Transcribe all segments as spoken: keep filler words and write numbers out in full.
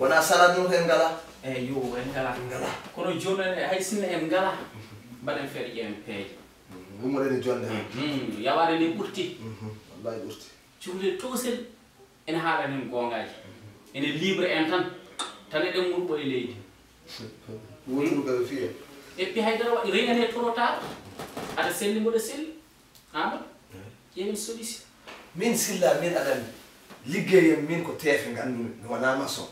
Wona salade noon ko en ngala. Eyi yo, en ngala. En ngala. Kono jooni noon hay sinno en ngala, mbaɗen feere ƴeewen peeje. Ummoɗen e jonde hannde. Yawaade nde ɓurti. Wallahi ɓurti. Cukalel toosel ene haala en goongaaji. Ene libre en tan. Tan eɗen murɓo e leydi. Woturu kaɓe fiya. Et puis haydara waɗi rien n'est trop tard. Aɗa selli mboɗo selli. Amadou, ƴeewen solution. Min Silla, min aɗa anndi. Liggey am min ko teefe nganndumi, mi wonaa maçon.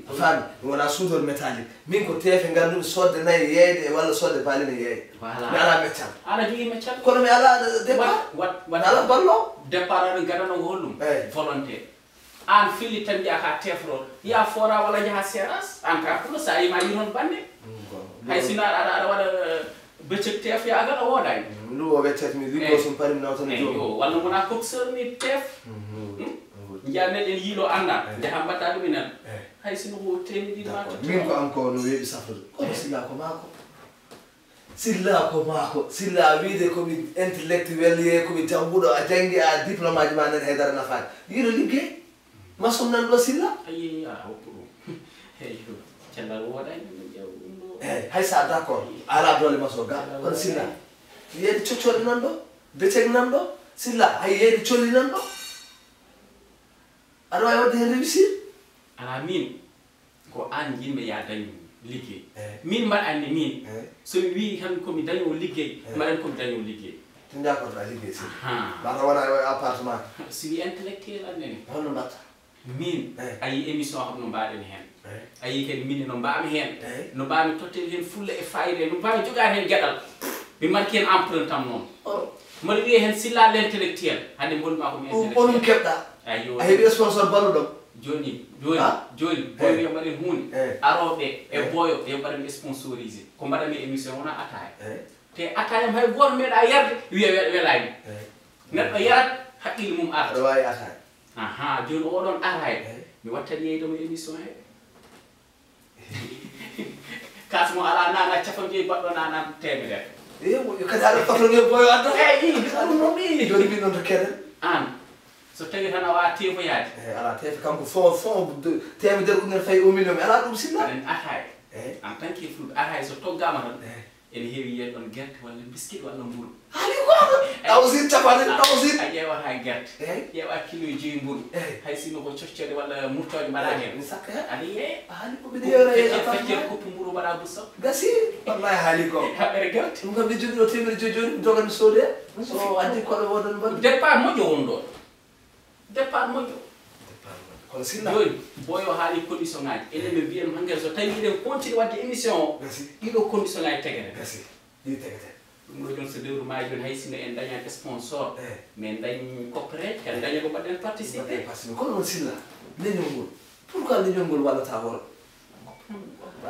A faami? Mi wonaa soudeur métallique. Min ko teefe nganndumi, soodde nayi yeeyde e walla soodde baaline yeeyde. Mi alaa meccal. Aɗa jogii meccal? Kono mi alaa départ. Mi alaa ballo. Départ aɗa gadano ko hollum? Volonté. Aan filli tan njaha ka tefro, yaha foora walla njaha seras, aan ka fulo sa yima yi toon bande. Hay sinno aɗa aɗa waɗa beccek tef ya agal a woodani. Ɗum o weccati mi liggo sum parim nawtana joom. Walla gona coxeur ni tef. Njiya meɗen yiilo annda njaha mbaɗɗa ɗum enen. Hay sinno ko temedin ma. Min ko an ko no weeɓi safrude kono silla ko maako. Silla ko maako. Silla wiide komi intellectuel ye komi jannguɗo a janngi a diplôme aji ma nani haydara nafaani yiɗo liggey. Maçon nan ɗo Silla. Ayi a hokku ɗum. Eyo cellal woodani ɗum ƴeew ɗum ɗo. Eyi hay sa d'accord ala doole maçon ga kono Silla yeeyde coccoɗe nan ɗo beceg nan ɗo Silla hay yeeyde colli nan ɗo. Aɗa wawi wadde hen réussir. Ala min. Ko aan njiɗmi ya dañu liggey. Min mbaɗanmi min. So mi wii tan ko mi dañoowo liggey, mbaɗan ko mi dañoowo liggey. To njakorɗa liggey si. Mbata wona e appartement. Si wii intellectuel annene. Holno mbatta? Min a yii émission kam no mbaɗen heen. A yii kadi min no mbaami heen. No mbaami tottel heen fulla e fayida no mbaami jogaade heen geɗal. Mi marki heen empreinte am noon. Mboɗo wiyee heen Silla l'intellectuel. Hannde mbolmi ma ko mi intellectuel. Onon keɓɗa. A heɓi sponsor balluɗo. Jooni jooni jooni boy wiya mbaɗen huunde arooɓe e boyo yo mbaɗen sponsorisé ko mbaɗanmi émission wona ataaya te ataaya hay gooto meeɗa yarde wiya welaani neɗɗo yarat haqqille mum arata aɗa waawi ataaya aha jooni oɗon ataaya mi wattat yeeyde mo émission he kaas mo alaa nana capanɗe joyi baɗɗo nana temedere eyi moƴƴo kadi aɗa foto nge boyo adda eyi ɗum noon ɗi joni min noon to keɗen aan so tawi tan a wawa tefoyaade eyi ala tefe kanko fo fo temedere ujunere fayi un million mi ala ɗum sinna aɗen ataye en tant que fulɓe ataye so toggama tan ene heewi yiyen ɗon guerte walla biscuit walla mburu haali goto tawsit capanɗe tawsit a ƴeewa ha guerte ƴeewa kilo e joyi mburu hay sinno ko coccode walla murtoje mbaɗa hen mi sakka hen aɗa yeeya haali ko mbiɗa yewra e feccere kuppu mburu mbaɗa busso gasi wallahi haali ko haɓɓere guerte ɗum kam mi jogiɗo temedere joyi joni mi dogan mi soode so addi koɗo wodan mbaɗ départ moƴƴo won ɗon départ moƴƴo Kono Silla. Jooni, Boyo haali condition ngaji. Enen ɓe mbiyen hannde so tawi eɗen continue waɗde émission o, gasi, ɗiɗo condition ngaji tegete. Gasi. Ɗi tegete. Ɗum ɗo jooni so lewru maayi jooni hay sinno en dañani sponsor, eh, mais en dañi coppere, en daña ko mbaɗɗen participer. Mbaɗɗen participer. Kono noon Silla, leñol ngol, pourquoi leñol ngol wallata worɓe?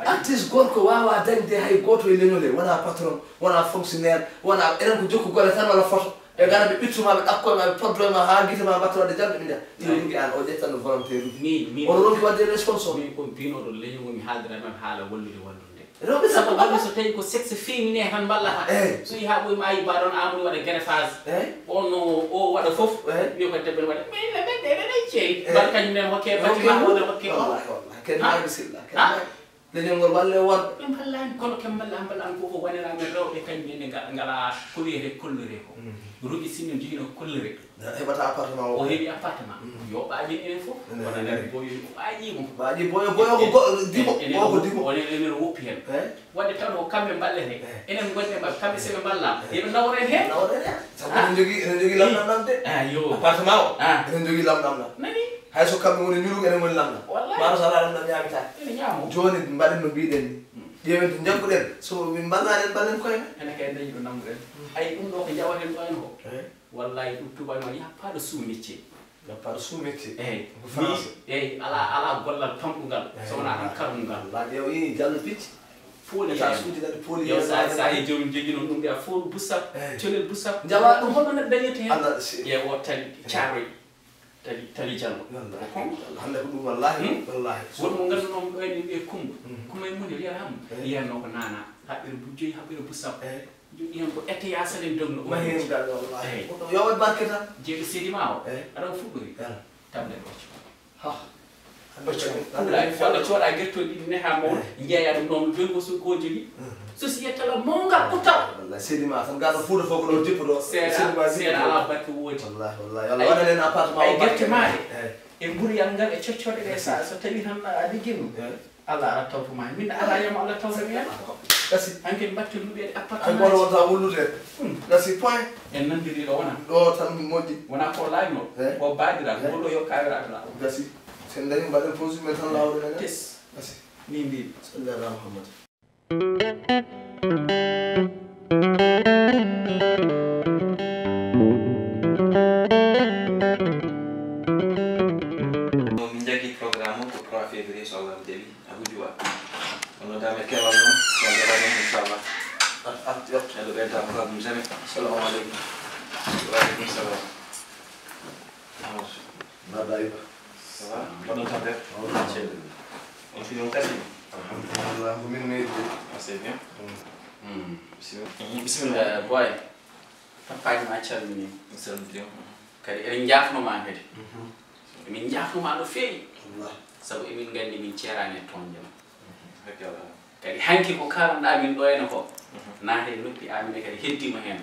Artiste gorko waawaa dañde hay gooto e leñol he, wonaa patron, wonaa fonctionnaire, wonaa, enen ko jokku golle tan walla photo. Ɓe ngara ɓe ɓittu ma, ɓe ɗakko ma, ɓe poddo ma haa gite ma mbatta waɗde jam, ɓe mbiya, "Ɗi woni an, o ƴettanno volontaire uji." Min, min. Oɗo ronki waɗde responsable. Min ko mbinooɗo leñol ngol, mi haaldata e maɓɓe haala wallude wallunde. Rewɓe tan. Sabu walla so tawi ko sexe féminin tan mballata. Eey. So yehi haa ɓooyi ma a yii mbaɗon Amadou waɗa greffage. Eey. On o, o waɗa fof. Eey. Wiya ko debbo ne waɗa. Mais ɓe ɓe ɓe ɓe ceyi. Eey. Mbaɗa kañum nen hokke bâtiment o ne hokke o. Wallahi, wallahi. Ken maari Silla. Ken maari. Leñol ngol walle worɓe. Ɓe mballani kono ken mballa mballa an ko ko wanira men rewɓe kañum ene nga- ngala ko wiyete kollore ko. Mm. Rogi sinno jogino kollore. Heɓata appartement o. O heɓi appartement. Mm. Yo ɓaaji enen fof. Enen wona enen. Nani boyo o ɓaaji mo. Ɓaaji boyo, boyo ko go- dimo. Enen o ko dimo. Onen enen woppi hen. Eh? Wadde taw ko kamɓe mballete. Eh. Enen gondi e maɓɓe, kamɓe seɓe mballa. Eh. Yeɓe naworen hen. Naworen hen. Sabu enen jogii, enen jogii lamɗam ɗam de. Ah, yo. Appartement o. Ah. Enen jogii lamɗam ɗam. Nani? Hay so kamɓe woni ñuluk, enen woni lamɗam. Wallahi. Maaro so alaa lamɗam ñaamitaake. Ene ñaamo. Jooni mbaɗen no mbiɗen ni. Mm. Ƴeewen to njagguɗen. So min mballaani en, mballen koye men. Enen kay dañi ɗo nanguɗen. Mm. Ay ɗum ɗo ko njawaten ɗo en ko. Eh. Wallahi, ɗum tubaño, il y a pas de sous-métier. Il y a pas de sous-métier. Eey. Ko français. Eey, alaa, alaa gollal pamɗungal, eey, so wonaa tan karungal. Wallahi, yo, ii, Jallo Picc. Pooli. État suuji kadi pooli. Yo, sa, sa e joom jogi noon ɗum mbiya fooru busap, eey, colel busap. Njawa ɗum. Holno neɗɗo dañirta heen? Allah, si. Ƴeewo tali, eey, Caaroy, tali, tali Jallo. Wallahi. Ko hannde ko ɗum, wallahi, hmm? Wallahi. Won mo ngannduɗon ɗo ene wiyee Kumba. Mhm. Kumba e Munir, yiyata mo. Eey. Yiyanno ko naana, haɓɓere bujjoy, haɓɓere busap. Eey. Joɗi hen ko ete yasalen dogno o. Mahi hen galle, wallahi. Eey. Ko ɗum yo waɗ barke tan. Jeeɗo seedi ma o. Eey. Aɗa o fuɗɗori. Eey. Tablet o. Ha. Hannde kadi, hannde kadi walla cooɗa gertoɗe ɗiɗi neha mawɗo, eey, njeeya ɗum ɗon, joyi ko so ko jogi. Mhm. Société la mawngal ɓurtal. Wallahi, seedi ma tan, gaɗo Fuuta fof ko ɗon jippuɗo. Seeɗa, seeɗa ala barke woodi. Wallahi, wallahi. Ay, Allah waɗan en appartement o, ay, gerte maɗe. Eey. E mburiyal ngal e coccoɗe ɗe, sa, so tawi tan a ligginno. Eey. Allah ara tawto ma. Min ara yamo Allah tawto mi hen. Gasi. Hanke mbatte luɓeɗe appartement. Ay, goto wonta wullude. Hmm. Gasi point. En nandiri ɗo wona. Ɗo tan moƴƴi. Wona ko laawno. Eh. Ko baadira. Eh. Ko ɗo yo kawiraɗo la. Gasi. Sen dañi mbaɗen pause men tan lawol men. Tes. Gasi. Ni mbi. Sallallahu ala Muhammad. Min jaggi programme o ko trois février, so Allah jaɓi. Abu Juwa. Ono dame kewal noon, so Allah waɗi, inchallah. Ah, ah, yo. Eɗo ɓeyda ko ɗum jamais. Assalamu aleykum. Wa aleykum salam. Amadou. Mbaɗa yiɗa. Ça va? Mbaɗɗon tampere? On fini on kasi? Alhamdulillah, ko min meeɗi de. Ah, c'est bien. Mm. Mm. Bisimilla. Mm, bisimilla. Eh, boy, tappaaji ma calmini. Salmini. Kadi eɗen njaafno ma kadi. Mhm. Emin njaafno ma no feewi. Wallah. Sabu emin nganndi min ceeraani e toñde ma. Mhm. Hakki Allah. Kadi hanki ko kaalanɗaa min ɗo ene ko, mhm, naata e noppi amin kadi heddiima heen.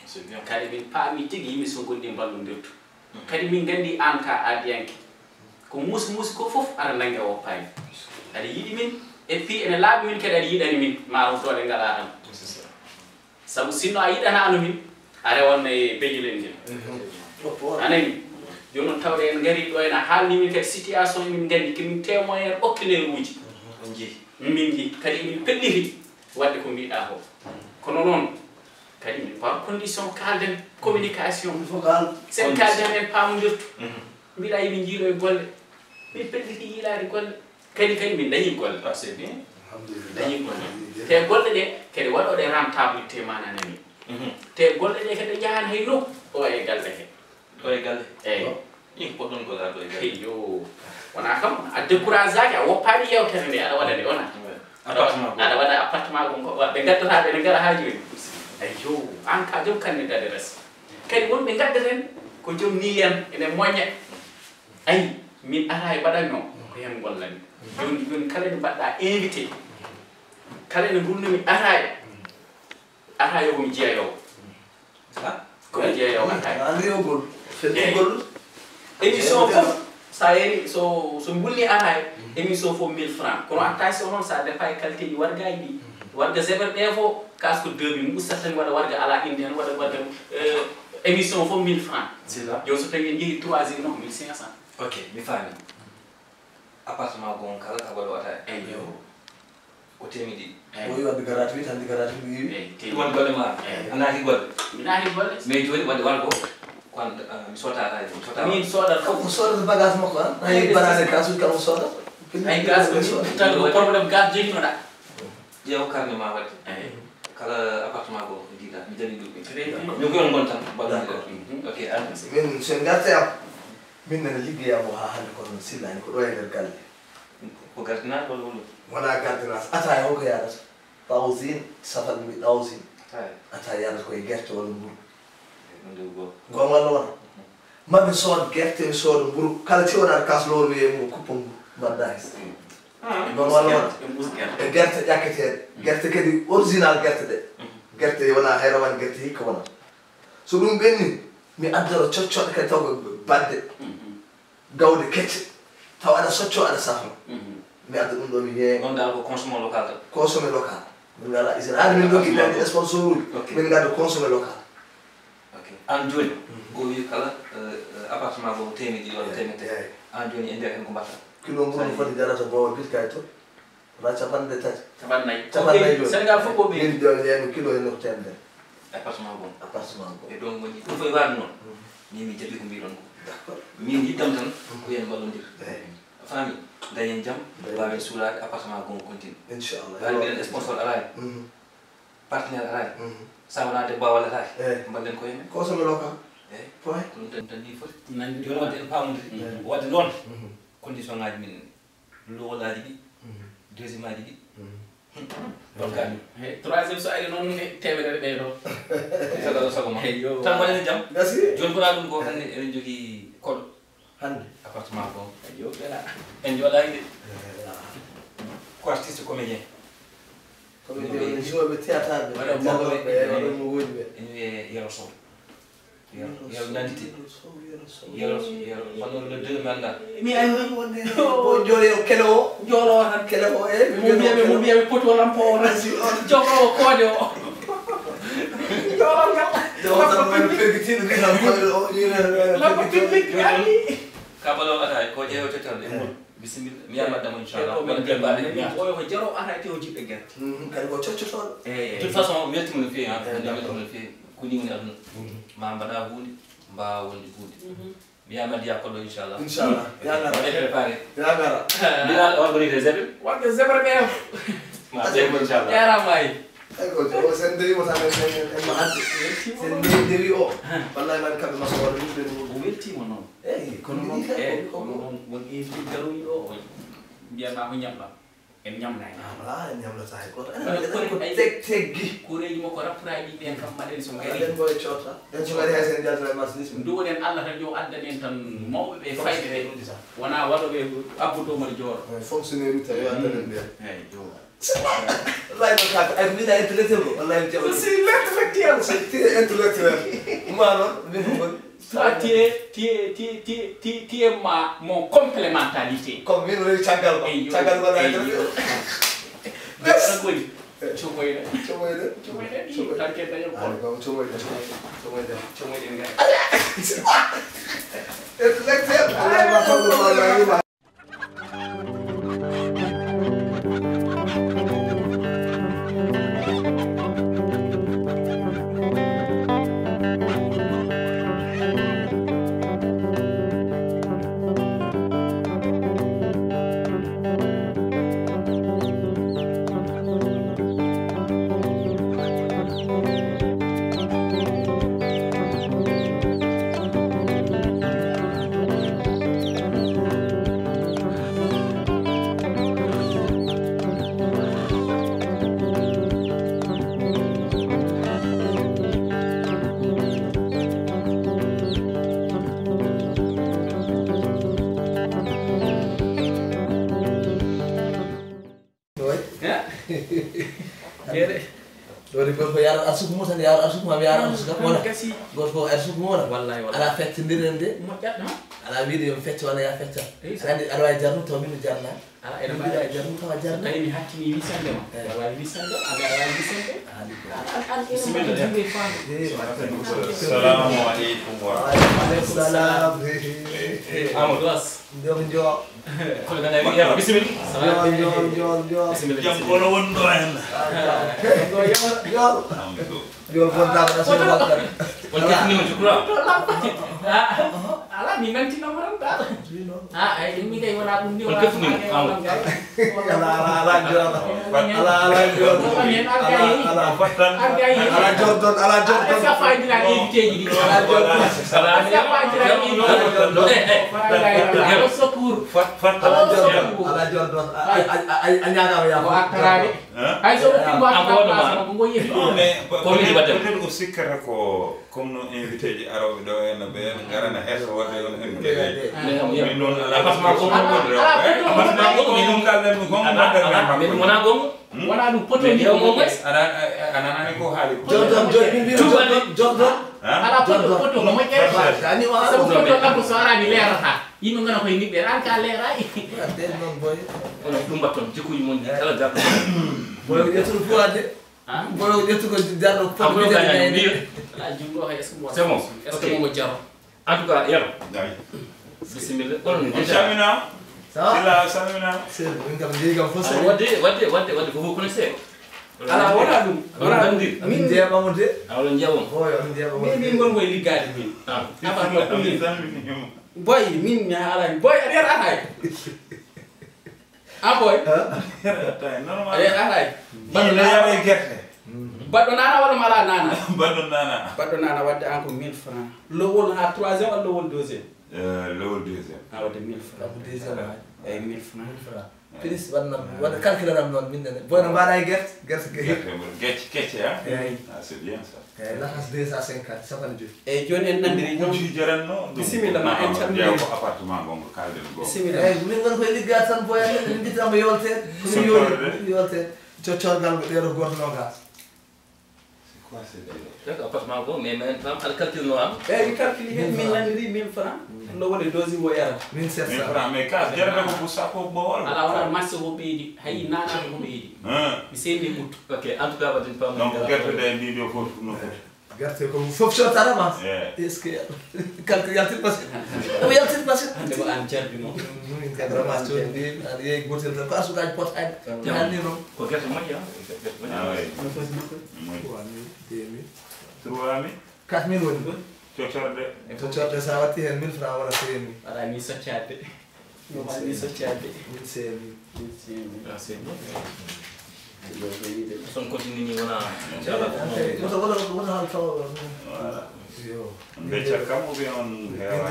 C'est bien. Kadi min paami tigi yimɓe so ngonndi mballondirtu. Mhm. Kadi min nganndi aan ka aadiyanke. Ko muusi muusi ko fof aɗa nannga woppaani. Aɗa yiɗi min, et puis ene laaɓi min kadi aɗa yiɗani min, ma o doole ngalaa tan. C'est ça. Sabu sinno a yiɗanaano min, a rewanno e beñulel ngel. Mhm. A nani? Jooni noon tawde en ngarii ɗo ene haalni min kadi situation emin nganndi ko min témoigner oculaire uji. Mhm. On njii. Min njii. Kadi emin pelliti waɗde ko mbiɗa ko. Kono noon, kadi min par condition kaalden communication. Il faut kaal. Sen kaalden en paamondirtu. Mhm. Mbiɗa emin njiiɗo e golle. Min pelliti yiilaade golle. Kadi, kadi min dañi golle. Ah, c'est bien. Alhamdulillah. Dañi golle. Alhamdulillah. Te golle ɗe, kadi waɗooɗe rentabilité maana nani. Mhm. Te golle ɗe kadi njahan hay nokku, ɗo e galle he. Ɗo e galle? Eey. Ɗo? Ɗin ko poɗɗon gollaade ɗo e galle? Hey, yo. Wona kam, a décourageaaki, a woppaani yewtere nde aɗa waɗa nde, wona? Ouais. Aɗa wa-, appartement goo. Aɗa waɗa appartement goo, ko ɓe ngaddata, ɓe ne ngara haa jooni. Ayyo, aan ka joom kanne dade res. Kadi wonɓe ngaddaten ko joom niyan, ene moña. Ayi, min Araye mbaɗatnoo ko heen ngollami. Jooni, jooni kala nde mbaɗɗaa invité, kala nde ngulnumi Araye, Araye o ko mi jeeyoowo. Ha? Ko mi jeeyoowo Araye. A anndi o gol. Eey. Feltugol. Émission fof, so a yerii, so, so ngulnii Araye, émission fof mille francs. Kono attention noon, ça dépend e qualité ji wargaaji ɗi. Warga Zeber ɗe fof, kas ko deux mille, mi ustata tan mi waɗa warga alaa inde heen, waɗa warga, euh, émission fof mille francs. C'est ça. Jooni so tawii en njehii trois heures, non, mille cinq cents. Ok, mi faami. Appartement goo kala ka golle wata e. Eyo. Ko teemedde ɗiɗi. Eyo. Ɓooyi waɗde gratuit, tan gratuit mi wiwi. Eyo, teemedde. Ɗum woni golle ma. Eyo. A naati golle. Mi naati golle. Mais jooni waɗde wala ko, ko an, ah, mi sotta alaaji, mi sotta. Min soodata fof. Ko soodata bagage makko, an? Ay, ay, baraade gasuuji kam o soodata. Ay, gas ko min tan ko problème gas joginoɗa. Ƴeew carnet ma waɗde. Eyo. Kala appartement goo ko jiiɗa, mi jaɓi ɗum. Très bien. Min ko yon ngon tan, mbaɗon. D'accord. Mhm. Ok, an. Min, so en ngarte am, min nana liggeyam o haa hannde, kono mi sillaani ko ɗo e nder galle. Ko gardiennage walla holɗum? Wonaa gardiennage. Ataaya holko yaadata? Ɗawsin, safal mi ɗawsin. Ataaya. Ataaya yaadata koye gerte walla mburu. Ɗum de ko goonga. Goonga walla wona? Mhm. Ma mi sood gerte, mi sooda mburu. Kala tiwanaɗo kaas lowol mi e mum, kuppa mburu. Mbaɗda his. Mhm. Goonga walla wona? Ɓe mbuus gerte. E gerte ƴakketeeɗe. Mhm. Gerte kadi original gerte ɗe. Mhm. Gerte wona hay rawane gerte hikka wona. So ɗum ɓenni, mi addoro coccoɗe kadi taw ko badde. Mhm. Gawde kecce, taw aɗa socco, aɗa safra. Mhm. Mi adda ɗum ɗo, mi yeeya. Ɗon dal ko consommé local tan. Consommé local. Min ngala usine. An min ɗo kiɗɗaɗi sponsor uji. Ok. Min ngadda consommé local. Ok. An jooni, mhm, ko wi kala, eh, eh, appartement goo ko teemedde ɗiɗi walla, eyi, teemedde tati. Eyi. An jooni e nder hen ko mbaɗta? Kilo mburu no foti jarata boowa bit kay to. Wona capanɗe tati. Capanɗe nayi. Capanɗe nayi. Ko ɓeyi, jooni. Sénégal fof ko ɓeyi. Min jooni, eyi, mi kilo e nokku teemedere. Appartement goo. Appartement goo. E ɗon woni, ɗum fof e waɗde noon. Mhm. Min mi jaɓi ko mbiɗon ko. D'accord. Min yiɗdam tan, mhm, ko yen mballondir. Eyi. A faami? Dañen jam, dañen jam, mbaawen suuɗaade, appartement goo continue. Inchallah. Waɗi mbiɗen sponsor alaani. Mhm. Partenaire alaani. Mhm. Sa wonaa debbo a wallataake. Eyi. Mballen koye men. Consommé local. Eyi. Point. Ko ɗum tan, tan nii foti. Nandi jooni waɗde en paamondiri. Eyi. Waɗde noon. Mhm. Condition ngaaji min. Lowolaaji ɗi, mhm, deuxième aji ɗi. Mhm. Ɗon ka ɗum. Hey, troisième so ari noon, he, teemedere ɓeydo. Sago, sago ma. Hey, yo. Tan mbaɗen jam. Merci. Jooni ko ɗum ko hannde eɗen jogii koɗo. Hannde? Appartement goo. Hey, yo, ɓela. En jooɗaaki de. Eh, ah. Ko artiste comédien. Comédien, woni joueur ɓe théâtre ɓe. Voilà, jannooɓe ɓe, ɓe, ɓe, ɓe, ɓe, ɓe, ɓe, ɓe. Ene wiyee Yero Sow. Yero, Yero Nandite. Yero, Yero, wano le deux mi anndaa. Mi anndi. Ko joole o kele o. Joolo o tan. Kele o, eh, mo mbiyaɓe, mo mbiyaɓe poto lampo o tan. Jogo o koode o. Joolo ngal. Joolo tan, lampa public. Lampa public, mi anndi. Ka balo ata ko jeeyo tetal e mul. Bisimilla. Mi yalmat damo, inchallah. Wala min, min, min, oyo ko jaro ata te o jiɓɓe gerte. Mhm, kadi ko coccotooɗo. Eyi, eyi. De toute façon, weltima no feewi, ha. Eyi, hannde d'accord. Weltima no feewi. Ko ni woni aduna. Mhm. Ma mbaɗa huunde, mbaawa wonde huunde. Mhm. Mi yalmat ya koɗo, inchallah. Inchallah. Ya ngara. Waɗe préparé. Ya ngara. Mbiɗa organiser zébre. Waɗde zébre ɓe. Ma zébre, inchallah. Jarama ay. Ay, ko, o sen dewi mo tan, en, en, en, en mo hande. Weltima. Sen dewi, dewi o. Wallahi, man kamɓe maso wala ɗum ɓe ɗum. O weltima noon. Eyi, kono noon, eyi, kono noon, won invité garoyi ɗo, o mbiyatma ko ñamla. En ñamnaani. Ah, voilà, en ñamnata hay gooto. Kono aɗa ko teg-, teggi. Koreeji makko rapporaaji ɓeen kam, mbaɗen so ngari. Aɗen mbo e coota. Ɓen so ngari hay sen jaltata e marchandise. Nduwoɗen Allah tan yo addan en tan mawɓe ɓe, fayɓe ɓe. Fonctionnaire uji tan. Wona waɗooɓe abboto mbaɗa jooro. Eh, fonctionnaire uji tan yo addan en ɓeen. Eyi, jooro. Wallahi, no kaaka, ay, mbiɗa intellectuel ko, wallahi, mi jaɓa. Je suis l'intellectuel. C'est très intellectuel. Moi, non, min ko. Toi, tu es, tu es, tu es, tu es, tu es, tu es ma, mon complémentarité. Comme min woni caggal ma. Eyo. Caggal ma na eyo. Merci. Comoyde. Comoyde. Comoyde. Tan ke dañal ko. Ay, ko comoyde, comoyde, comoyde, comoyde ngal. Intellectuel. Ay, ma ko ma. Oy. Ha? Jeere. Ɗo de gorko yaara arsuku mum tan, yaara arsuku ma, yaara arsuku kam wona. Kasi. Gorko arsuku mum wona. Wallahi, wallahi. Ala fecce ndiren de. Moƴƴat, ha? Ala wiide yo fecce walla ya fecca. Aɗa andi, aɗa wawi jarnude taw min mi jarna. Ala, ene mbawi jarnude taw a jarna. Tawi mi hattini wisande ma. Eh. Aɗa wawi wisande, aɗa wawi wisande. Assalamu aleykum wa rahmatullah. Salam. Amadou As. Ndem njo. Ko ganna wi yalla bisimilla. Njo njo njo njo. Bisimilla. Jam kono wonno en. Njo njo. Njo bonta na so bakar. On kefni on jukra. Ala mi nanti no maranta. Ah, ay mi kay wala dum ni wala. On kefni on. Ala ala ala jooɗo. Ala ala jooɗo. Ala ala ala jooɗo ala jooɗo. Ala jooɗo. Ala jooɗo. Ala jooɗo. Ala jooɗo. Ala jooɗo. A ñaagama yaafo. Ay so ko timbo. Ko mi waɗata. Peut-être o sikkata ko. Comme no invité ji arooɓe ɗo en no ɓe en ngarana heso wadde on invité ji. Min noon ala. Parce que ko ɗum kalɗen mi gonga. Wona ɗum poto ni. Aɗa anani ko haali. Jordan Jordan Jordan. Ala poto poto no moƴƴere. Sabu poto kanko so arani leerata. Yimɓe ngana koye niɓɓere an ka leerayi. Ɗum mbatton jikkuji mon ɗi kala garɗo. Boy ƴettude fuwaade. Boy ƴettugo jarɗo. Amono gañani mbiyo. La jungo hay est-ce que mo. C'est bon. Est-ce que mo jaro? En tout cas yaro. Bisimilla. On déjà. Salmina. Sila salmina. Sir min kam jeyi kam fof. Wadde wadde wadde wadde ko vous connaissez. Ala wona ɗum. Wona ɗum. Min jeeɓamo de. Awlo jeeɓamo. Boy on jeeɓamo. Min min gon koye liggaade min. Aba ko min. Boy min mi ala boy a yer atay. Ah boy. Normal. Eh, alay. Baɗɗo nana waɗa mala nana. Baɗɗo nana. Baɗɗo nana wadde an ko mille francs. Lowol ha troisième walla lowol deuxième? Lowol deuxième. A wadde mille francs. Deuxième. Eyi mille francs. Mille francs. Pris waɗnam waɗa calculer am noon min nene boyno mbaɗa e guerte guerte guerte kecce a. Eyi. Ah, c'est bien ça. Eyi lakas deux cent cinquante capanɗe joyi. Eyi jooni en nanndiri noon. Kujji jaranno ɗum. Bisimilla ma en calmini. Ko appartement gongo kalden go. Bisimilla. Eyi min ngon koye liggaade tan boya min min mbitama yolteede. Ko min yoli yolteede. Coccorgal ko ɗeɗo goto nogas. C'est quoi ce délire? Rek appartement go mais men fam al calcul no am. Eyi mi calculi hen min nanndiri mille francs. No woni dosi mo yara. Mille sept cent. Mille francs mais kas jarata ko pour ça ko bowol. Ala wona marché ko ɓeydi hay nana ko ɓeydi. Mi seeni ɓuttu. Ok en tout cas wadin pam. Donc gerte de mbiɗo fof no foti. Gerte ko fof cottata ma. Est-ce que calcul yaltin machine? Omo yaltin machine. Hande ko an jardi mo. Min kadi ramas condi an yeyi gotel tan ko asukaji pot hayde. Hanni noon. Ko gerte moƴƴa. Gerte moƴƴa. Ah oui. Trois mille deux mille. Trois mille. Quatre mille woni ɗon. Cocorɗe. Cocorɗe sa watti hen mille francs wona trois mille. Aɗa ni soccade. Ɗum anndi soccade. Min seemi. Min seemi. Ah, c'est bon. Son continue ni wona inchallah. Wota wota wota hal tawa. Voilà. Yo. On becca kam ou bien on hewa.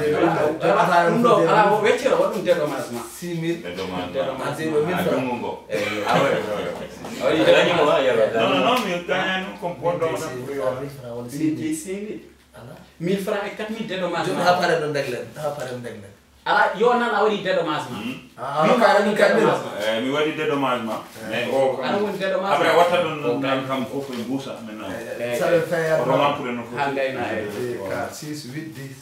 Ala ɗum ɗo ala o weccere waɗum dédommagement. Six mille. Dédommagement. Dédommagement. Jungo ngo. Awa. Awa. Non non non mi gagnani comme podo. Six mille. Ala. Mille francs et quatre mille dédommagement. Joni ha pare ɗo ndeglen ha pare ɗo ndeglen. Ala yo nan a waɗi dédommagement. Ah, mi waɗi dédommagement. Eh, mi waɗi dédommagement. Mais o kam aɗa woni dédommagement après watta ɗon nan kam fof koye mbuusa maintenant. Saɗa feya oto manquede no foti ha gayna e ka six huit dix.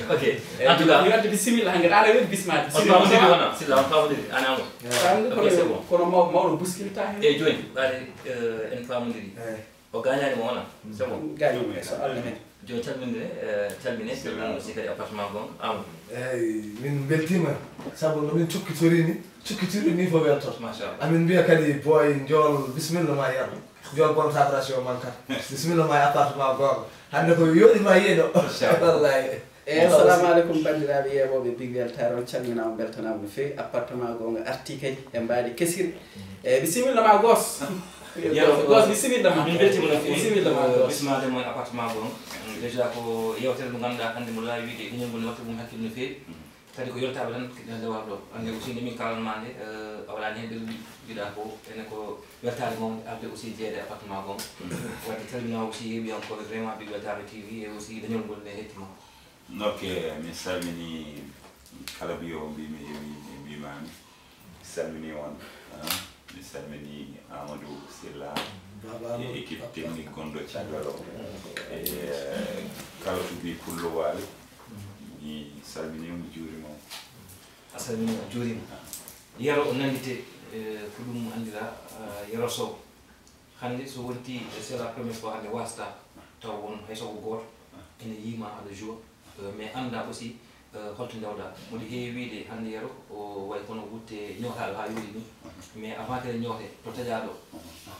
Ok. En tout cas mi wadde bisimilla hange aɗa weli bismade. On famodiri wona silla on famodiri anamo. Famde kono kono mawɗo buskilta hen. E joni ɓaade en famodiri. O gañaani mo wona. C'est bon. Gaño so Allah hen. Jooni calminde calmine calmine aussi kadi appartement gonga Amadou. Eyyi min beltima sabu no min cukkitori ni cukkitiri ni fof weltoto. Machallah. Amin mbiya kadi boy njool bisimilla ma yero njool bonne saturation man kadi bisimilla ma e appartement gonga hande ko yooɗi ma yiye ɗo. Wallahi. Eyi assalamu aleykum banndiraaɓe yeeɓooɓe big weltaare on calminaama beltanaama no feewi appartement goonga artii kadi e mbaadi kesiri. Eyi bisimilla ma gos. Gos bisimilla ma min beltima no feewi bisimilla ma gos bismade mo e appartement goonga. Déjà ko yewtere nde ngannduɗaa hannde mo laawi wiide leñol ngol ne watta ɗum hakkille no feewi. Kadi ko yoltaaɓe tan kiɗɗen ndewal ɗo hannde aussi nde min kalanma nde a waɗaani heen ɓerɗi mbiɗa ko ene ko weltaare mawde arde aussi jeeyde appartement goonga. Wadde calminaa aussi yeeɓiyankooɓe vraiment big weltaare T V e aussi leñol ngol ne hettima. Ok, mi salmini kala mbiyo mbimi yewi mbimami mi salmini on. Mi salmini Amadou Silla e équipe technique gonɗo caggal o e kala to mbi pullo waali. Mi salmini mi juurima. A salmini a juurima. Yero o nandite ko ɗum andira. Yero sow. Hannde so wonti, eh, c'est la première fois hannde waasta taw won hay so ko gooto ene yiima aɗa joua, eh, mais annda aussi, eh, holto ndewɗa. Mboɗo heewi wiide hannde yeru o way kono wutte ñootaɗo haa yooɗi ni, mais avant kene ñoote to taƴaɗo,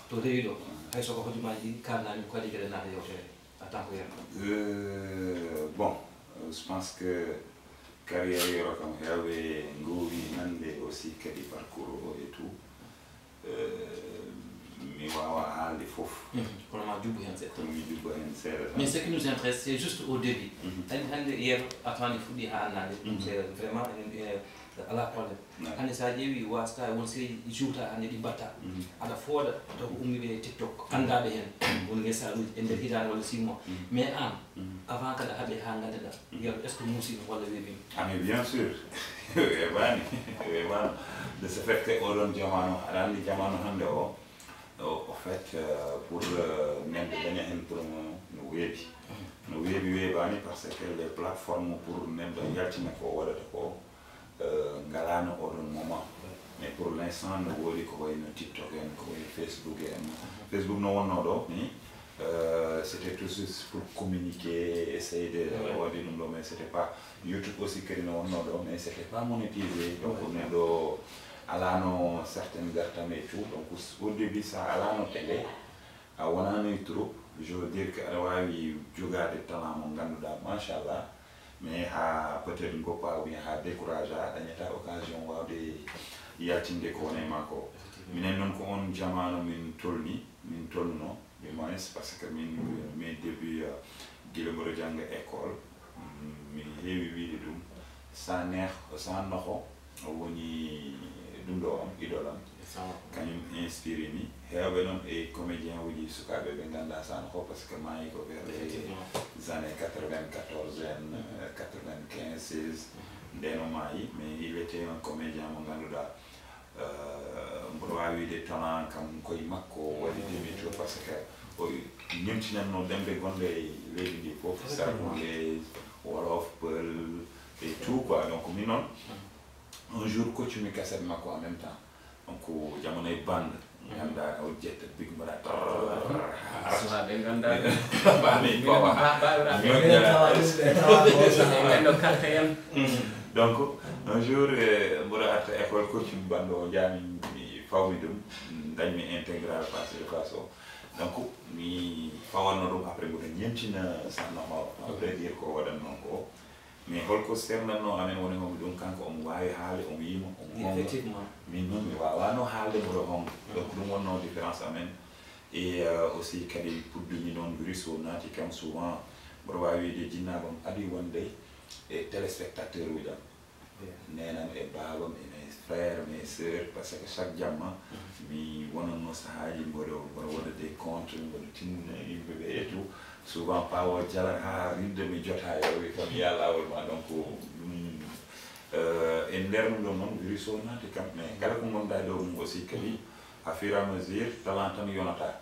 to rewiɗo, hay so ko hojomaaji ɗi kalnami ko kadi kadi naata yewtere en tant que yeru. Euh, bon, euh, je pense que carrière yero kam heewɓe ngowi nande aussi kadi parcours o et tout. Euh, mi wawa haalde fof. Kono ma jubbu hen seeɗa. Kono mi jubba hen seeɗa tan. Mais ce qui nous intéresse, c'est juste au début. Hannde hannde yeru a tawani fuɗɗi ha annade ɗum, c'est vraiment, euh, ala problème. Hannde sa ƴeewi wasta won seeɗi juuta hannde ɗi mbatta, aɗa fooɗa taw ko ummiɓe e tiktok anndaɓe hen, won ngesaruji e nder hitande walla six mois. Mais an avant kala haaɓe ha ganduɗa yeru, est ce que muusino walla weeɓino? Ah mais bien sûr. Weeɓani. Weeɓano. De ce fait que oɗon jamanu, aɗa andi jamanu hannde o, o fait, euh, pour, euh, neɗɗo daña hen promo no weeɓi. No weeɓi weeɓani parce que les plateformes pour neɗɗo yaltina ko waɗata ko, euh, ngalano oɗon moment. Mais pour l'instant no woodi ko wayno tiktok en, ko wayno facebook en. Facebook no wonno ɗo ni, euh, c'était tout juste pour communiquer, essayer de waɗi ɗum ɗo, mais c'était pas, youtube aussi kadi no wonno ɗo mais c'était pas monétisé. Donc neɗɗo alano certaine gartam et tout. Donc au début sa alano télé, a wonani trop, je veux dire que aɗa wawi jogade talent mo ganduɗa machallah, mais ha peut-être goppa ou bien ha décourage a dañata occasion wawde yaltinde ko wona e ma ko. Minen noon ko on jamanu min tolni, min tolnuno du moins parce que min, mes débuts, euh, gila mboɗo jangga école, mm, mi heewi wiide ɗum sa neex sa noxo o woni ɗum ɗo am idole am. Kañum inspiré mi. Heewɓe noon e comédien uji sukaaɓe ɓe nganndaa sano ko parce que maayi ko vers les années quatre-vingt-quatorze en, quatre-vingt-quinze seize. Nden o maayi mais il était un comédien mo ngannduɗaa, euh, mboɗo waawi wiide talent kam koye makko waɗi demi tour parce que o ñemtinanno ɗemɗe gonɗe e leydi ndi fof, sargulais, wolof, peul et tout quoi. Donc min noon un jour koccumi cassette makko en même temps. Donc jamono e bande ngannduɗaa o jetta big mbaɗa. Suwaaɓe nganndaa Bani fawa. Ɓaaɓiraaɓe en ngannda carte en. Donc un jour mboɗo arta école coaching banndo o jaami mi fawmi ɗum, dañmi intégral face e face o. Donc mi fawanno ɗum après mboɗo ñemtina sanno maw après dire ko waɗan noon ko. Mais holko sernatno amen woni homi ɗum kanko omo wawi haalde omo yima omo honga. Min noon mi wawano haalde mboɗo honga. Donc ɗum wonno différence amen. Et euh, aussi kadi puddumi noon virus o naati kam souvent mboɗo wawi wiide jinnaɓam adi wonde e téléspectateur uji am, nenam e babam e mes frères mes sœurs parce que chaque jamma mi wonanno sahaji mboɗo mboɗo waɗa des comptes mboɗo tinna yimɓeɓe et tout. Souvent pawo jala ha ridde mi jota e o wi kam ya lawol ma donc ɗum. Euh, e nder ɗum ɗon noon virus o naati kam mais kala ko gonɗa e dow mum aussi kadi à fur et à mesure talent tan yonata.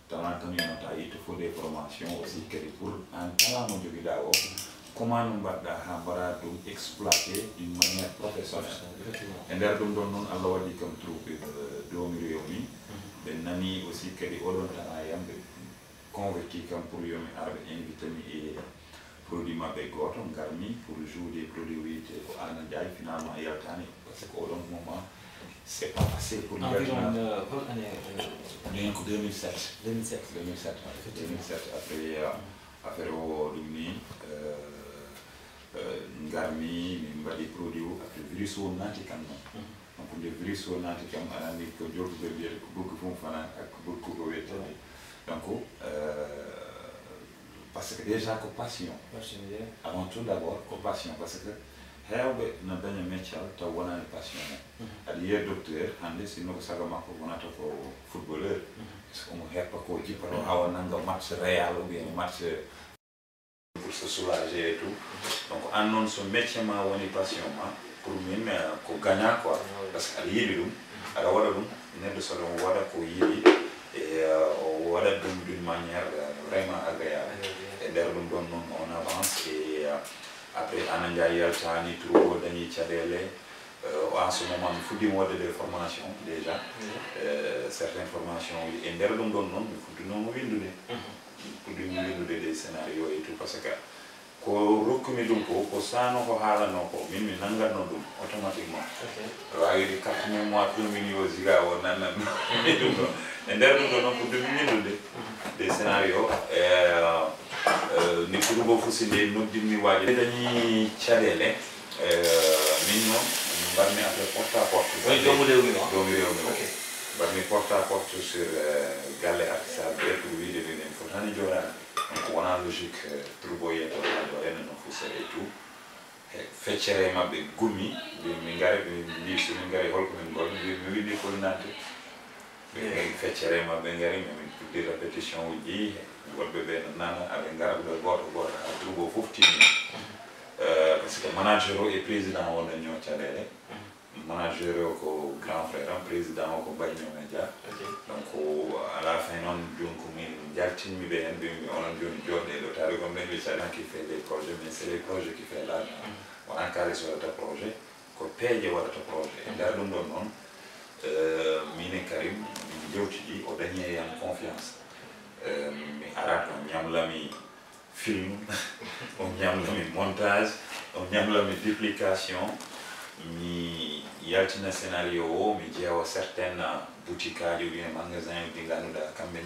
Talent tan yonata il te faut des formations aussi kadi pour an talent mo jogiɗa o comment no mbaɗɗa ha mbaɗa ɗum exploité d'une manière professionnelle. E nder ɗum ɗon noon allah waɗi kam trouvé domi rewmi ɓe nani aussi kadi oɗon talent yam ɓe convoqué kam pour yomi arɓe invité mi e produit maɓɓe gooto ngarmi pour joude produit wiyete ko Aana Ndiaye finalement yaltani parce que oɗon moment c'est pas facile pour environ yaltina. Euh, hol année euh, Nden ko deux mille sept. deux mille sept. deux mille sept. Deux mille sept après euh, affaire o ɗum ni euh, euh, ngarmi min mbaɗi produit o après virus o naati kan noon. Donc nde virus o naati kam aɗa andi ko jolfuɓe mbiyata ko buggu fof fana ak ko buggu ko wettani. Donc euh, parce que déjà ko passion. Avant tout d'abord ko passion parce que heewɓe no daña meccal taw wonani passion mum. Aɗa yiya docteur hannde sinno ko sago makko wonata ko footballeur parce que omo heppa ko jippato hawa nanga match réal ou bien match pour se soulager et tout. Donc an noon so métier ma woni passion ma pour min euh, ko gagnant quoi. Parce que aɗa yiɗi ɗum aɗa waɗa ɗum neɗɗo so ɗum waɗa ko yiɗi e euh, o waɗat ɗum d'une manière euh, vraiment agréable. E nder ɗum ɗon noon on avance et euh, après Aana Ndiaye yaltani trouve o dañi caɗele. Euh, en ce moment, mi fuɗɗiima waɗde des formations déjà. Euh, certaines formations, e nder ɗum ɗon noon, mi fuɗɗinooma winndude. Mi fuɗɗiima winndude des scénarios et tout, parce que ko rokkumi ɗum ko, ko saano ko haalanoo ko, min mi nanngatno ɗum automatiquement. Aɗa waawi wiide quatre mémoire ɗum min yo ziga o nannan ɗum ɗo. E nder ɗum ɗo noon, fuɗɗumi winndude des scénarios. Euh, euh, ni fuɗɗu mbo fusi nde noddinmi waaji. Dañi caɗeele. Eh, min noon, mbarmi affaire porte à porte. Woni joomu lewru o? Joomu lewru o. Ok. Mbarmi porte à porte sur, eh, galle artisanal ɓe pour wiide min en fotani jooɗaade. Donc, wonaa logique, eh, trouble yeeto, haa ɗo enen no fussere et tout. E feccere maɓɓe gumi, mbi, mi ngare, mi, mi, so min ngari holko min ngol, mbi, mi winndi Foolinante. Ɓe ngari feccere maɓɓe, ngari, min puɗɗi répétition uji, woɗɓe ɓe no nana, aɓe ngara ɓe gooto gooto, haa trouble o fof timmi. Euh, parce que manager o e président o no ñoo caɗeele. Manager o ko grand frère am, président o ko Mbaye Ñoome Dia. Ok. Donc, à la fin noon, jooni ko min njaltinmi ɓe heen, ɓe mbi, "Onon jooni jooɗɗe ɗo, tawi ko ɓe mbi caɗeele qui fait les projets, mais c'est les projets qui fait l'argent." Wonaa kaalis waɗata projet, ko peeje waɗata projet. E nder ɗum ɗon noon, euh, min e Karim, min njewtidi, o dañi e am confiance. Euh, mi arat, o ñamlami film, o ñamlami montage, o ñamlami duplication. Mi yaltina scénario o, mi ƴeewa certaines boutiques aji ou bien magasin uji ɗi ngannduɗaa kamɓe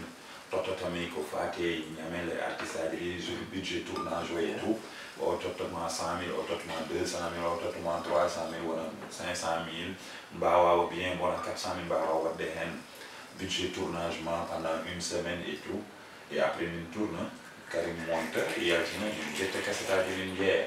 tottata mi ko faati e ñamele artiste aji ɗi, sur budget tournage o et tout. O tottuma cent mille, o tottuma deux cent mille, o tottuma trois cent mille, wona cinq cent mille, mbaawa o bien, wona quatre cent mille, mbaawa waɗde heen budget tournage ma pendant une semaine et tout. Et après, min tourna, Karim monta, yaltina, min ƴetta kasetaaji, min njeeya.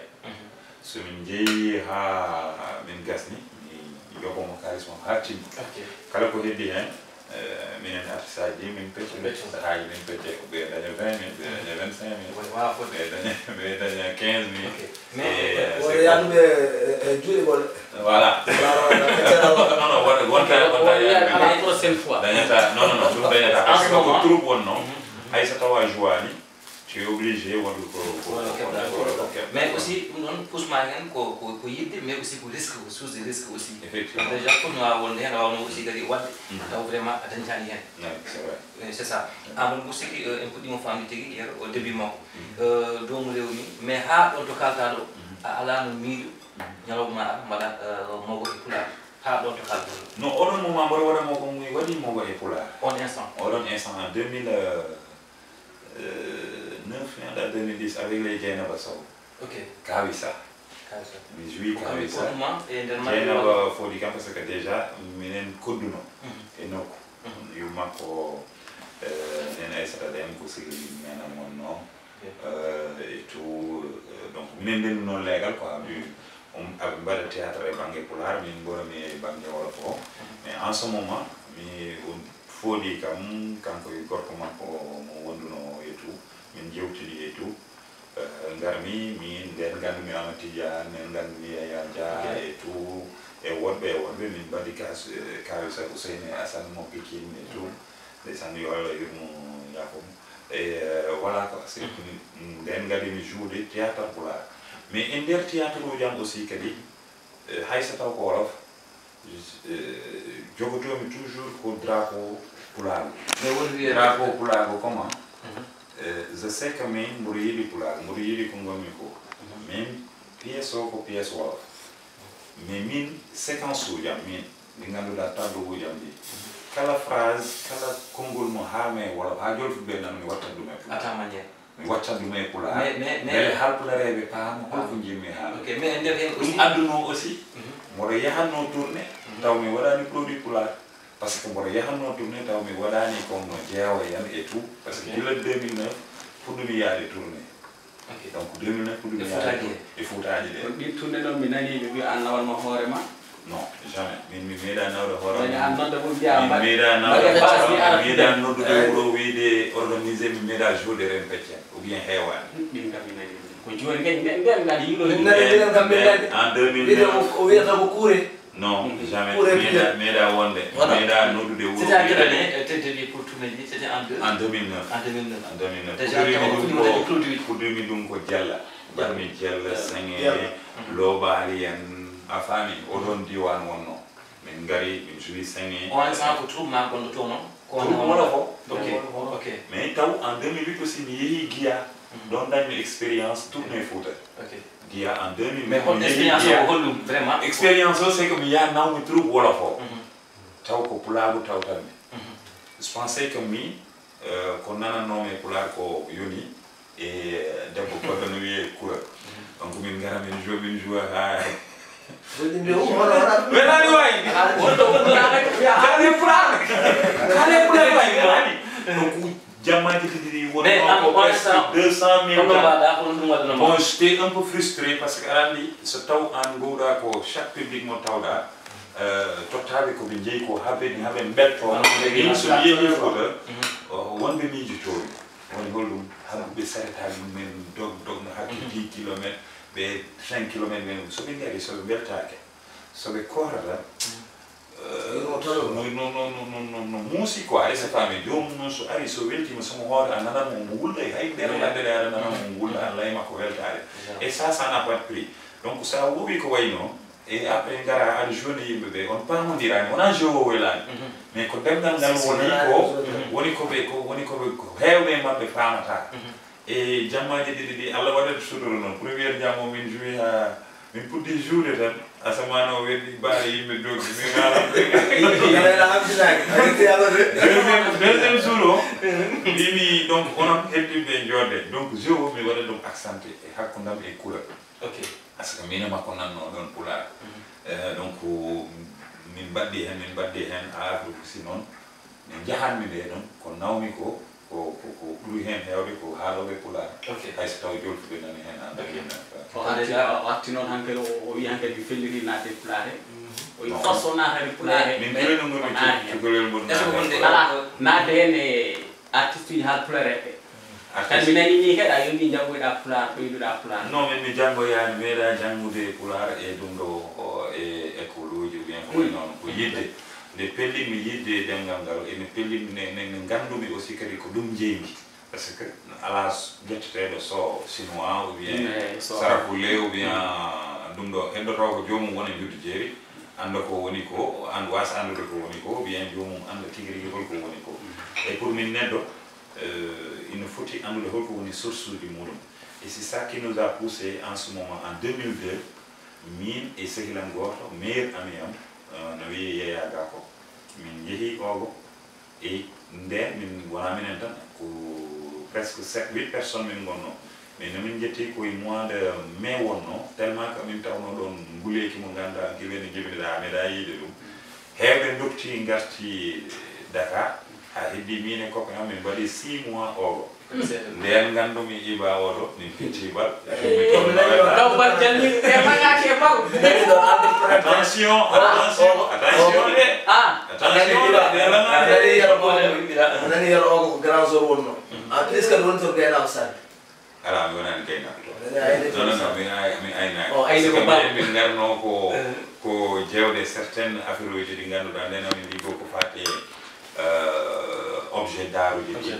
So min njeeyi haa min gasni, mi yoɓa mo kaalis mum haa timmi. Ok. Kala ko heddi heen, eh, minen artiste aji ɗi, min pecca. Pecca. Sahaaji min pecca ko ɓe daña vingt mille, ɓe daña vingt-cinq mille. Woni waawa fodde. Ɓe daña, ɓe daña quinze mille. Ok. Mais, eh, eh, c'est wona yaaduɓe, eh, eh, juuɗe gole. Voilà. Voilà, voilà. Non, non, wonta, wonta, wonta yaaduɓe. La prochaine fois. Dañata, non, non, non, ɗum dañata. Parce que ko troupe wonno, hay so tawa jouaani, tu es obligé waɗude ko, ko, ko, ko, ko, ko, ko. Mais aussi, ɗum ɗon, pusma heen ko, ko, ko yiɗde, mais aussi ko risque, ko source de risque aussi. Effectivement. Déjà, fotnoo wonde heen, a waawno aussi kadi waɗde, taw vraiment a dañtaani heen. Oui, c'est vrai. Eh, c'est ça. Amadou Mbow Siki, eh, en puɗɗiima faamde tigi, yeru o début makko. Eh, doomu lewru mi, mais haa ɗon to kaaltaa ɗo, a alaano miijo, ñalawma ma ar, mbaɗa, eh, mogo e pulaar. Haa ɗon to kaaltaa ɗo. Non, oɗon moment mboɗo waɗa mogo, mi waɗi mogo e pulaar. On instant. Oɗon instant, en deux mille neuf, en deux mille dix, avec les Dieynaba Sow. Ok. Kawisa. Kawisa. Mi joué Kawisa. Ko kamɓe fotnoo e nder maɓɓe Dieynaba walla? Fodi kam, parce que déjà, minen kodduno e nokku. Yumma ko, eh, nen Aissata Dème ko Sirili Mena wonno. Ok. Eh, et tout, eh, donc, minen ndennu noon leegal quoi, mbi, um, aɓe mbaɗa théâtre e bannge pulaar, min mboɗo mi e bannge wolof o. Mais en ce moment, mi, um, Fodi kam, kanko e gorko makko mo wonduno et tout, min jewtidi et tout. Eh, ngarmi, min nden nganndumi Amad Tidiane, nden nganndumi Yaya Dia et tout, e woɗɓe, e woɗɓe, min mbaɗi kas-, eh, Kawisa Ousseyn e Assane mo Pikine et tout. Ndeysaan, yo Allah yurmo, yaafo mo. E, eh, voilà quoi, c'est, mm, nden ngadimi joude théâtre pulaar. Mais e nder théâtre uji am aussi kadi, eh, hay so taw ko wolof, eh, jogotoomi toujours ko drapeau pulaar. Mais woni wiyeede drapeau pulaar ko comment? Eh, je sais que min mboɗo yiɗi pulaar, mboɗo yiɗi ko ngonmi ko. Min pièce o ko pièce wolof. Mais min séquence uji am, min, ɗi ngannduɗaa tableau uji am ɗi. Kala phrase, kala konngol mo haalmi e wolof, haa jolfuɓe nan, mi wattat ɗum e pulaar. À ta manière. Mi wattat ɗum e pulaar. Mais, mais, mais mbele haalpulareeɓe paama holko njiɗmi haala. Ok, mais e nder heen aussi. Ɗum addunoo aussi, mboɗo yahatnoo tournée, taw mi waɗaani produit pulaar. Parce que mboɗo yahatnoo tournée, taw mi waɗaani comme no jeewo en et tout. Parce que gila deux mille neuf, fuɗɗumi yaade tournée. Ok. Donc, deux mille neuf, fuɗɗumi yaade tournée e Fuutaaji ɗe. Kono ɗiin tournée noon, mi nanii ɓe mbiya aan nawanma hoore ma. Non, jamais. Min, mi meeɗaa nawde hoore am. Woni aan nodda mo mbiyaa, min mbaɗ-, meeɗaa nawde hoore am, mi meeɗaa noddude wuro wiyde organisé, mi meeɗaa joude ren peccen, ou bien heewaani. Ɗiin kam mi nanii ɗum. Ko jooni kadi, nden, nden nani yimɓe. Min nani, minen kam, min nani. En deux mille neuf. Wiyata ko, o wiyata ko kuure. Non, jamais. Kuure piye. Meeɗaa, meeɗaa wonde. Voilà. Meeɗaa noddude wuro wiyde. C'est-à-dire, eh, teddude pour tourner, c'était en deux? En deux mille neuf. En deux mille neuf. En deux mille neuf. Déjà, tawa ko ɗum waɗi produit. Fuɗɗiimi ɗum ko jalla. Mbaɗmi jella, saŋe, loobaali en, A faami, o ɗoon diiwaan wonnoo. Min ngari, min joui sene. On instant ko troupe ma gonɗo toon noon? Ko Troupe wala fof. Ok. Ok. Mais taw en deux mille huit aussi mi yehi Guiya, ɗoon dañmi expérience tournée Fouta. Ok. Guiya en deux mille huit. Mais hol Mi yehi expérience Guiya. O hollum vraiment? Expérience o c'est que mi yaha nawmi troupe wala fof. Mhm. Taw ko pulaagu tawtanmi. Mhm. Je pensais que mi euh, ko nanannoomi e pulaar ko yoni e debbo koddo no wiyee kura. Donc min ngara min joue min joue ha Joni mbi o hono hono wenaani wayi Wonɗo wonɗo kale pulaar kale pulaar wayi mi waɗi. Donc jammaaji ɗiɗi ɗi Mais wonno am- ko on presque instant- deux cent mille Hono gars. Mbaɗa hono ɗum waɗanoma? Bon, j'étais un peu frustré parce que aɗa anndi so taw aan ngowɗa ko chaque public mo tawɗa euh, tottaaɓe ko ɓe njeyi ko habe habe mbelto min so yehi Fouta wonɓe miijotoomi woni holɗum habbuɓe saretaaji mumen dog dogno hakke dix kilométre ɓe cinq kilométre men so ɓe ngari so ɓe mbeltaake so ɓe koorata euh, no no no no no no no muusi quoi est ce que faami joomum noon so ari so weltiima somo hoore a nanat mo omo wulda hay nder ladde ɗe aɗa nanat mo omo wulda a layma ko weltaare et ça ça n'a pas de prix donc so a wowi ko wayi noon et après ngara aɗa joini yimɓe ɓe on paamondirani wona jeu o welaani mais ko demngal ngal woni ko woni ko ɓe ko woni ko ɓe ko heewɓe e maɓɓe faamata e jammaaji ɗiɗi ɗi Allah waɗat sutura noon première jam o min joui ha min puɗɗi joude tan asamaan o weddi baare yimɓe doggi mi Yalena hamsinaki a yetti Allah de deuxième deuxième jour o mbimi donc onon heddiɓe joodde donc jeu o mi waɗa ɗum accenté e hakkundam e kura Ok. parce que min e makko nanno ɗon pulaar Eh, donc min mbaɗdi heen min mbaɗdi heen haa ɗum si noon min njahatmi nde ɗon ko nawmi ko ko ko ko ɓuri heen heewde ko haalooɓe pulaar Ok. hay so taw jolfuɓe nani heen annda heen O arti o arti noon hankadi o o wi hankadi mi felliti naatde pulaar he o wi façon naatade pulaar he min jooni ngonmi cukalel mon Est-ce que wonde ala naatde heen e artiste uji haal pulaar he ɓe kadi mi nani ni kadi a yoni janngoyɗa pulaar ɓeyduɗa pulaar non min mi janngoyaani meeɗa janngude pulaar e ɗum ɗo o, e école uji ou bien ko wayi noon ko yidde nde pellitmi yidde e ɗemngal ngal ene pellitmi ne ne ne nganndumi aussi kadi ko ɗum njeymi parce que alaa s- ƴetteteeɗo so chinois ou bien Eyi, so- sarakulle ou bien ɗum ɗo heddotoo ko joomum wona juddu jeeri annda ko woni ko an waasa anndude ko woni ko ou bien joomum annda tigi rigi holko woni ko e pour min neɗɗo euh, ina foti anndude holko woni source uji muɗum et c'est ça qui nous a poussé en ce moment en deux mille deux min e sehil am gooto meilleur ami am euh, no wiyee Yaya Gako min njehi Ogo e nden min wona minen tan ko presque sept huit personnes min ngonno mais no min jetti ko e mois de mai wonno tellement que min tawno ɗon nguleeki mo ngannduɗaa gila ne jibinɗaa meɗa yiide ɗum heewɓe dokti ngarti Dakar ha heddi min e copain am min mbaɗi six mois Ogo nden nganndu mi iba oɗo min pitti bal Taw bal janni e magaaki e bal. attention attention attention de Ah. attention de nani yero ogo ko grand jour wonno en plus kadi woni toon gaynaako sade ala mi wonani gaynaako to nani ayde non non non min ay min aynaaki O ayni ko bal. Min ngarno ko ko jewde certaines affaire uji ɗi ngannduɗaa nden amin liggoo ko faati euh, objet d'art uji ɗi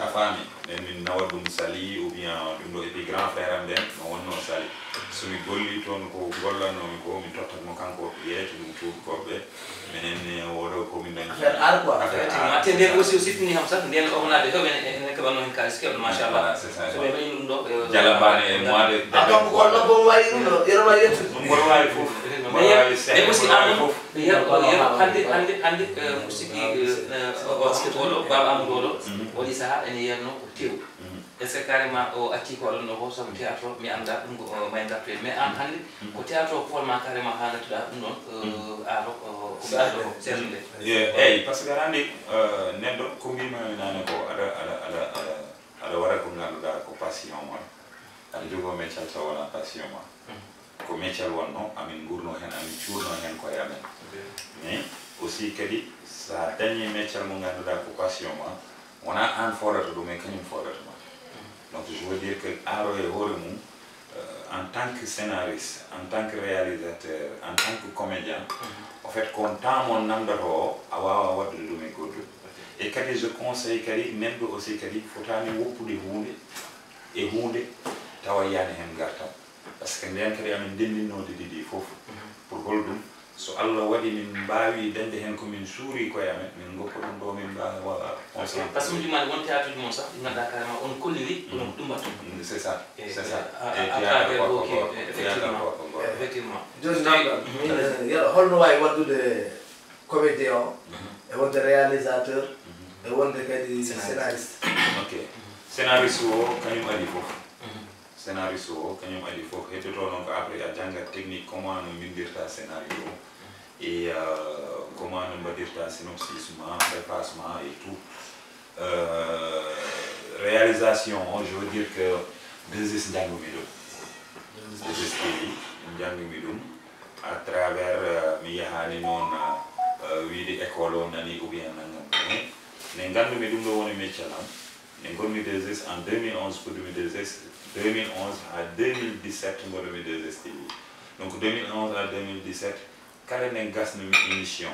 a faami ɓen min nawa ɗum sali ou bien ɗum ɗo et puis grand frère am nden no wonno sali somi golli toon ko gollannomi ko min tottat mo kanko yeeto ɗum tuubakooɓe minen ne oɗo ko min dañi affaire art quoi affaire art Te nden aussi o siftini kam sax nden ognaaɓe heewɓe ene keɓanno heen kaalis kewɗo machallah c'est ça so ɓe mbaɗi ɗum ɗo jalabaane e mois de a kanko ko lobbo mo wayi ɗum ɗo yero ma yettude ɗum mboɗo waawi fof mboɗo waawi mais aussi mboɗo waawi amadou fof yero yero hannde hannde hannde musiki oɗo baaba amadou oɗo waɗi saha ene yiyatno ko tew est ce que carrément o acci ko waɗanno ko sabu théâtre o mi annda ɗum ko may ngartu heen mais an hannde ko théâtre o forma carrément ha ngartuɗa ɗum ɗon aro ko mbaɗo ko serlude eyyi parce que aɗa anndi neɗɗo ko mbimami nane ko aɗa aɗa aɗa aɗa aɗa waɗa ko ngannduɗa ko passion ma aɗa jogoo meccal taw wona passion ma ko meccal wonno amin ngurno heen amin cuurno heen koye amen mais aussi kadi sa dañi meccal mo ngannduɗa ko passion ma wona an fodata ɗum e kañum fodata ma donc je veux dire que aro e hoore mum euh, en tant que scénariste en tant que réalisateur en tant que comédien au fait ko on temps mo namdoto o a wawa waddude ɗum e goɗɗum e kadi je conseil kadi neɗɗo aussi kadi fotani woppude hunde e hunde tawa yiyani hen gartam par ce que nden kadi amin ndendinnode ɗiɗi fof Pour holɗum? So Allah waɗi min mbaawi dañde heen ko min suuri koye amen, min ngoppa ɗum ɗo, min mbaawa concentré. Parce que ɗum jimani won théâtre ji mon sax ɗi ngannduɗaa carrément on kolliri kono ɗum mbattu. C'est ça, c'est ça. Et théâtre ko ko goto. Effectivement. Jooni namdal, yala holno waawi waɗdude comédien o e wonde réalisateur e wonde kadi scénariste? Ok. Scénariste o kañum adii fof. Scénariste o kañum adii fof. Heddoto noon ko après a janngat technique, comment no mbindirta scénario o, e comment no mbaɗirta synopsis ma, préface ma et tout. Réalisation o, je veux dire que deux S njanngumi ɗum. Deux S T V njanngumi ɗum à travers, mi yahaani noon wiyde école o nani ou bien nanngam, mais nde nganndumi ɗum ɗo woni métier am. Nde ngonmi deux S en deux mille onze, fuɗɗumi deux S, deux mille onze haa deux mille dix-sept mboɗomi deux S T V. Donc deux mille onze à deux mille dix-sept, kala nde ngasnumi émission,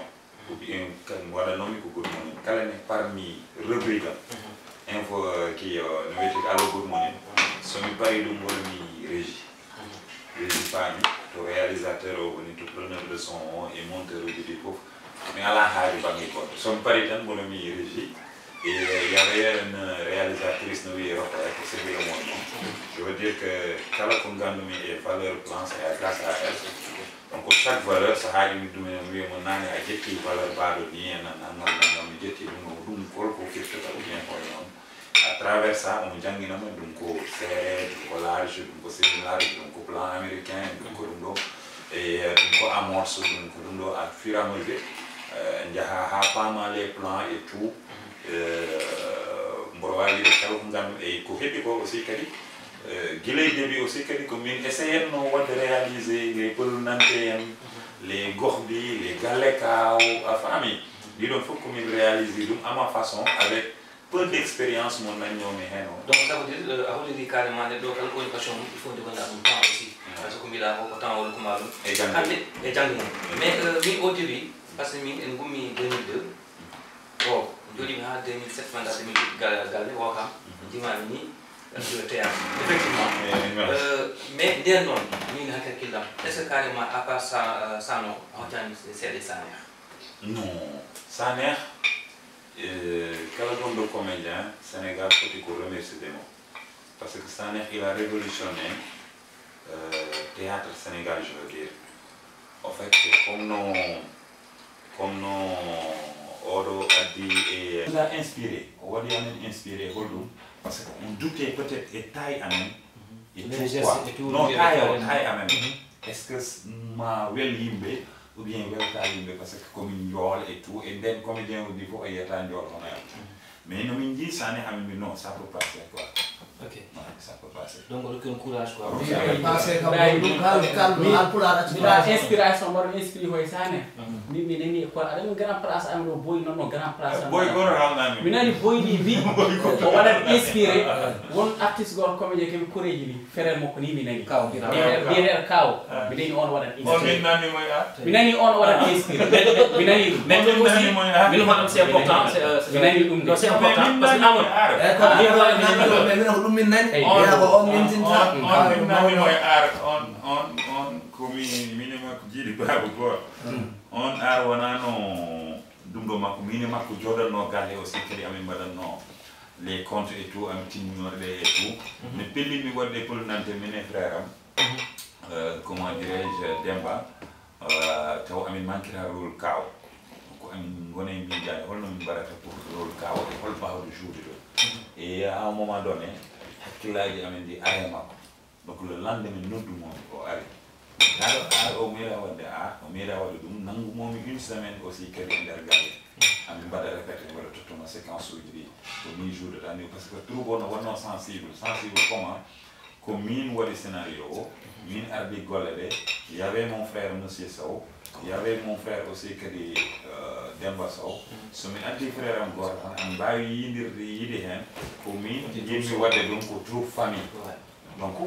ou bien mi waɗanoomi ko Good Morning, kala nde parmi rubrique am, info, ki no wiyetee Allo Good Morning, so mi parii ɗum mboɗomi régie. Régie paami, to réalisateur o woni, to preneur de son o e monteur uji ɗi fof. Mi alaa haaju bannge goɗɗo. So mi parii tan mboɗomi régie. Et il y avait une réalisatrice no wiyee Rokhaya, ko sehil am won noon. Je veux dire que kala ko nganndumi e valeur plan, c'est grâce à elle. Donc chaque valeur, so haaji mi ɗum en wiya mo naane a ƴetti valeur baaɗo ni e nanngam nanngam, mi ƴetti ɗum, ɗum hol ko firtata ou bien hol noon. À travers ça, omo janngina min ɗum ko serré, ɗum ko large, ɗum ko semi large, ɗum ko plan américain, ɗum ko ɗum ɗo. E ɗum ko amorce, ɗum ko ɗum ɗo. À fur et à mesure, njaha haa paama les plans et tout. Mboɗo waawi wiide kala ko nganndumi e ko heddi ko aussi kadi, gila e début aussi kadi ko min essayatno waɗde réaliser les pelunante en, les gohɗi, les galle kaaw, a faami. Ɗiɗon fof ko min réaliser ɗum à ma façon, avec peu d'expérience mo dañnoomi heen o. Donc ça veut dire a holliri carrément neɗɗo kala ko woni passion mum, il faut nde wonda ɗum temps aussi. Par ce que ko mbiɗa ko, ko temps o rokkuma ɗum. E jannde. Hannde e jannde mum. Mais min au début, par ce que min en ngummi deux mille deux, o jooɗimi haa deux mille sept walla deux mille huit galle, o kam jimami ni. Théâtre effectivement. Mais nden noon min hakkille am, est ce que carrément à part ça, sano a hoccani seeɗa e Sanekh? Non, Sanekh, kala gonɗo comédien Sénégal foti ko remercier mo. Parce que Sanekh, il a révolutionné théâtre Sénégal, je veux dire. En fait, comme no, comme no oɗo addi e la inspiré, o waɗi amen inspiré holɗum? Parce que on doutait peut-être e taille amen. Et pourquoi? Non, taille o, taille amen. Est ce que ma wel yimɓe ou bien welta yimɓe? Parce que komin njool et tout, e nden comédien uji fof a yiyata njool hono am. Mais no min njii Sanekh, amin mbi non, ça peut passer quoi. Ok. Ouais, ça peut passer. Donc rokki on courage quoi. Passé kam ɗum kal kal alpulaar acci. Mbiɗa inspiration mbaɗo inspiré koye Sanekh. Min mi nani ko aɗa mi grand place am ɗo boy noon no grand place am. Boy goto haalnami. Mi nani boy ni mbi o waɗat inspiré won artiste goto comédien keɓe koreji ni. Frère makko ni mi nani. Kaw. Biyeteeɗo, biyeteeɗo Kaw. Mi nani on waɗat inspiré. On min nani mo e ar. Mi nani on waɗat inspiré. Mi nani ɗum. Mais min aussi, min hoɗam c'est important. Mi nani ɗum de. Non, c'est important. Parce que amon. Eyi, ko ɗum min nani. Yaa ko on min tinta. On min nani mo e ar. On, on, on ko mi, min e makko jiiɗi baaba gooto. On ar wonano ɗum ɗo makko. Min e makko jooɗatno galle aussi kadi amin mbaɗatno les comptes et tout, amin timminoɗe ɗe et tout. Mi pellitmi waɗde pelunante min e frère am. Comment dirais-je, Demba, taw amin mankira rôle Kaw. Ko amin ngona e miijaade holno min mbaɗata pour rôle Kaw e hol baawɗo joude ɗo. Et à un moment donné, hakkillaaji amin ndi ara e makko. Donc le lendemain noddumomi o ari. Aɗo ar o meeɗa waɗde ar, o meeɗa waɗde ɗum, nanngumomi une semaine aussi kadi e nder galle. Amin mbaɗa répété, mbaɗa tottuno séquence uji ɗi. Ko min joudata ni, parce que trouble no wonno sensible. Sensible comment? Ko min waɗi scénario o, min ardi golle ɗe, y avait mon frère Monsieur Sow, y avait mon frère aussi kadi Demba Sow. So mi addi frère am gooto tan, amin mbaawi yiidirde yiide heen, ko min njiɗmi waɗde ɗum ko troupe famille. Donc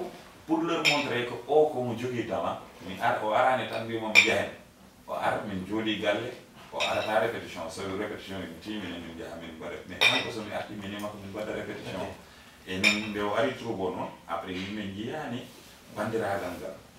pour leur montrer que o ko mo jogii talent, mi ar, o araani tan mbiymo mi yahen. O ar, min jooɗii galle, o arata répétition. So répétition ene tiimi, minen min njaha min mbaɗa. Mais kanko so mi arti, min e makko min mbaɗa répétition. E noon nde o ari trouble o noon, après yimɓe njiyaani banndiraagal ngal.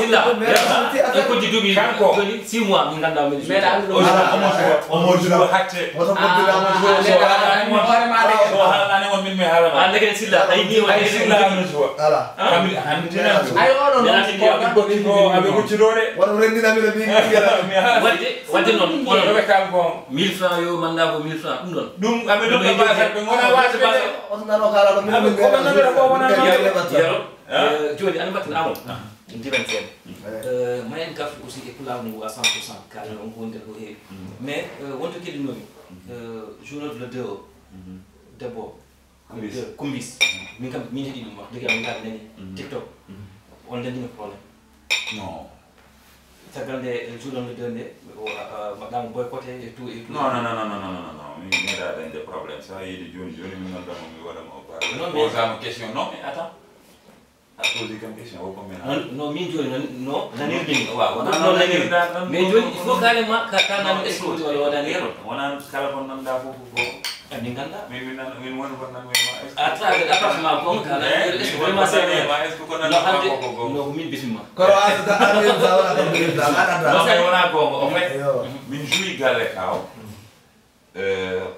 Silla, en kojji duuɓi, kanko, joni six mois, min nganndaa min. Meeɗa anndude. Omo juwa, omo juwa hatte. Hoto poddira mo juwa. So haalani on, so haalani on, min mi haalana. Annde ken Silla, ay ni o ay Silla no juwa. Ala. Kamil hantina. Ay oɗon non ko aɓe gotti ko aɓe gotti ɗo de. Wano rendina mi no mi mi ala. Wadde wadde noon onon. Ɗo ɓe kam ko mille francs yo manda ko mille francs ɗum ɗon. Ɗum aɓe ɗum ɓe basa ɓe ngona wasa ɓe. On nano kala ɗo min ko ɓe nanora ko wona. Yaro. Jooni an mbatten amon. Ndiwen seeɗa. Ma en gaf aussi e pulaagu ngu à cent pour cent, kaalen on ko woni nder ko heewi. Mais wonto keɗinomi journal le deux o, debbo o, kumbis. Min kam min heɗi ɗum wax dëgg yàlla, min kam nani tiktok. On ndenndino problème. Non. Caggal nde journal le deux nde mbaɗɗaama boycotté et tout et tout. Non non non non non non non non, min meeɗa dañde problème. Sa yiide jooni jooni min nodda mo mi waɗa mo parle. Posama question. Non mais attends. A posi kam question o ko min. Non non, min jooni non non nanirmi. Waaw non nanir. Mais jooni il faut carrément ka ka nan est-ce que wala wala nanir. Wona kala kon nan da fof ko. Min ganda. Min min nan min woni kon nan min ma. À travers appartement ko ka nan est-ce que vraiment c'est vrai? Est-ce que ko nan ko ko. Non min bismillah. Kono asata amin sa wala ko min sa wala. Non mais wona ko en fait. Min joui galle kaw.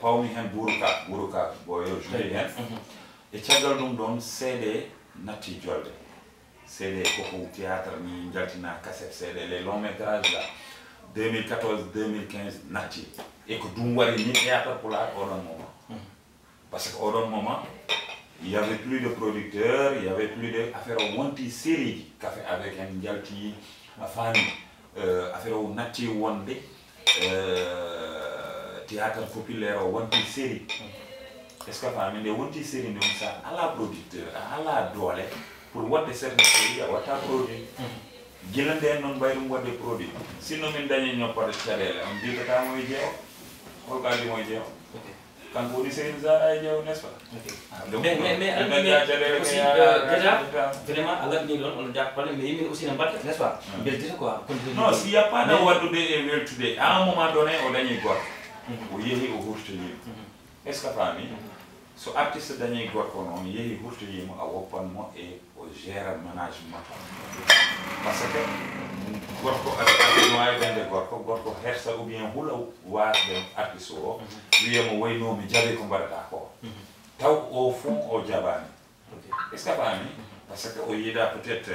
Pawmi heen buuru ka buuru ka boyo joui heen. E caggal ɗum ɗoon seede natti jolde. Seede koko théâtre ni jaltina cassette seede les longs métrages là. Deux mille quatorze deux mille quinze natti. E ko ɗum wari ni théâtre pulaar oɗon moment. Parce que oɗon moment il y avait plus de producteur, il y avait plus de affaire o wonti série ji café avec en jalti a faami. Affaire o natti wonde théâtre populaire o wonti série. Est ce que a faami nde wonti série ndon sa ala producteur a ala doole pour waɗde certaine série a watta produit. Gila nden noon mbay ɗum waɗde produit. Sinno min dañi ñoppata caɗeele on mbiytatamo e jeewo. Holko addi mo e jeewo? Kanko woni sehil zara e jeewo n'est ce pas? Mais mais mais ɓe daña caɗeele aussi déjà vraiment a laɓni ɗon on jappale mais yimɓe aussi ne mbatta n'est ce pas? Beldita quoi. Non si y a pas de waɗdude e weltude à un moment donné o dañi gorko. O yeehi o hurtoyima. Est ce que a faami? So artiste dañi gorko noon yeehi hurtoyimo a woppan mo e o gère management. Parce que gorko aɗa no wawi dañde gorko gorko hersa ou bien hula wasde artiste o wiyamo wayno mi jaɓi ko mbaɗata ko. Taw au fond o jaɓani. Est ce que a faami? Parce que o yiiɗa peut être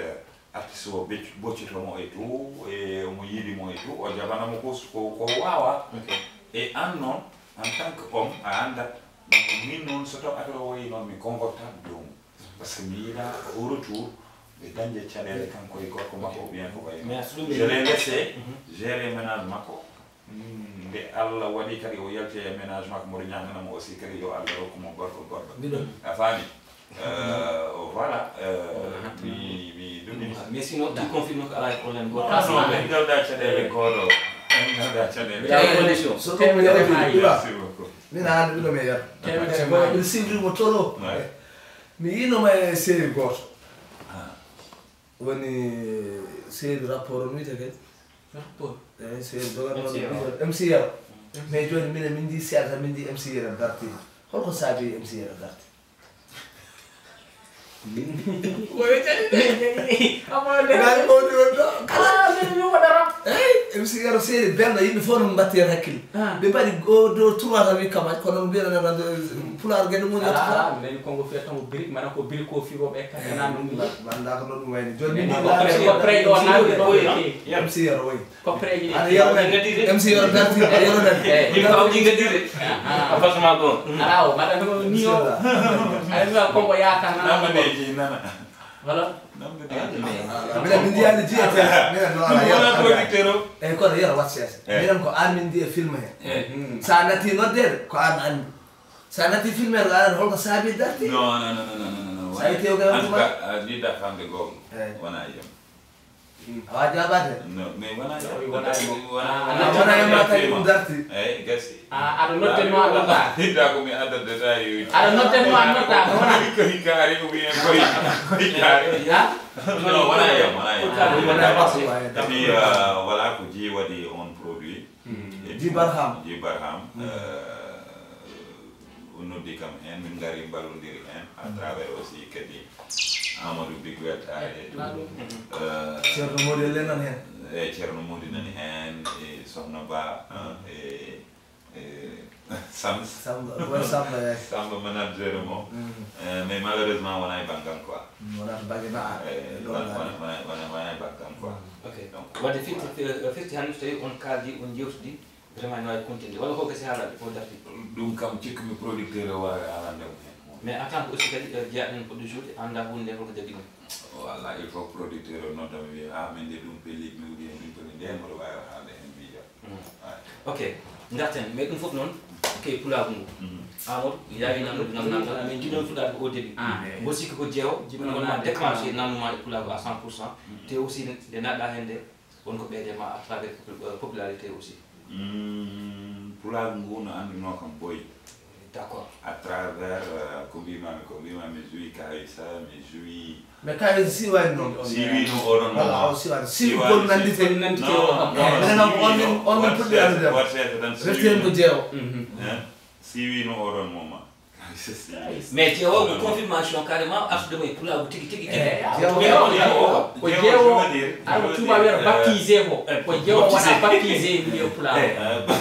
artiste o boccitomo e tout e omo yiiɗi mo e tout o jaɓanamo ko ko wawa. E an noon en tant que homme a andat. Donc min noon so taw affaire o wayi noon mi comportable dow mum. Parce que mi yiiɗa au retour ɓe dañde caɗeele kanko e gorko makko ou bien ko wayi noon. Je l'ai laissé gérer ménage makko. Nde Allah waɗi kadi o yalti e ménage makko, mboɗo ñaagana mo aussi kadi yo Allah rokku mo gorko goɗɗo. A faami? Euh, voilà, euh, mi mi ɗum mi mais sinon tu confirme ko alaa e problème goto. En ngalda caɗeele goto, en ngalda caɗeele. So ɗum mi yawti pula. Merci beaucoup. Min a hande ɗum e yar. Mboɗo sivri mo tolo. Mi yiinoma e série goto. Woni série rapport on wiyete kadi. Rapport. Eyi, série dogannoɗo mc yaro. Mais joni minen min ndi seeɗa tan min ndi mc yaro darti. Holko saabi mc yaro darti? Oyo jaɗi de. Ngal mawni on ɗo. Ala min mi waɗa rap. Eyi, mc yaro série belɗo, yimɓe fof no mbatti hen hakkille. Ɓe mbaɗi o do trois tan wi kamaj kono no mbiyaɗa nana pulaar gueɗe mum yettata. Ala min kongo fiyat tan ko birik mana ko birik ko figo ɓe katanani ɗum. Manda ko ɗo ɗum wayni joni Min ko prey ɗo nanɗi ɗo. Mc yaro wayi. Ko preeji Ana yaro nani. Mc yaro darti yaro nani. Min kawji gadire. Afasma ko. Ala o mbaɗa ɗum ni o. Aɗa wiya kongo yaaka nana. Namaneji nana. Voilà. Minen min jiyani jiya tela minen no ala Wona yaro. Producteur o. Eyyi kono yero wat sese minen ko an min ndi e film he. Sa natti noddede ko an andi. Sa natti filmede ko aɗa holko saabi darti. Non, non, non, non, non, non. Sa yetti o kay En tout cas, a jiida famde googo. Eyyi. Wona yam. Awa jaabade. Non, mais wona yam. Wona yam. Wona A wona yam ma tawi ɗum darti. Eyyi, gasi. A aɗa nodde no a nodda. Hidda ko mi adda détail uji. Aɗa nodde no a nodda, wona. Ko hikka ari ko wiyen koy. Ko hikka ari. Ha? Non, wona yam, wona yam. Wona yam, wona yam. Et puis, euh, voilà ko ji waɗi on produit. Ji Barham. Ji Barham. Euh, o noddi kam heen, min ngari mballondiri heen à travers aussi kadi Amadou Big Weltare et tout. Euh, Ceerno Mody e lenan heen. E Ceerno Mody nani heen, e Sohna Ba, e e Sam Samba, boy Samba, eyyi. Samba manager mo. Eh, mais malheureusement wona e bangam quoi. Wona to bangge ma. Eh, Ɗo wona wona. Wona wona wona e bangam quoi. Ok. Donc Wadde firti firti hannde so tawi on kaaldi on jewtidi vraiment ne wawi continde walla ko gasi haalaɓe ko darti. Ɗum kam cikkumi producteur o wawi haalande mo hen. Mais en tant que aussi kadi jeyaɗen ko ɗo joude anda hunde holko jaggi ɗum. Voilà, il faut producteur o noddam wiya ah min de ɗum pellit mi ou bien ɗum pellit nden mboɗo wawi haalde hen miijo. Ok, ngarten mais ɗum fof noon kay pulaagu ngu. Amadou yawi nannude namdal ngal mais jiɗon fuɗaade ko au début. Mboɗo sikki ko jeewo wonma déclenché nannuma e pulaagu à cent pour cent. Te aussi nde naɗɗa heen nde won ko ɓeyde ma à travers popularité aussi. Pulaagu ngu no anndunoo kam boy. D'accord. À travers ko mbimami ko mbimami mi joui kaysa mi joui. Mais kaysa siwani noon. Siwino oɗon Wala o moment. siwani siwgol nandite. Nandite o kam. Minen kam on min on min puɗɗi andude. Warsede tan Refti hen ko jeewo. Siwino oɗon moment. Kaysa siwi. Mais jeewo ko confirmation carrément arsude mo e pulaagu tigi tigi tigi. Jeewo. Ko jeewo ara ko tuba wiyata baptisé ko ko jeewo wona baptisé mbiye pulaagu.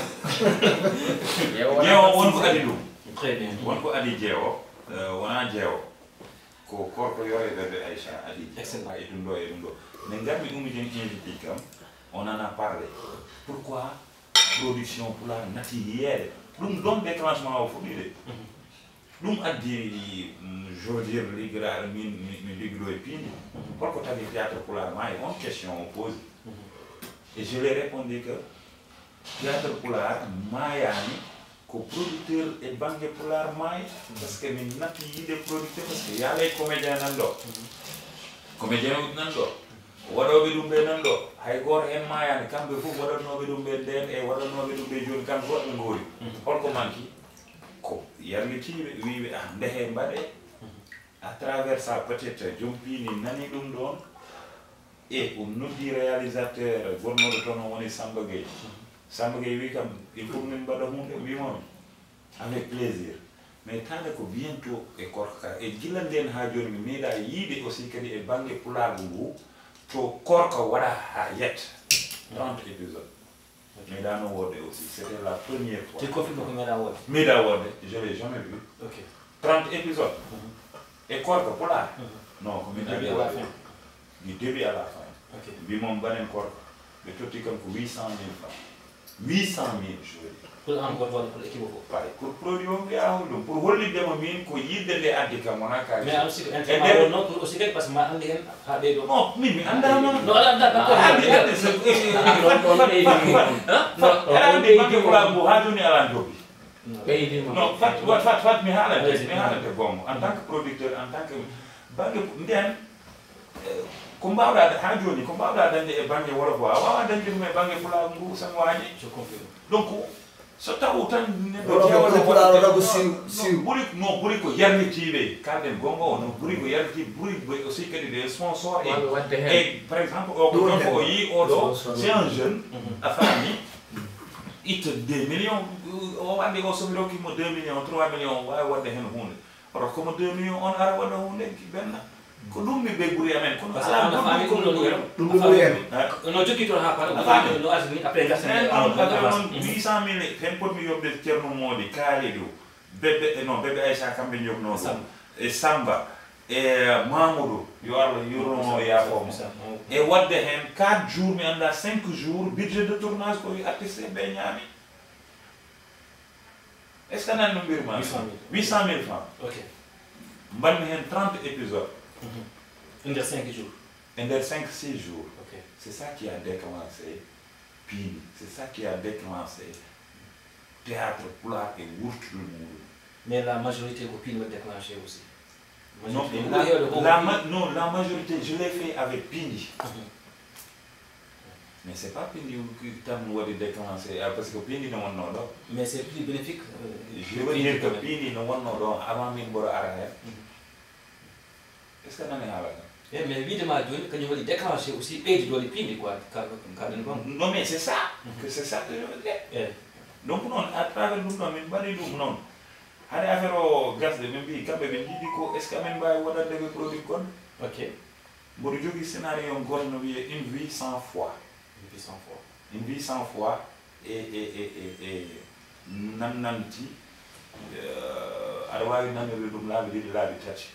Jeewo won ko adi ɗum. Très bien. Won ko adi jeewo wona jeewo. Ko korko yore bébé Aïcha adi jeewo e ɗum ɗo e ɗum ɗo. Min ngarmi ɗum jen invité kam on ana parle pourquoi production pulaar nati yiyeede ɗum ɗon déclenchement o fuɗɗiɗe. Ɗum addi jodir liggiraaɗo min mi liggiɗo e piindi. Holko tagi théâtre pulaar maayi on question o pose. Et je lui répondu que théâtre pulaar maayaani ko producteur e bannge pulaar maayi. Parce que min natti yiide producteur parce que yaalay comédien nan ɗo. Comédien uji nan ɗo. Waɗooɓe ɗum ɓe nan ɗo hay gooto heen maayaani kamɓe fof waɗatnooɓe ɗum ɓe ndeen e waɗatnooɓe ɗum ɓe jooni kamɓe fof ɓe ngoori. Holko manki? Ko yarlitiiɓe wiiɓe ah ndehee mbaɗee. À travers ça peut-être joom piindi nani ɗum ɗoon. E o noddi réalisateur gonnooɗo toon o woni Samba Gueye. Samba Gueye wi kam il faut min mbaɗa huunde mbimomi avec plaisir. Mais tande ko bientôt e korka e gila nden ha joni mi meeɗa yiide aussi kadi e banggue pulaagu ngu to korka waɗa ha yet trente épisode. Meeɗano wodde aussi c'était la première fois. Te confirme ko meeɗa wodde. Meeɗa wodde je l'ai jamais vu. Ok. Trente épisode e korka pulaar. Non ko min Début à la fin. Du début à la fin. Ok. Mbimon mbaɗen korka ɓe totti kam ko huit cent mille francs. Huit cent mille joli. Pour an goto walla pour équipe o fof. Pay pour produit o mbiya hol ɗum pour hollitde mo min ko yidde nde addi kam wona kalis. Mais am siko intérêt ma wonno pour aussi kadi parce que ma andi hen ha ɓeydo. Non, min mi andama. No ala anda d'accord. Andi andi se. Aɗa andi banque pulaar ngu ha joni ala jobbi. Ɓeydima. Non, fat fat fat mi haalante mi haalante gonga en tant que producteur en tant que banque nden. Ko mbawɗa haa jooni ko mbawɗa dañde e bannge wolof o a waawaa dañde ɗum e bannge pulaagu ngu sanwaaji. Donc so taw tan neɗɗo jeewano pulaaro rago siw siw ɓuri no ɓuri ko yarlitiiɓe kalden gonga o no ɓuri ko yarlitiiɓe ɓuri aussi kadi des sponsors e par exemple o ko ɗon ko o yii oɗo c'est un jeune a faami itta deux millions o wande o somi rokkimo deux millions trois millions waawi wadde heen huunde Rokko mo deux millions on ara waɗa hunde benna. Ko ɗum mi ɓe ɓuri amen kono ala ɗum ɓuri ko ɗum ɓuri amen. Ɗum ɗum ɓuri amen. No joggi toon ha paɗa no ardi ni après gasa ne on affaire on huit cent mille hen potmi yoɓde Ceerno Moodi Kaalidu Bébé e non Bébé Aïcha kamɓe jogno ɗum e Samba e Mamoudou yo Allah yurmo yafomo e wadde hen quatre jours mi anda cinq jours budget de tournage ko wi artiste ɓe ñaami. Est-ce que a nani no mbirma? Huit cent mille. Huit cent mille francs. Ok. Mbanmi heen trente épisodes. E nder cinq jours. E nder cinq six jours. Ok. C'est ça qui a déclenché Piindi. C'est ça qui a déclenché théâtre pulaar e wurtude muɗum. Mais la majorité ko Piindi waɗi déclenché aussi. Non, la, la, non, la majorité, je l'ai fait avec Piindi. Mais c'est pas Piindi tan waɗi déclenché ah, parce que Piindi no wonno ɗo. Mais c'est plus bénéfique. Euh, je veux dire que Piindi no wonno ɗo avant min mboɗo ara hen. Est ce que nani haala kam? E mais wiide ma joni kañum waɗi déclenché aussi ɓeydi doole Piindi quoi kaɗen kon. Non mais c'est ça que c'est ça que je veux dire. Donc noon à travers ɗum ɗo min mbaɗi ɗum noon. Hade affaire o gasde min mbi kamɓe ɓe jiiɗi ko est ce que amin mbawi waɗande ɓe produit goɗɗo. Ok. Mboɗo jogii scénario goto no wiyee Une vie cent fois. Une vie cent fois. Une vie cent fois e e e e e nannanti aɗa waawi nannude ɗum laabi ɗiɗi laabi tati.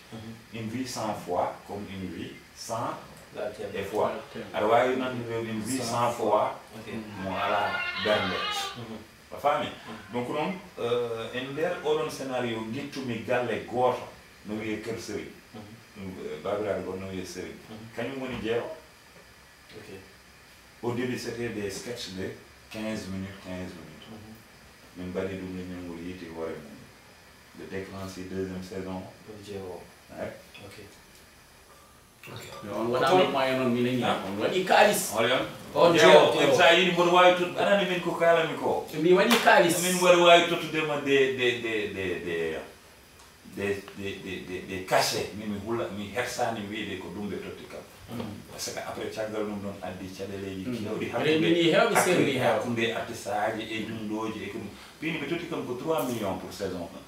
Une vie cent fois comme une vie cent e fois aɗa waawi nannude une vie cent fois mo alaa bernde. A faami? Donc noon e nder oɗon scénario ngittumi galle gooto no wiyee Kër Serigne. Baabiraaɗo goɗɗo no wiyee Serigne. Kañum woni jeero. Au début c'était des sketchs de quinze minutes quinze minutes. Min mbaɗi ɗum ni min ngol yiiti hoore mum. Ɓe déclenché deuxième saison o. Jeero. Ok. On waɗaama moyen noon minen ñaa on waɗi kaalis. On jeewo sa yiɗi mboɗo waawi tottude anani min ko kaalami ko. Mi waɗi kaalis. Min mboɗo waawi tottude ma de de de de de de de de de de cachet min mi hula mi hersani wiide ko ɗum ɓe totti kam. Parce que après caggal ɗum ɗon addi caɗeleeji kewɗi hakkunde hakkunde artiste aji e ɗum ɗooji e ko ɗum. Piini ɓe totti kam ko trois millions pour saison un.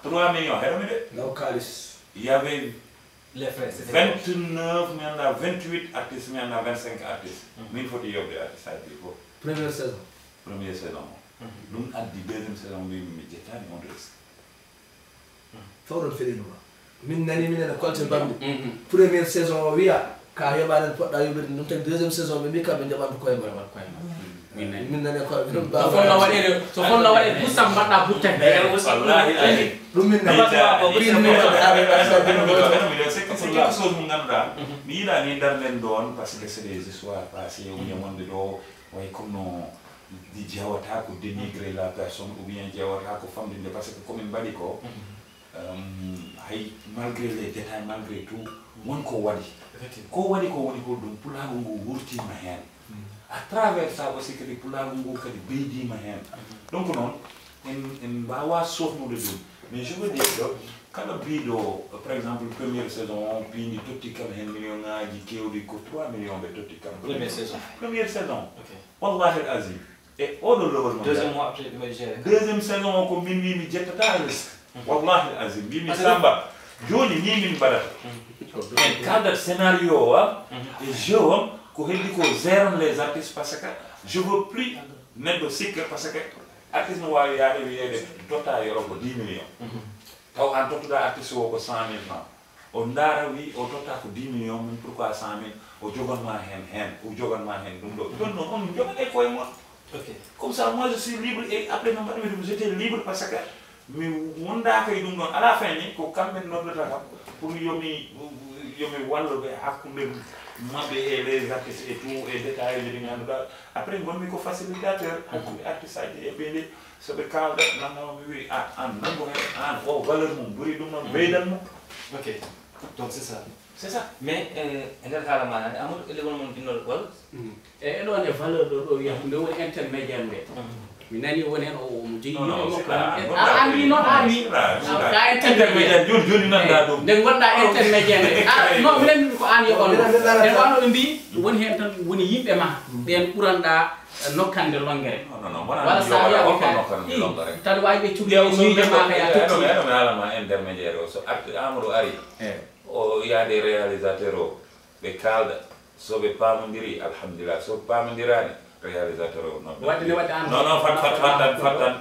Trois millions heɗomi de. Law kaalis. Yabe Les frais, c'était vingt-neuf, mi anndaa vingt-huit artistes, mi anndaa vingt-cinq artistes. Min foti yoɓde artiste aji ɗi fof. Première saison. Première saison o. Ɗum addi deuxième saison mbimi mi ƴettaani on risque. Fawɗon feɗinuma. Min nani minen e kolte bamɗi. Première saison o wiya ka heɓaani en poɗɗa yoɓirde ɗum tagi deuxième saison ɓe mbi kamɓe njoɓanto koye mum. Min nani koye ɗum so fonno waɗede so fonno waɗede bussam mbaɗɗa butte. Ɗum min nani c'est quelque chose mo ngannduɗaa mi yiɗa ni darden ɗon parce que c'est des histoires passé o yamonde ɗo way comme no di jewata ko dénigrer la personne ou bien jewata ko famdinde parce que komin mbaɗi ko hay malgré les détails malgré tout won ko waɗi ko waɗi ko woni ko ɗum pulaagu ngu wurtima heen à travers ça aussi kadi pulaagu ngu kadi ɓeydima heen donc noon en en mbawa sofnude ɗum mais je veux dire ɗo kala mbiɗo par exemple première saison on piindi totti kam heen million ngaji kewɗi ko trois millions ɓe totti kam première saison première saison wallahi al azim e oɗo lowol mo deuxième mois après ɓe mbaɗi géré deuxième saison o ko min wi mi jettata risque wallahi al azim mbimi samba joni ni min mbaɗata en cadre scénario o am e jeu am ko heddi ko géron les artistes parce que je veux plus neɗɗo sikka parce que artiste no wawi yaade wiyede totta yoro ko dix millions taw an tottuɗa artiste o ko cent mille francs o ndaara wi o totta ko dix millions min pourquoi cent mille o jogonma hen hen o jogonma hen ɗum ɗo ɗon noon on jogoɗe koye mon Ok. Comme ça, moi, je suis libre et après, non, mbaɗmi ɗum, j'étais libre parce que mi wondaaka e ɗum ɗon. À la fin ni, ko kamɓe noddata kam pour yo mi, yo mi wallo ɓe hakkunde maɓɓe e les artistes et tout, e détail ji ɗi ngannduɗaa. Après, ngonmi ko facilitateur hakkunde artiste aji e ɓe nde, so ɓe kaalda, nannama mi wi, "Ah, an, nanngu heen, an, o valeur mum ɓuri ɗum ɗon, ɓeydan mo." Ok. Donc, c'est ça. C'est ça. Mais, euh, e nder haala ma nane, Amadou, e leñol mon ginnol walla? E ɗon e valeur ɗo, ɗo wiya, nde woni intermédiaire nde. Mi nani woni heen o, omo jogii yimɓe makko. A, an wi noon, an wi. Ka intermédiaire. Joni, joni nannda ɗum. Nde ngonɗa intermédiaire nde. A, non, mi nani ko an yoɓano. E wano ɓe mbi, woni heen tan woni yimɓe ma. Ɓen ɓuranɗa, eh, nokkande longere. Non, non, non, wona wala sa wiya ko nokkande longere. Tan wawi ɓe cukli miijo ma ka ya totti. Eɗo mi haalama intermédiaire o, so arti Amadou ari. O yaade réalisateur o, ɓe kaalda. So ɓe paamondiri, alhamdulillah. So ɓe paamondiraani, réalisateur o nodda. Wadde ne wadde an. Non, non, fat, fat, fat tan, fat tan.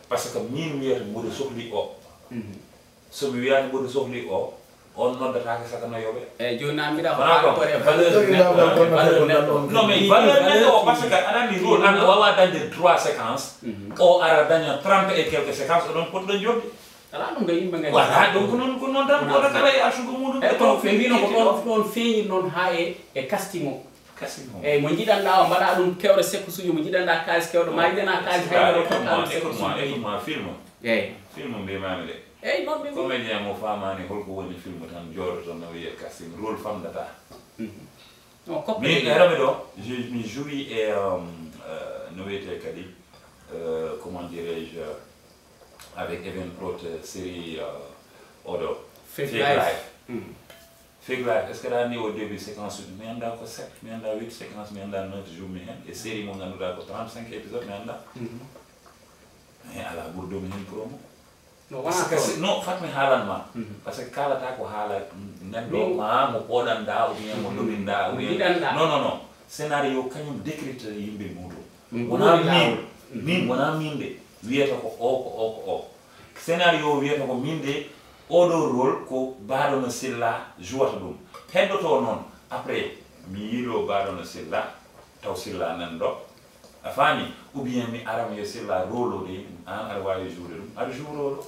Parce que min wiyata mboɗo sohli o. So mi wiyaani mboɗo sohli o, on noddataake saka no yoɓe. Eyi, jooni noon mbiɗa ko haalde ko e valeur neɗɗo. Valeur neɗɗo. Non, mais valeur neɗɗo o, parce que aɗa anndi rôle, an a waawaa dañde trois séquences, o ara daña trente et quelques séquences, oɗon potɗon joɗde. Alaa ɗum kay yimɓe nganndi. Voilà, donc ko noon, ko noon tan, gooto kala e arsugo muɗum. Eyi, kono ɓe mbino ko ɗon, ɗon feeñi noon haa e, e casting o. Casting o. Eyi, mo njiɗanɗa o mbaɗa ɗum kewre séquences uji, mo njiɗanɗa kaalis kewɗo, ma yiɗana kaalis hay dara, o tokka ɗum séquences uji. Écoute-moi, film. Eyi. Film mbimami de. Eyi, noon ɓe mbi. Comédien mo faamaani holko woni film tan jooɗoto no wiya casting, rôle famdata. Non, coppe min e rewɓe ɗo, je, mi jouis e, euh, euh, no wiyetee kadi, euh, comment dirais-je, avec Even Prot, euh, série, euh, oɗo. Fake Life. Fake Life. Est-ce que aɗa anndi o début séquence uji? Mi annda ko sept, mi annda huit séquence, mi annda neuf jours mi heen. E série mo ngannduɗaa ko trente-cinq épisodes, mi annda. Mais alaa ɓurɗo mi heen promo. No, parce que si, non, fat mi haalan ma. Parce que kaalata ko haala neɗɗo ma mo pooɗanɗa, ou bien mo dominɗa, ou bien. Non, non, non. Scénario kañum décrypte yimɓe muɗum. Wona min, min, wona min de. Wiyata ko o, ko o, ko o. Scénario wiyata ko min de, oɗo rôle ko Baɗono Silla jouata ɗum. Heddoto noon, après, mi yiilo Baɗono Silla, taw Silla nan ɗo. A faami? Ou bien mi ara mi yo Silla rôle o de, an aɗa waawi joude ɗum, aɗa joue rôle o.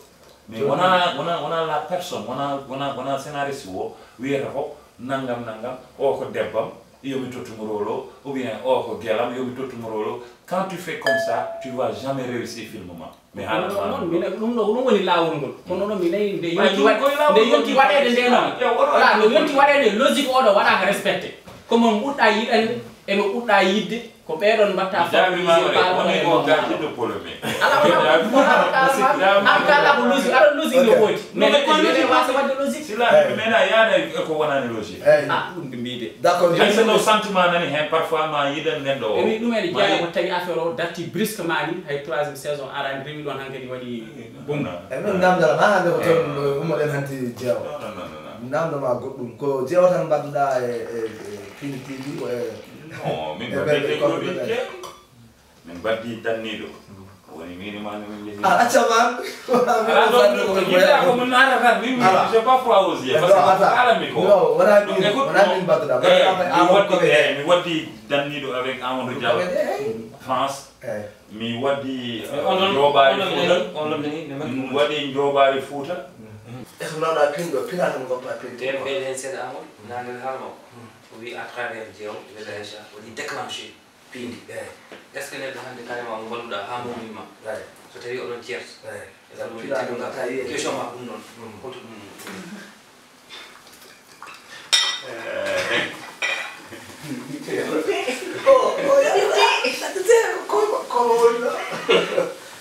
Mais wona, wona, wona la personne, wona, wona, wona scénariste o wiyata ko nanngam, nanngam, o ko debbam, yo mi tottu mo rôle o, ou bien o ko gelam, yo mi tottu mo rôle o. Quand tu fais comme ça, tu vas jamais réussir film ma. Mi haalan ma ɗum. Ɗum ɗo, ɗum woni laawol ngol. Kono noon mi nayi nde yonti waɗ-, nde yonti waɗeede nde noon. Voilà, nde yonti waɗeede, logique oɗo waɗaaka respecté. Ko mo ɓuɗɗa yiɗande, e mo ɓuɗɗa yiɗde, ko ɓeɗon mbatta favoriser. Ala, wona ko gardiɗo polémique. Ala, wona ko, an kala ko logique, aɗa logique no woodi. Mais ko logique wasa waɗde logique. Sila, mi meeɗa yaada e ko wonani logique. Ah, ɗum ɓe mbiide. D'accord. Hay so no sentiment nani heen, parfois ma yiɗan neɗɗo o. E wi ɗum ene jeeya ko tawi affaire o darti brusquement ni, hay troisième saison arani, rewi ɗon hankadi waɗi bondu. E min namdal ma hannde ko toon ummoɗen hanti jeewa. Non, non, non, non, non. Namdo ma goɗɗum. Ko jeewa tan mbaɗɗa e, e, e Pindi T V, o e. Non, min e mbaɗi ɓe ko producteur. Min mbaddi danniiɗo. Woni min e ma min njehi. Ah, acca man. Ala ɗon ko yiɗɗa ko min arata min mi je pas froid aux yeux. Parce que ala mi ko. Non, wona min, wona min mbaɗɗa. Eh, mi waddi, eh, mi waddi danniiɗo avec Amadou Diallo. France. Mi waddi, eh, on ɗon, Njobaari Fuuta. On ɗon, on ɗon, min waɗi Njobaari Fuuta. Est-ce que nawɗa pinɗo, pina tan goppa pinɗo? Te mi ɓeyda heen seeɗa Amadou, naange haala makko. O wi à travers Jeewo, Wele Aïcha, waɗi déclenché. Piindi. Eey. Est-ce que neɗɗo hannde carrément mo ngannduɗaa haa mawnin ma? Eey. So tawii oɗon ceerti? Eey. Est-ce que ɗum woni teddungal? Question ma ɗum noon. Mm. Holto ɗum? Eey. O, o, ya, ya, ko, ko woni ɗo?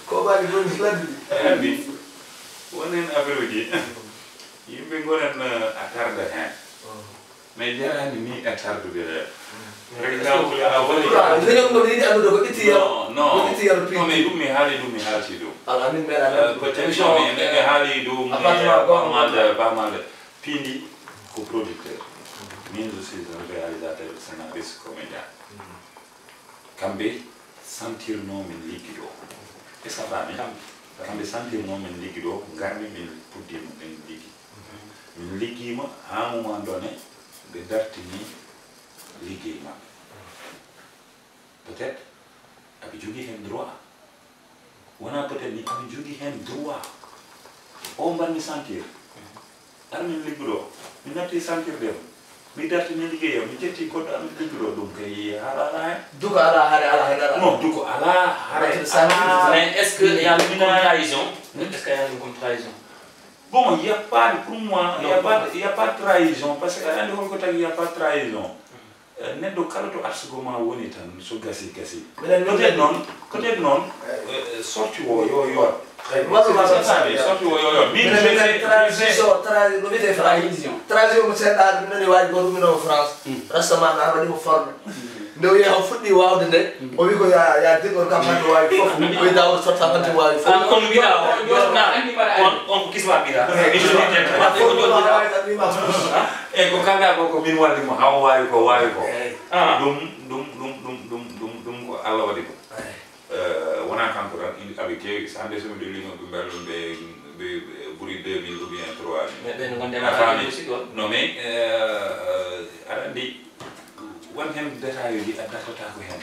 Ko mbaɗi bonus ladde. Eey, mi wonen affaire uji. Yimɓe ngonen, eh, a tarda heen. Mm. Mais jarani ni e tardude rek. Par exemple, a woni. Leñol ngol yiɗi anndude ko itti yero. Non, non. Ko itti yero Piindi. Non, mais ɗum mi haali ɗum, mi haalti ɗum. Ala, min mbeɗa. Euh, peut-être, non, mais mi haali ɗum, appartement, eh, pas mal de, pas mal de. Piindi ko producteur. Min, je suis un réalisateur, scénariste, comédien. Kamɓe sentirno min liggi ɗo. Est-ce que a faami? Kamɓe sentirno min liggi ɗo, ngarmi min puɗɗiima min liggi. Min liggiima haa moment donné, ɓe dartini liggey maɓɓe. Peut-être, Aɓe jogii heen droit. Wonaa peut-être ni aɓe jogii heen droit. O mbanmi sentir. Aɗa min ligguɗo. Mi natti sentir ɗen. Mi dartini liggeyam, mi ƴetti goɗɗo amin ligguɗo. Ɗum kay haala alaa heen. Duko alaa haare, alaa haydara. Non, duko alaa haare. Sentir, sentir. Mais est-ce que il y a une trahison? Est-ce qu'il y a une trahison? Bon, il y a pas de, pour moi, il y a pas de, il y a pas de trahison. Parce que aɗa anndi holko tagi il y a pas de trahison. Eh, neɗɗo kala to arsugo ma woni tan, so gasi, gasi. Peut-être noon, peut-être noon, eh, sorti o yo yoot. Sorti o yo yoot. Min, min, min, transition, tra-, no wiyetee Français? Trahison. Trahison ko seeɗa, mi nani waaji gooto ɗum ina France. Rastaman, a waɗi mo formé. Nde o yehi, o fuɗɗi waawde nde, o wi ko ya, ya diɗɗo kam hannde waawi fof. O wi Daawuda Sow tan hannde waawi fof. Ah, on mbiɗa o, on, on, on ko kisma mbiɗa. Eyi. Min jogii tan. Ko jogii tan. Eyi, ko kamɓe ko, ko min walli mo, haa o waawi ko, waawi ko. Eyi. Ah. Ɗum, ɗum, ɗum, ɗum, ɗum, ɗum, ɗum ko Allah waɗi ɗum. Eyi. Eh, wonaa kanko tan, indi aɓe keewi. So hannde so mi ɗowlino ɓe mbello ɓe, ɓe, ɓe ɓuri deux mille ou bien trois mille. Mais ɓen ngonde a faami? Aussi ɗon. Non, mais, eh, aɗa anndi, won heen détail uji a dartataako heen.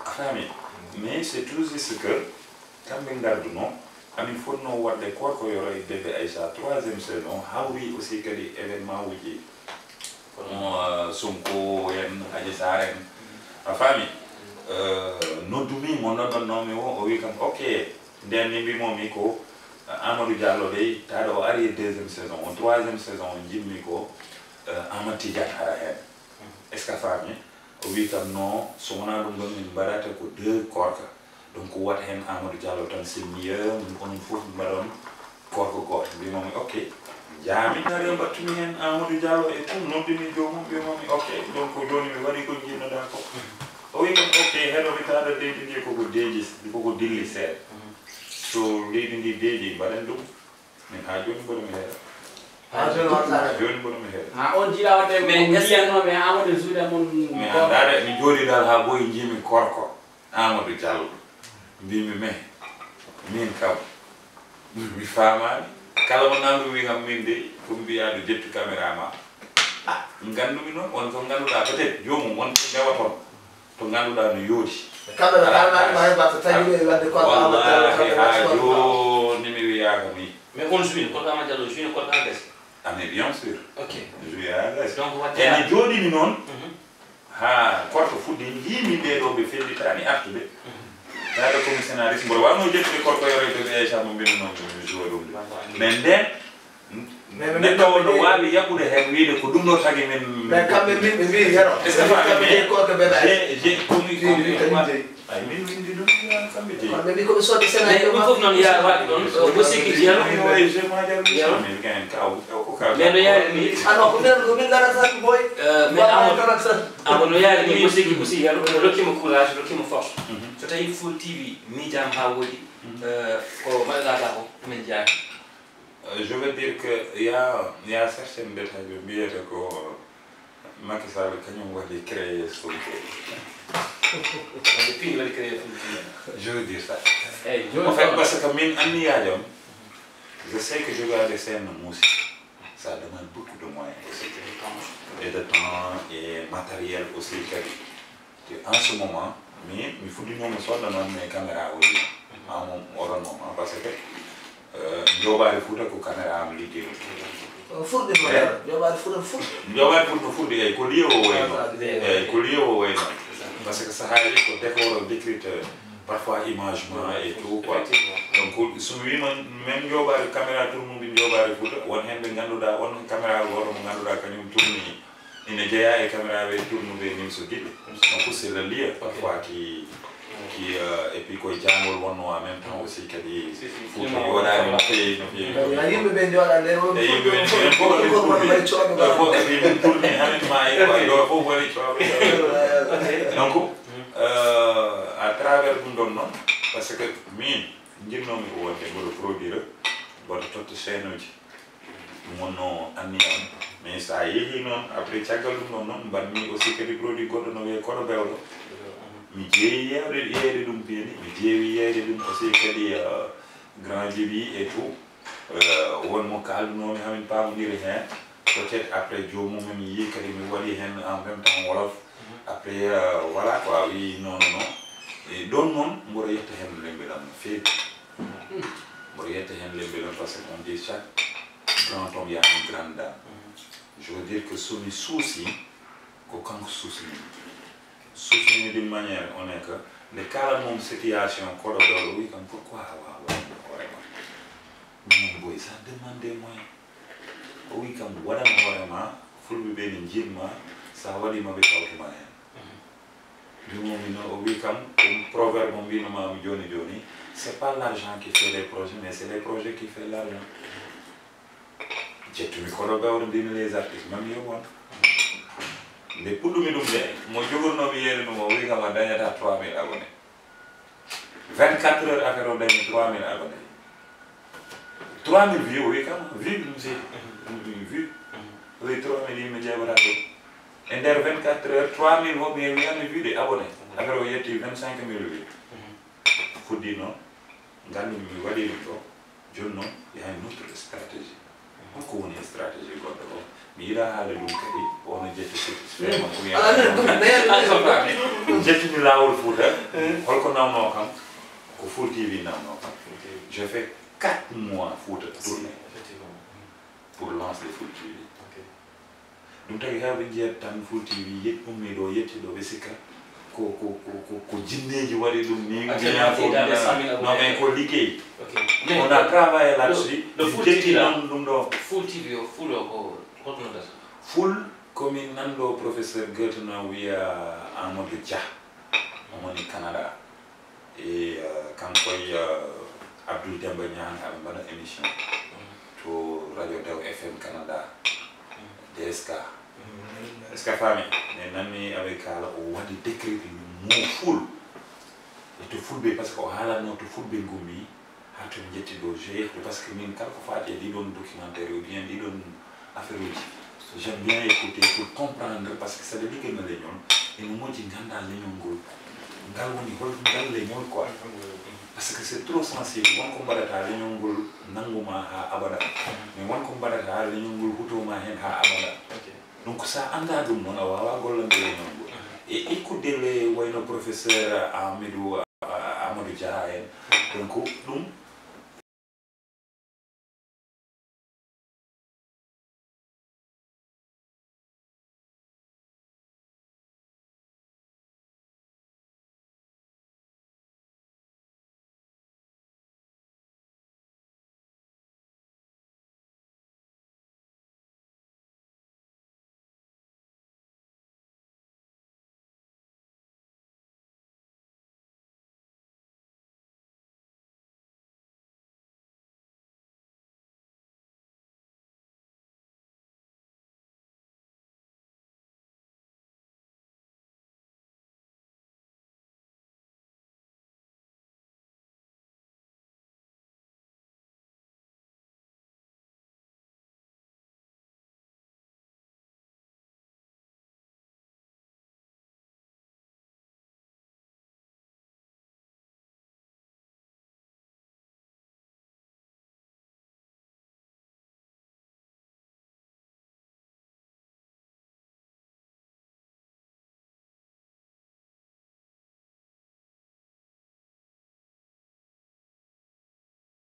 A faami? Mais c'est tout juste que kamɓe ngarduno, amin fotno waɗde Koorko Yoro e Bébé Aïcha troisième saison, hawri aussi kadi événement uji. Kono, eh, Sonko en, Adji Sarr en, a faami? Eh, noddumi mo, noddannoomi o, o wi kam, ok, ndeen mi mbimo mi ko, eh, Amadou Diallo dey, taade o ari e deuxième saison, o troisième saison, o njimmi ko, eh, Amadou Tidiane ara heen. Est-ce que a faami? O wi kam, non, so wonaa ɗum ɗon, min mbaɗata ko deux Koorka. Donc, wat heen Amadou Diallo tan, c'est mieux, onon fof mbaɗon Koorko gooto. Mbimomi, ok. Njaami, ari mbattumi heen Amadou Diallo e tout, noddumi joomum, mbimomi, ok. Donc, jooni mi waɗi ko njiɗnoɗaa ko. O wi kam, ok, heɗo mi taada leydi ndi koko deeƴi, koko dilli seeɗa. So leydi ndi deeƴi, mbaɗen ɗum. Min haa jooni mboɗo mi heeɗa. Haa jooni waɗata. Haa jooni mboɗo mi heeɗa. Ha on jiiɗa waɗde ko mbiyatnoomi Amadou Zuuda mon. Mi anndaade, mi jooɗi dal haa boyi njiimi Koorko Amadou Diallo. Mbimi, mais min kam, mi faamaani. Kala mo nanndumi kam min de, ko mbiyaa ɗo ƴettu caméra ma. Ah, nganndumi noon, won ko ngannduɗaa peut-être joomum won ko ndewa toon. To ngannduɗaa no yoodi. Kamɓe no kaalnaade ma heɓa so tawi ɓe wadde ko. Wallaahi, haa jooni mi wiyaaka mi. Mais on joué, Koorka Amadou Diallo joué Koorka haa gasi. Ah, mais bien sûr. Ok. Joué haa gasi. Donc, wadde ene jooɗimi noon. Mhm. Haa Koorka fuɗɗi, njiimi ɓee ɗoo ɓe fellitaani artude. Mhm. Taade ko mi scénariste, mboɗo waawno ƴettude Koorko Yoro e Bébé Aïcha mo mbinmi noon, mi joué ɗum. D'accord. Mais ndeen, mais, mais neɗɗo o no waawi yaɓude heen wiyde ko ɗum ɗo tagi min. Mais kamɓe mbi-, ɓe mbi Yero. Est-ce que kamɓe jeyi Koorka Bébé Aïcha? J'ai, j'ai connu, connu, ay, min windi ɗum, kamɓe jeyi. Kono ɓe mbi ko ɓe soodi scénario. Mais ɗum fof noon yaa waɗi ɗon, o sikki Yero. Yero. Mais no yaari ni. Ah non, ko minen, ko min ngarata tan, boy. Euh, mais Amadou, Amadou no yaari ni, o sikki aussi, Yero, o rokki mo courage, rokki mo force. Mhm. So tawi Full T V miijaama haa woodi, mhm, euh, ko mbaɗaɗaa ko, min njaari. Euh, je veux dire que il y a, il y a certaines détails ɓe mbiyata ko Macky Sall kañum waɗi créé Sonko. Wonde piindi waɗi créé Full T V. Je veux dire ça. Eyi, jooni en fait, parce que min anniyaajo am, je sais que jogaade chaîne no muusi. Ça demande beaucoup de moyens aussi. Et de temps et matériel aussi kadi. Te en ce moment, mi, mi fuɗɗinooma sodda noon, mais caméra o woni, maa mo oɗon moment, parce que, euh, Njoobaari Fuuta ko caméra am liggey. O fuɗɗi ko. Eh? Njoobaari Fuuta fuɗɗi. Njoobaari Fuuta no fuɗɗi, eyi, ko lieu o wayi noon. Ah, eyi, ko lieu o wayi noon. Parce que sahaaji ko décor o décrypte parfois image ma et tout, quoi. Effectivement. Donc, so mi wiima même Njoobaari, caméra tournuɗi Njoobaari Fuuta, won heen ɓe ngannduɗaa, won caméra gooto mo ngannduɗaa kañum tourni ina jeyaa e caméra ɓe tournude e Nimso Giɓe. Donc, c'est le lieu, parfois, qui, qui, euh, et puis ko e jaangol wonnoo en même temps aussi kadi. Si, si. Fuuta yooɗaani no feewi, no feewi, no feewi. Yimɓe ɓe njooɗa nder won. E yimɓe ɓe njooɗa fof ko min tourni. Ɗo fof ko min tourni, hamin maayi quoi, ɗo fof woni cooɓe. Donc, euh, à travers ɗum ɗon noon, parce que min, njiɗnoomi ko wonde mboɗo produire, mboɗo totta chaîne uji. Ɗum wonnoo anniya am. Mais so a yehii noon, après, caggal ɗum ɗoon noon, mbaɗmi aussi kadi produit goɗɗo no wiyee Koɗo Bewɗo. Mi jeeyi yeewde, yeeyde ɗum piindi, mi jeewi yeeyde ɗum aussi kadi, euh, Grand Djiby et tout. Euh, won mo kaaldunoomi, hamin paamondiri heen. Peut-être après, joomum mi yii kadi mi waɗi heen en même temps wolof. Après, euh, voilà quoi, wi non, non, non. E ɗon noon, mboɗo yetta heen lembe ɗam no feewi. Mboɗo yetta heen lembe ɗam, parce que on dit chaque grand homme y a une grande dame. Je veux dire que somi suusi, ko kanko suusini. Suusini d'une manière, on est que, nde kala moom situation koɗo ɗo, o wi kam, pourquoi a wawa waɗde hoore ma? Min boy, ça demande des moyens. O wi kam, waɗan hoore ma, fulɓe ɓe ne njiɗma, sa waɗima ɓe tawtuma heen. Mbimo min o wi kam, ɗum proverbe mo mbino ma mi joni joni, c'est pas l'argent qui fait les projets, mais c'est les projets qui fait l'argent. Jettumi koɗo gawri mbimi les artistes, mami yo won. Nde puɗɗumi ɗum de, mo jogornomi yeere ɗum o wi kam a dañata trois mille abonnés. Vingt-quatre heures affaire o dañi trois mille abonnés. Trois mille vues, o wi kam, vue ɗum si. Vue. O wi trois mille yimɓe ƴeewata ɗum. E nder vingt-quatre heures, trois mille fof mi wiyami vue de abonnés. Affaire o yetti vingt-cinq mille vues. Fuɗɗi noon, nganndu mi waɗi ɗum ɗo. Jooni noon, il y a une autre stratégie. Holko woni stratégie goɗɗo o? Mi yiɗa haala ɗum kadi, ono jetta satisfait ma, ou bien a comprendre. Jettumi laawol Fuuta, holko nawno kam? Ko Full T V nawno kam. J'ai fait quatre mois Fuuta tourné pour lancer Full T V. Ɗum tagi heewɓe njiyat tan Full T V yet-, ummii ɗo, yetti ɗo, ɓe sikka ko, ko, ko, ko, ko jinneeji waɗi ɗum ni, mbiya ko non, mais ko liggey. On a travaillé là-dessus, jetti noon ɗum ɗo. Full T V o, Full o ko holko noddata? Full ko min nanɗo professeur Goethe no wiya Amadou Dia, omo woni Canada. E, euh, kanko e, euh, Abdoul Demba Niang aɓe mbaɗa émission to radio Daw F M Canada, D S K. Est-ce que a faami? Mais nanmi aɓe kaala o waɗi décret mo full. E to fulɓe, parce que o haalanno to fulɓe ngummi, haa to ɓe njetti ɗo, j'ai écouté, parce que min kala ko faati e ɗiɗon documentaire ou bien ɗiɗon affaire uji, j'aime bien écouter pour comprendre, parce que saɗa ligganno leñol, ene moƴƴi ngannda leñol ngol. Ngal woni hol ngal leñol quoi. Parce que c'est trop sensible. Won ko mbaɗata leñol ngol nannguma haa abada. Mais won ko mbaɗata leñol ngol hutoma heen haa abada. Donc sa annda ɗum noon a wawa gollande leñol ngol. E écouter le wayno professeur Amadou, Amadou Dia en. Donc ɗum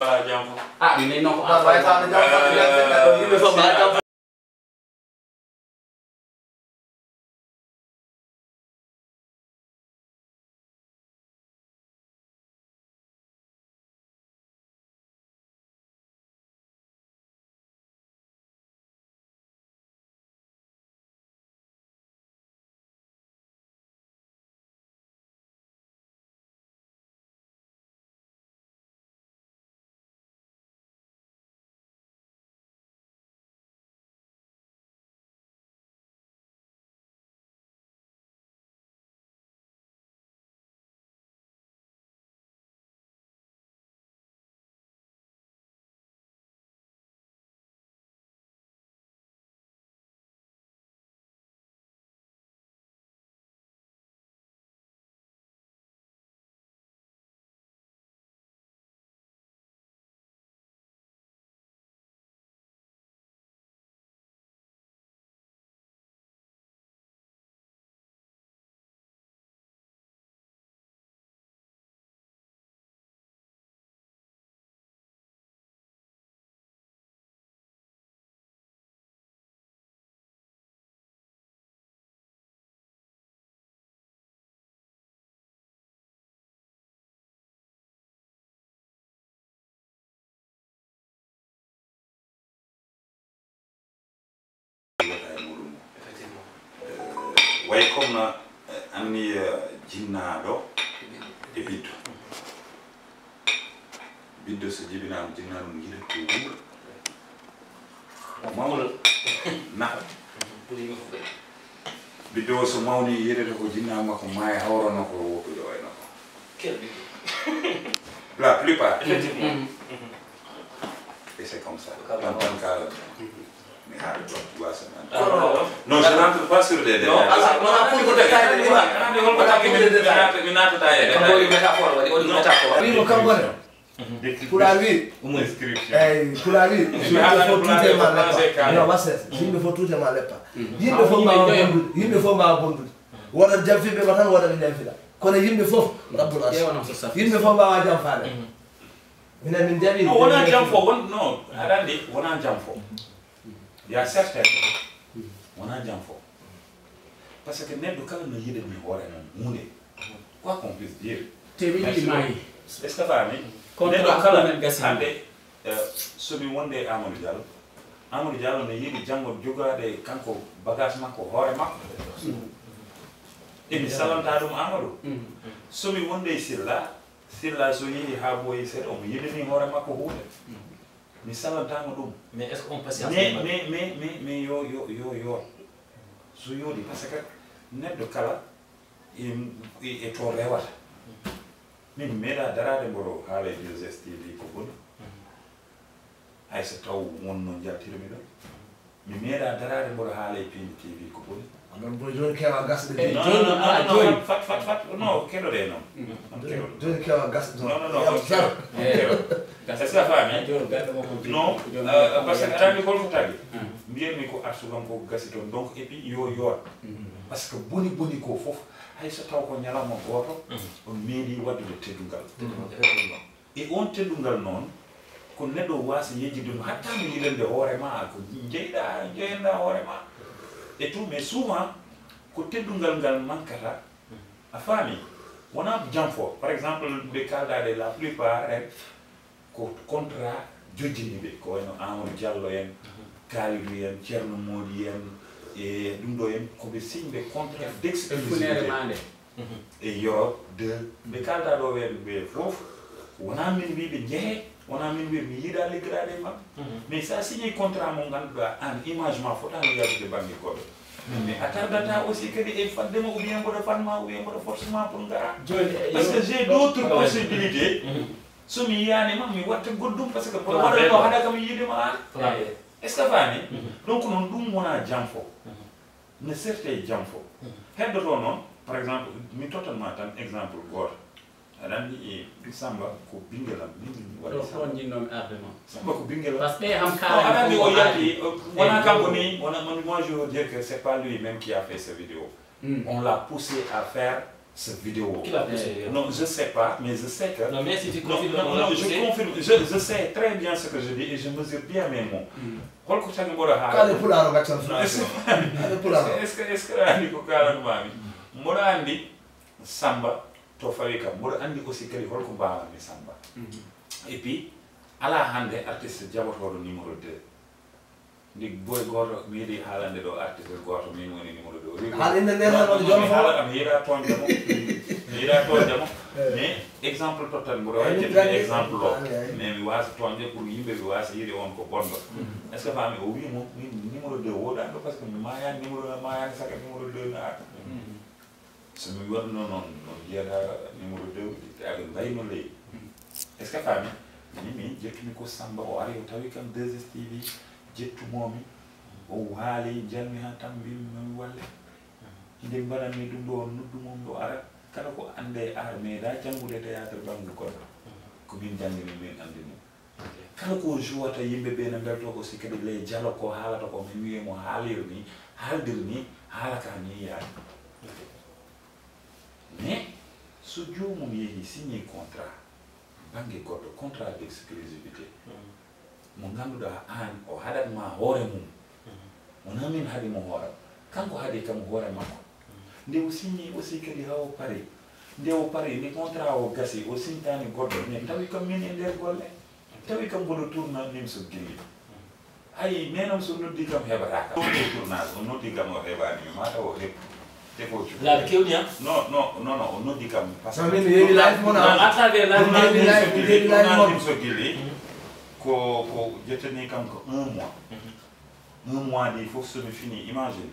Ala jam fof. Ah, min noon ko an. Yimɓe fof mbaɗa jam. Eyi, comme no, eh, anniya jinnaaɗo e ɓiɗɗo. Ɓiɗɗo so jibinaama, jinnaaɗo no yiɗa ko wuura. O mawna, nafa. Ɓiɗɗo o so mawni, yiɗata ko jinnaaɗo makko maaya, hawrano ko woppude wayno ko. La plupart. Effectivement. Et c'est comme ça. Tan, tan kaalan. Mi haala ɗo, tu vois, ça m'intéresse. Non, non, non. Non, je rentre pas sur des détails. Non, ala, ala, pour ko tawi. Ala, ala, pour ko tawi. Mi naata, mi naatata e détail. Ko woni métaphore, waɗi, waɗi métaphore. Wimo kanko ne. Pulaar wi. Description. Eyi, Pulaar wi. Yimɓe haala ɗum français, français kaali. Non, wasa. Yimɓe fof tuute ma leppa. Yimɓe fof mbaawa bondude. Yimɓe fof mbaawa bondude. Wodat janfiɓe ma tan, wodat janfiɗa. Kono yimɓe fof, Rabbul Arsi. Yimɓe fof mbaawa janfaade. Minen min jaɓi. Non, wonaa janfo, won, non, aɗa anndi, wonaa janfo. Il y a certains, wonaa janfo. Parce que neɗɗo kala no yiɗani hoore mum huunde. Quoi qu'on puisse dire. Te min ɗi maayi. Est-ce que faami? Contrat neɗɗo kala men gasi. Hannde, eh, so mi wonde e Amadou Diallo, Amadou Diallo no yiɗi janngo jogaade kanko bagage makko, hoore makko. E mi salanta ɗum Amadou. So mi wonde e Silla, Silla so yehi haa ɓooyi seeɗa, omo yiɗani hoore makko huunde. Mi salantaama ɗum. Mais est-ce que on patience mais, mais, mais, mais, mais yo, yo, yo, yo. So yooɗi, parce que neɗɗo kala e, e, e to rewata. Min mi meeɗa daraade mboɗo haala e deux S T V ko boni. Hay so taw wonno njaltirmi ɗon. Mi meeɗa daraade mboɗo haala e Piindi T V ko boni. Onon boy jooni keewa gasde. Eh, non, non, non, non, fat, fat, fat, fat. Non, keɗoɗe noon. On keɗoɗo. Jooni keewa gasde. Non, non, non, on keɗoɗo. Est-ce que a faami? Non, euh, parce que aɗa anndi holko tagi? Mbiyatmi ko arsugal ko gasi toon. Donc, et puis, yo yoot. Parce que boni boni ko fof, hay so taw ko ñalawma gooto, on meeɗi waɗdude teddungal. E oon teddungal noon, ko neɗɗo waasa yejjitde mo, hatta mo yiɗande hoore ma, ko jeyɗa, jeyanɗa hoore ma. Et tout, mais souvent, ko teddungal ngal mankata, a faami? Wonaa janfo. Par exemple, nde kaalɗaa ɗe, la plupart en, ko contrat jojjini ɓe, ko wayno Amadou Diallo en, Kalidou en, Thierno Mody en, e ɗum ɗo en, ko ɓe signe ɓe contrat d'exclusivité. E Europe deux, ɓe kaalda ɗo ɓe, ɓe fof, wonaa min wi ɓe njehe, wonaa min wi mi yiɗa liggodaade e maɓɓe. Mais so a signé contrat mo ngannduɗaa aan, image ma fotaani yaltude bannge goɗɗo. Mais a tardata aussi kadi e fadde ma, ou bien mboɗo fan ma, ou bien mboɗo force ma pour ngara. Jooni, parce que j'ai d'autres possibilités. So mi yiyaani ma, mi watta goɗɗum, parce que mboɗo waɗa no haɗa kam yiide ma aan. Est-ce que a faami? Donc noon ɗum wonaa janfo. No serte e janfo. Heddoto noon, par exemple, mi tottan ma tan exemple gooto. Aɗa anndi, e, Samba ko ɓinngel am, min mi waɗi Samba. Ɗo ɗon njinnoomi arde ma. Samba ko ɓinngel am. Parce que ɓe ham kaala aɗa anndi o yalti, wonaa kanko ni, wona, moi, moi, je veux dire que c'est pas lui-même qui a fait cette vidéo. On l'a poussé à faire cette vidéo. Qui l'a poussé? Non, je sais pas, mais je sais que... Non, mais si tu confirmes, non, non, je confirme. Je, je sais très bien ce que je dis et je mesure bien mes mots. Holko tagi mboɗo haala? Kaale pulaar o, gaccal français. Kaale pulaar o. Est-ce que, est-ce que a anndi ko kaalanmaami? Mboɗo anndi Samba to fawi kam. Mboɗo anndi aussi kadi holko mbaawanmi Samba. Et puis, alaa hannde artiste jaɓotooɗo numéro deux. Ndi boy gooto mi yiɗi haalande ɗo artiste gooto, min woni numéro deux. Haala innde nde tan woni joom fof. Haala kam, mi yiɗa toñde mo. Mi yiɗa toñde mo. Mais exemple tottan mboɗo waɗi ƴettude exemple o. Mais mi waasa toñde pour yimɓe ɓe waasa yiide on ko bonɗo. Est-ce que faami? O wi mo, min numéro deux woɗaɗo, parce que mi maayani numéro un, maayani saka numéro deux na ara. So mi waɗno noon, noon njiyata numéro deux, aɓe mbayno ley. Est-ce que faami? Min, min jettumi ko Samba, o ari, o tawi kam deux S T V, jettumomi, o waali, njalmi haa tan, mbimi, mami walle. Nde mbaɗanmi ɗum ɗo, on noddu mum ɗo ara, kala ko annde ar meeɗa janngude théâtre ɓanngu goɗɗo. Ko min janngini, min anndi ɗum. Kala ko o jouata, yimɓe ɓe ne mbelto aussi kadi les dialogues ko haalata ko, min wiye mo haalir ni, haaldir ni, haala ka ni yaari. Mais so joomum yehi signé contrat, bannge goɗɗo, contrat d'exclusivité, mo ngannduɗaa aan o haɗat ma hoore mum, wonaa min haɗi mo hoore, kanko haɗi kam hoore makko. Nde o signé aussi kadi haa o pari, nde o pari, nde contrat o gasi, o sintani goɗɗo, mais tawi kam min e nder golle, tawi kam mboɗo tourna min so gilli. Hay, mais noon so noddi kam heɓata kam. Ɗum ko tournage, o noddi kam o heɓani, mi mataw o heɓi. Laabi kewɗi, hein? Non, non, non, non, o noddi kam. Parce que min mi yeewi live mon. Non, à travers live mon. Journaliste so gili, ko, ko jettani kam ko un mois. Un mois ɗi fof, so mi fini, imagine,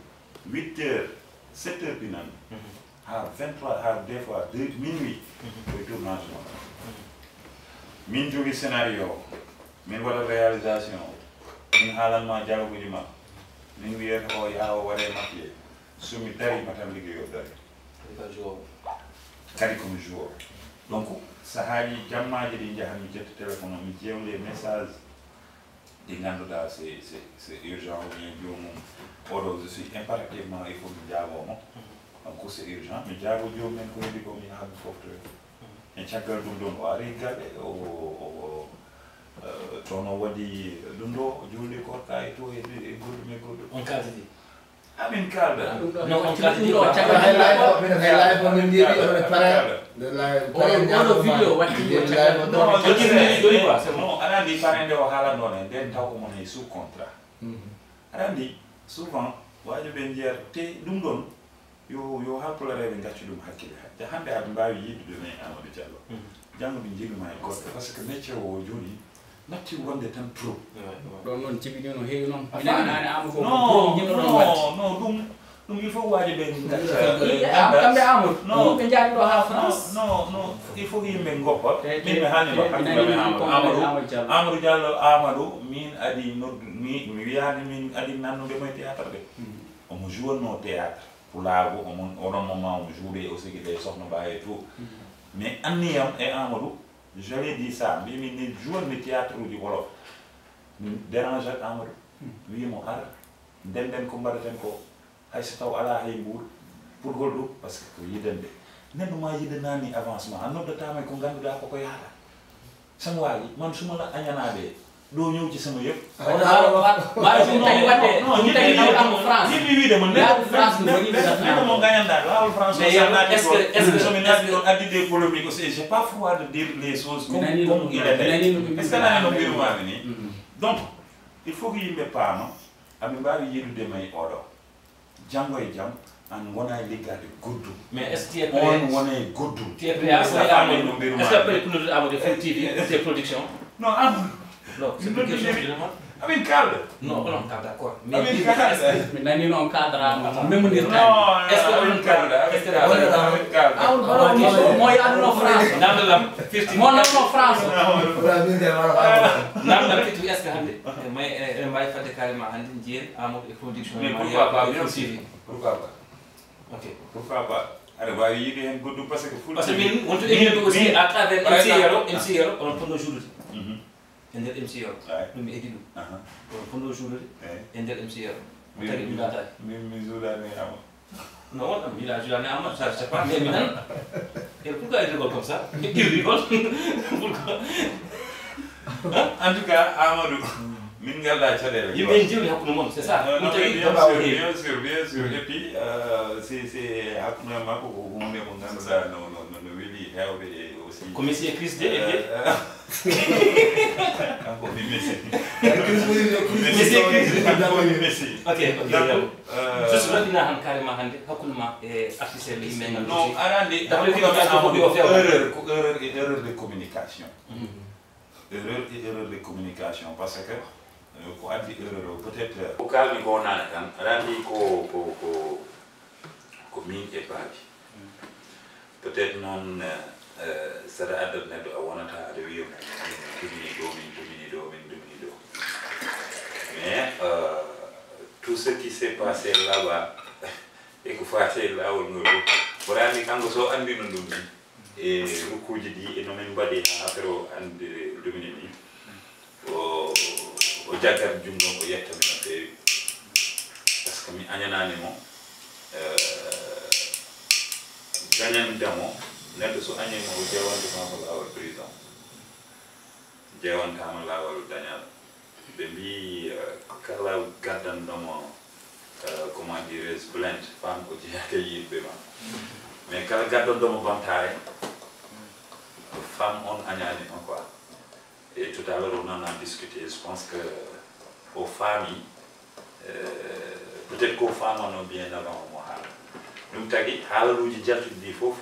huit heures, sept heures pinanmi, haa vingt-trois, haa des fois deux, minuit, koye tournage mon. Min jogii scénario, min waɗa réalisation, min haalanma dialogueji ma, min wiyata o yaha o waɗe maquillé. So mi darima tan, liggey o dari. Kadi ko mi joueur. Donc, sahaaji, jammaaji ɗi njahan, mi ƴetta téléphone o, mi ƴeewa les messages ɗi ngannduɗaa c'est, c'est, c'est urgent, ou bien joomum oɗo, je suis impérativement, il faut mi jaabo mo. Donc, c'est urgent, mi jaabo joomum en ko heddi ko, mi haɓa foftoyde. E caggal ɗum ɗon, o ari galle, o, o, o, eh, toon o waɗi ɗum ɗo, o juulde koorka e to, e, e goɗɗum e goɗɗum. On kaaldi? Amin kaalda. Non, on kaaldi. Ɗum ɗo, caggal hay live o, hay live o min njiɗi, oɗo pare. Nde live, oɗo, oɗo vidéo watti, caggal ɗum ɗo. Non, je sais. Non, aɗa anndi parende o haalanno ne, nden taw omo ne sous contrat. Aɗa anndi, souvent, waajooɓe njiyata, te ɗum ɗon, yo, yo Haalpulareeɓe ngaccu ɗum hakkille. Hannde aɓe mbaawi yiidude men Amadou Diallo. Janngo ɓe njiɗuma e goɗɗo, parce que métier o jooni natti wonde tan trop. Ɗon noon jibini no heewi noon. Minen anaani Amadou ko, non, ko jinnoɗon waɗde. Non, non, ɗum, ɗum il faut waajooɓe ngacca. Kamɓe Amadou, non, ɗum ɓe njaari ɗo haa France. Non, non, il faut yimɓe ngoppa. Te, te, min mi haalni ma, te, mi nani noon ko Amadou, Amadou Diallo. Amadou Diallo, Amadou, min adi noddu, mi, mi wiyaani min adi nannude mo e théâtre de. Omo jouanno théâtre pulaagu, omo, oɗon moment omo jouer aussi e sohna Ba et tout. Mais anniyam e Amadou, j'avais dit ça, mbimi ne jouanmi théâtre uji wolof. Mi dérange ak Amadou, wiimo ara, ndenden ko mbaɗaten ko, hay so taw alaa hay mbuur, pour holɗum? Parce que ko yidande. Neɗɗo ma yidanaani avancement, a noddatama e ko ngannduɗaa koko yahata. Sama waaji, man su ma la añanaade, doo ñëw ci sama yëf. Maa ɗum tawi waɗde, ɗum tawi taw am France. Yimɓe wiide mo, neɗɗo, France, neɗɗo mo ngañanɗaa, laawol France. Mais est-ce que, est-ce que, so mi naati ɗon addi des polémiques aussi, j'ai pas froid de dire les choses comme, comme il était. Est-ce que nani no mbirumami ni? Donc, il faut que yimɓe paama, aɓe mbaawi yiɗude may oɗo. Janngo e jam, an wona e liggaade goɗɗum. Mais est-ce que tu es prêt? On wona e goɗɗum. Tu es prêt à, est-ce que, est-ce que après Kounoudou Amadou Full T V, tes productions? Non, Amadou. Non, c'est une question que je demande. Amin kaalda. Non, onon kaalda, d'accord. Mais amin kaalda. Mi nani noon kaalda, même ni. Non, est-ce que onon kaalda? Est-ce que amin kaalda. Amin kaalda. Mo yaaduno France. Namdal am firti. Mo nonno France. Namdal firti, est-ce que hannde? Ene mbaawi fadde carrément hannde njiyen Amadou e production. Mais pourquoi pas, bien sûr. Pourquoi pas? Ok. Pourquoi pas? Aɗa waawi yiide heen goɗɗum, parce que Full T V. Parce que min, wonto egino aussi à travers M C Yero, M C Yero, onon ponno joudude. E nder M C Yero. Ɗum mi egi ɗum. Onon ponno joudude e nder M C Yero. Ko tagi ɗum naataani? Min mi joudaani e Amadou. Non, on, il a joué à Neymar, ça, je sais pas, mais maintenant, et pourquoi il rigole comme ça? Il rigole. Pourquoi? Hein? En tout cas, Amadou, min ngalɗa caɗeele. Yimɓe en jewti hakkunde mon, c'est ça. Non, non, mais bien sûr, bien sûr, bien sûr. Et puis, euh, c'est, c'est hakkunde makko ko huunde mo ngannduɗaa no, no, no, no weli heewɓe aussi. Ko Messi e Chris de, e de. Euh, Kanko mi Messi. Messi, Messi. Kanko mi Messi. Ok, ok, donc, euh, juste raɗɗina han carrément hannde hakkunde ma e artiste e yimɓe ngal. Non, aɗa anndi, d'après hakkunde am e Amadou ko erreur, ko erreur e erreur de communication. Erreur e erreur de communication, parce que, euh, ko addi erreur o, peut-être, euh, ko kaalmi ko naane tan, aɗa anndi ko, ko, ko, ko min e Baabi. Peut-être noon, eh, eh, saɗa adda neɗɗo a wonata aɗa wiya mo, min tumini ɗo, min tumini ɗo, min tumini ɗo. Mais, eh, tout ce qui s'est passé là-bas, e ko faati e laawol ngol fof, wonani kanko so anndino ɗum ni, e rukkuuji ɗi, e no min mbaɗi haa affaire o annde ɗumini ni. O, o jaggat junngo, o yetta mi no feewi. Par ce que mi añanaani mo, eh, dañande mo, neɗɗo so añii mo, o jeewantama ko laawol prison. Jeewantama laawol dañal. Ɓe mbii, eh, kala gaddanɗo mo, eh, comment dirais-je, plainte, femme o jeyaaka e yiɗɓe ma. Mais kala gaddanɗo mo bamtaare, femme on añaani ma quoi. Et tout à l'heure, on en a discuté. Je pense que o faami, euh, peut-être ko faamano bien avant mo haala. Ɗum tagi haalaluuji jaltuɗi ɗi fof,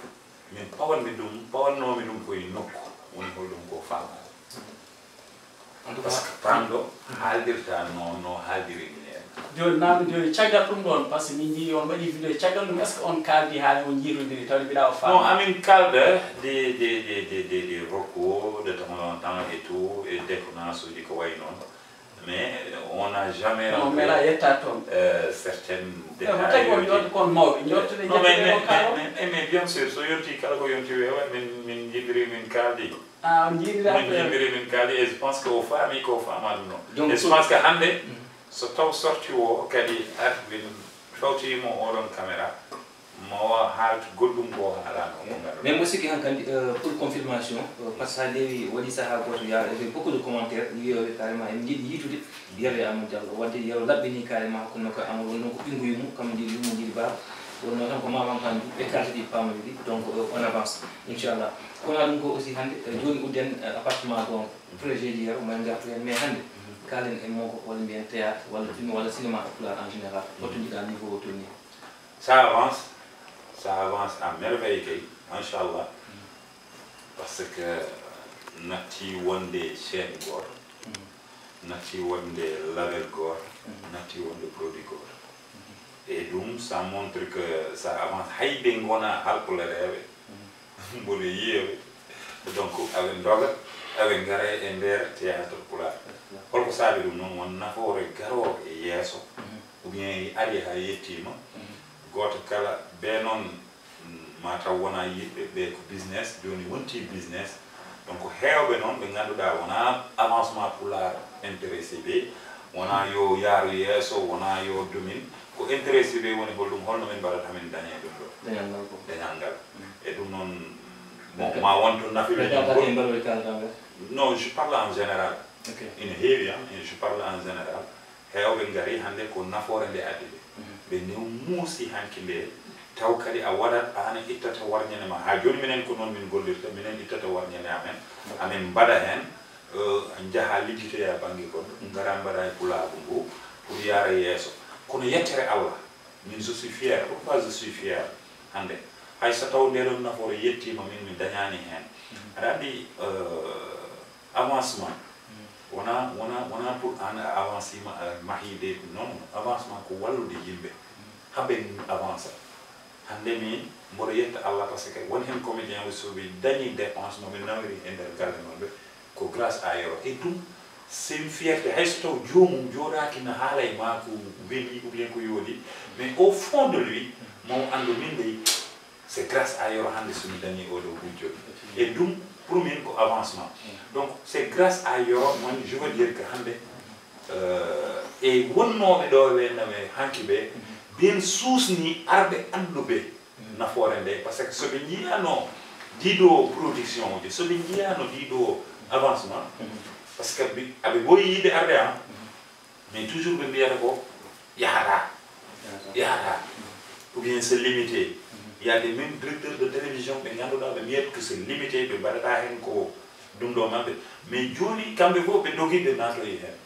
min pawanmi ɗum, pawannoomi ɗum ko e nokku, woni holɗum ko faamaani. En tout cas, Parce que paamɗo haaldirta no, no haaldiri minen. Jooni naam jooni caggal ɗum ɗoon, par ce que min njii on mbaɗi vidéo caggal ɗum, est ce que on kaaldi haali on njiirondiri tawde mbiɗa o Non, faama? amin kaalda de, de, de, de, de, de rokku, de temps en temps et tout, e déconnance uji ko wayi noon. Mais on n'a jamais On rentré mela yetta toon. euh, certaines Eyi, ko tawi on détails. jooɗi kon mawɓe jooɗtude Non, mais, ƴettude mais, o kaalo. mais, mais, mais bien sûr, so yonti kala ko yonti weewa, min, min jimbiri, min kaaldi. Ah, on jiiɗi Min rafde. Jimbiri, min kaaldi, et je pense que o faami ko faamaani non. Donc, Et je pense que hannde, so taw sorti o kadi ar min fawtiima oɗon caméra, ma o haaltu goɗɗum ko haalaano ko ngannduɗaa. Mais mboɗo sikki hankadi, euh, pour confirmation, euh, par ce que haa ƴeewi waɗi sahaa gooto, il y a beaucoup de commentaires, wiyooɓe carrément en njiɗi yiitude Yero e Amadou Diallo. Wadde Yero laɓɓini carrément hakkunde makko e Amadou, wonno ko ɓinnguyu mum, kam ndi lumo ndi baaba. Wonno tan ko maman Pandu, ɓe kalti ɗi paamani ɗi, donc, euh, on avance, inchallah. Kono ɗum ko aussi hannde, euh, jooni udden, euh, appartement goonga, projet ji Yero, mbaɗen ngartu heen, mais hannde, kaalen e monko, walla mbiyen théâtre, walla film, walla cinéma e Pulaar en général. Holto njiɗaa niveau o tolni? Ça avance, ça avance à merveille kay, machallah. Parce que natti wonde chaîne gooto, natti wonde label gooto, natti wonde produit gooto. Et ɗum, ça montre que ça avance. Hay ɓe ngona halpulareeɓe, mboɗo yiyaɓe. Donc aɓe ndoga, aɓe ngara e nder théâtre pulaar. Holko saabi ɗum noon? Won nafoore garoowo e yeeso, ou bien ari haa yettiima. Gooto kala, ɓe noon, mm, ma taw wona yiɗɓe, ɓe ko business, jooni wonti business. Donc heewɓe noon ɓe ngannduɗaa wona avancement pulaar intéressé ɓe, wona yo yaaru yeeso, wona yo domin. Ko intéressé ɓe woni holɗum, holno min mbaɗata min dañe ɗum ɗo? Dañal ngal ko. Dañal ngal. Mm. E ɗum noon, Mais bon, ma wonto nafi ɓe Dañal ɗum ngal fof. E mbaɗoy kalda ngal. Non, je parle en général. Ok. Ina heewi, hein, et je parle en général. Heewɓe ngari hannde ko nafoore nde addi ɓe. Mhm. Ɓe new muusi hanki nde, taw kadi a waɗat, aan a ittata warñande ma. Haa jooni minen ko noon min gollirta, minen ittata warñande amen, amin mbaɗa heen, euh, njaha liggitoya bannge goɗɗo, ngara mbaɗa e pulaagu ngu pour yaara yeeso. Kono yettere Allah, min je suis fier. Pourquoi je suis fier hannde? Hay so taw nde ɗon nafoore yettiima min mi dañaani heen. Aɗa anndi, euh, avancement wona, wona, wona pour aan a avancima, a mahi de, non, non, avancement ko wallude yimɓe haɓe avanca. Hannde min mboɗo yetta Allah parce que won heen comédien o soɓe dañi dépense no ɓe nawiri e nder galle maɓɓe, ko grâce à Yero. Et ɗum c'est une fierté, hay so taw joomum jooɗaaki na haala e ma ko weli ou bien ko yooɗi, mais au fond de lui maw anndu min dey, c'est grâce à Yero hannde so mi dañi oɗo gujjo. Et ɗum pour min ko avancement. Donc c'est grâce à Yero, man je veux dire que hannde, euh, e wonnooɓe ɗo ɓe nawe hanki ɓe, ɓen suusni arɓe annduɓe nafoore nde, parce que so ɓe njiyano ɗiɗo production uji, so ɓe njiyano ɗiɗo avancement, parce que ɓe, aɓe ɓooyi yiide arde an, mais toujours ɓe mbiyata ko yahata, yahata, ou bien c'est limité. Il y a des même directeurs de télévision ɓe ngannduɗaa ɓe mbiyata que c'est limité, ɓe mbaɗata heen ko ɗum ɗo maɓɓe. Mais jooni kamɓe fof ɓe dogi, ɓe naatoyi heen.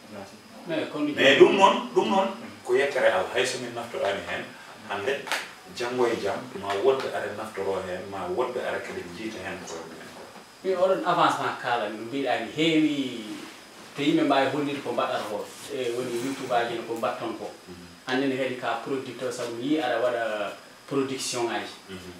Mais kono Mais ɗum noon, ɗum noon ko yettere Allah, hay so min naftoraani heen hannde, janngo e jam ma woɗɓe ara naftoro heen, ma woɗɓe ara kadi njiita heen koye mumen ko. Min oɗon avancement kaalami no mbiɗa ni heewi to yimɓe mbaawi hollude ko mbaɗata ko, e woni YouTube aji no ko mbatton ko. Anndi ne kadi ka producteur sabu yii aɗa waɗa production ngaji.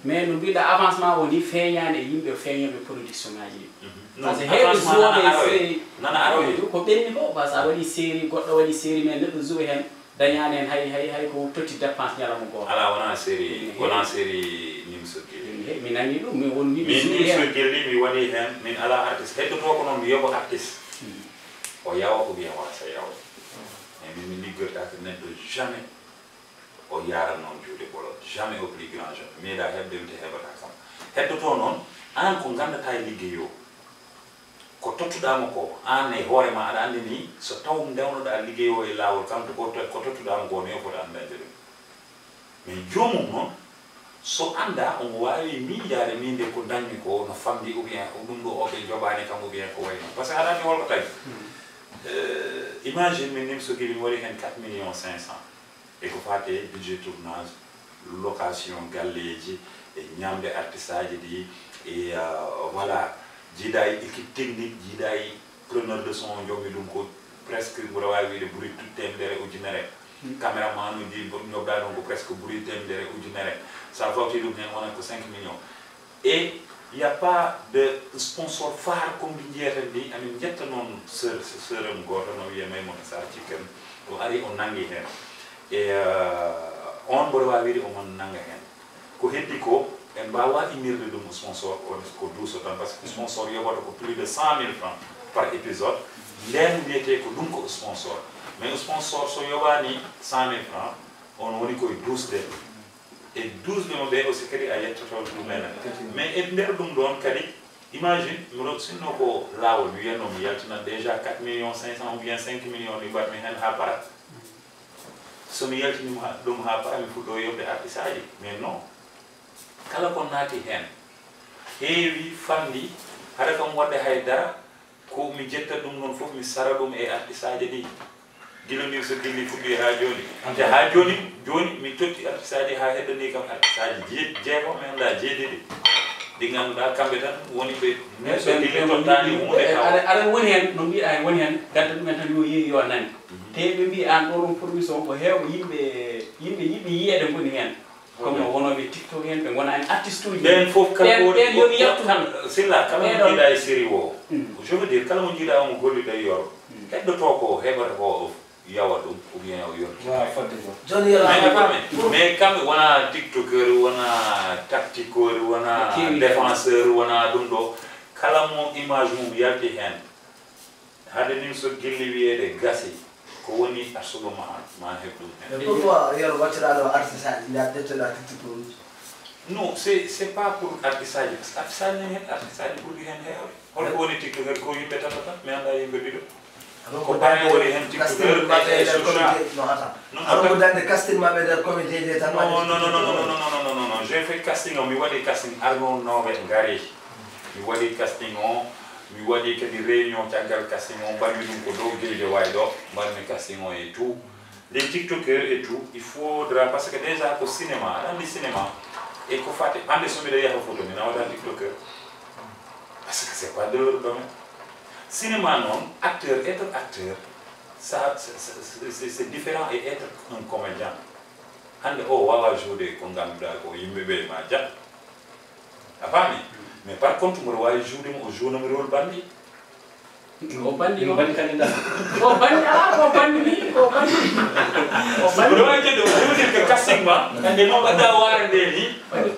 Mais no mbiɗa avancement woni feeñaani e yimɓe feeñooɓe production ngaji ɗi. Par ce que heewɓe joueɓe série nana aroye. Ko ɓenni ko par ce que a waɗi série, goɗɗo waɗi série, mais neɗɗo joueɓe heen dañaani heen hay, hay, hay ko totti dépense ñalawma gooto. Ala, wona série, wona série Nimso Guilly. Mi nani ɗum, mi won wiɓe Min joueɓe Nimso heen. Guilly mi waɗi heen, min ala artiste. Heddoto ko noon mi yoɓo artiste. O yawa ou bien wasa yawa. Mais min mi liggoytaka neɗɗo jamais o yaran noon juuɗe ɓolo. Jamais, au plus grand jamais. Meeɗa heɓde mi te heɓata kam. Heddoto noon, aan ko nganndataa e liggey o. Ko tottuɗaa mo ko, aan e hoore ma aɗa anndi ni so taw ndewnoɗaa liggey o e laawol, kanko ko to-, ko tottuɗaa mo ko, no yo foti anndañde ɗum. Mais joomum noon, so annda omo waawi miijaade min de ko ndañmi ko no famɗi, ou bien ɗum ɗo o ɓe njoɓaani kam, ou bien ko wayi noon. Par ce que aɗa anndi holko tagi? Euh, imagine min Nimso Guilly mi waɗi heen quatre millions cinq cents. E ko faati e budget tournage, Location galleeji, e ñamde artiste aji ɗi, e euh, voilà, jiiɗa e équipe technique, jiiɗa e preneur de son, jommi ɗum ko presque mboɗo waawi wiide ɓuri temedere ujunere. Caméraman uji joɓɗa ɗum ko presque ɓuri temedere ujunere. Sa fawti ɗum heen wonat ko cinq millions. Et il y a pas de sponsor phare comme mbi jiyata ndi. Amin jetta noon sœur sœur am gooto no wiyee Maymuna Sarr Cikken, o ari o nanngi heen. E euh, on mboɗo waawi wiide omo nannga heen. Ko heddi ko en mbaawa innirde ɗum sponsor, ko duuso tan, par ce que sponsor yoɓata ko plus de cent mille francs par épisode. Ndeen wiyetee ko ɗum ko sponsor. Mais sponsor so yoɓaani cent mille francs, on woni koye duusde. E duusde mo ɓe aussi kadi a yettoto ɗumen. Mais e nder ɗum ɗoon kadi, imagine, mbiɗo sinno ko laawol, mi wiyatno mi yaltina déjà quatre millions cinq cent ou bien cinq millions, mi mbaɗmi heen haa para. So mi yaltiniima ɗum haa para, mi fuɗɗo yoɓde artiste aji. Mais non, kala ko naati heen heewi, fanndi, haɗa kam waɗde hay dara. Ko mi jetta ɗum noon fof, mi sara ɗum e artiste aji ɗi. Gila min so gilli fuɗɗi haa jooni. Te haa jooni, jooni mi totti artiste aji haa heddanii kam artiste aji jee- jeegom, mi anndaa jeeɗiɗi. Ɗi ngannduɗaa kamɓe tan woni ɓe, min so gilli tottaani huunde taw. Aɗa aɗa woni heen, no mbiɗa heen, woni heen gadda ɗumen tan yo yeeyi yo nani. Te ɓe mbi aan ɗo ɗum production ko heewɓe yimɓe, yimɓe yiɗɓe yiyeede ngoni heen. Comme no wonooɓe TikTok en, ɓe ngona en artiste uji. Ɓeen fof kala ɓeen ko ɓeen yo ɓe yaltu tan. Silla, kala mo Ɓeen ɗon. Jiiɗa e série o, je veux dire, kala mo jiiɗa omo gollida e yoro, heɗɗoto ko heɓata ko o yawa ɗum ou bien o yonti. Waaw, fodde ko. Jooni yo mais a faami, mais kamɓe wona tiktokeur, wona tactiqueur, wona Keewi. Défenseur, wona ɗum ɗo. Kala mo image mum yalti heen, hade nin so gilli wiyeede gasi, ko woni a suɓo ma ma heɓ ɗum heen. Mais pourquoi yoro wattiraɗo artiste aji mbiya dettoɗa tiktokoruji? Non, c'est c'est pas pour artiste aji, parce que artiste aji nani heen artiste aji ɓurɗi heen heewde. Holko woni tiktok kadi ko yimɓe tato tan, mi annda yimɓe ɗiɗo. Ko bane woni heen tiktoker e social. Non, attends. Aɗa ko dande casting maɓɓe nder comédien je tan. Non, non, non, non, non, non, non, non, non, non. J'ai fait casting o, mi waɗi casting arnoo nawɓe ngari. Mi waɗi casting o, mi waɗi kadi réunion caggal casting o, mbaɗmi ɗum ko dow Guédiawaye ɗo, mbaɗmi casting o et tout. Les tiktokeurs et tout, il faudra, parce que déjà ko cinéma, aɗa anndi cinéma, e ko fati, hannde so mbiɗa yaha Fouta, mi nawata tiktokeur. Parce que c'est pas de leur domaine. Cinéma noon, acteur, être acteur, ça, c'est c'est- c'est- c'est différent et être un comédien. Hannde o wawa joude ko ngannduɗaa ko yimɓe ɓe ma jaɓ. A faami? Mais par contre mboɗo waawi joude mo, o jouanami rôle banndi. O banndi o. Banndi candidat. O banndi, ah, ko banndi ni, ko banndi. O banndi. Mboɗo waawi jeɗɗo, je veux dire que casting ma, e no mbaɗɗa waare nde ni,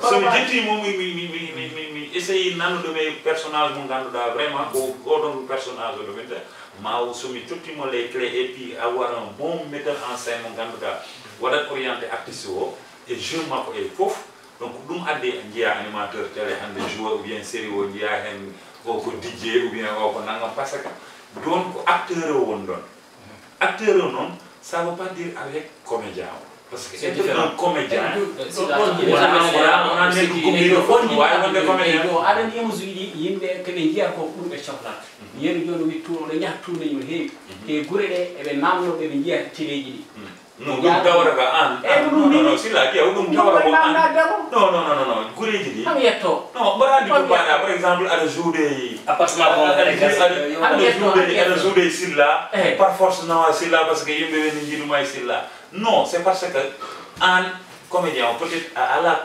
so mi jetti mo, mi mi mi mi mi mi mi essaye nannude mo e personnage mo ngannduɗaa vraiment ko oɗon personnage o ɗo winte, ma o so mi totti mo les clés et puis avoir un bon metteur en scène mo ngannduɗaa waɗat orienté artiste o e jeu makko e fof. Donc ɗum addi njiya animateur télé hannde joue ou bien série o njiya heen o ko D J ou bien o ko nangam, parce que ɗoon ko acteur o woni ɗoon. Acteur o noon, ça veut pas dire avec comédien o. Parce que être un comédien, wona wona neɗɗo gummiiɗo fof no waawi wonde comédien. Yo aɗa anndi emo so yiɗi yimɓe ko ɓe njiya ko ɗum ɓe cohlata. Yeru jooni o wi tour oɗo yaha tourné no heewi. Te gure ɗe eɓe namno ɓe ɓe njiya teleeji ɗi. No ɗum tawata ka an. Eyi, ko ɗum non non silla ƴeew ɗum tawata ko an. Non non non non gureeji ɗi. Am yetto. Non mbaɗa anndi ko mbaɗa par exemple aɗa joude. Appartement bon aɗa joude aɗa joude silla. Par force nawa silla parce que yimɓe ɓe ne njiɗuma e silla. Non c'est parce que an comédien o peut être a ala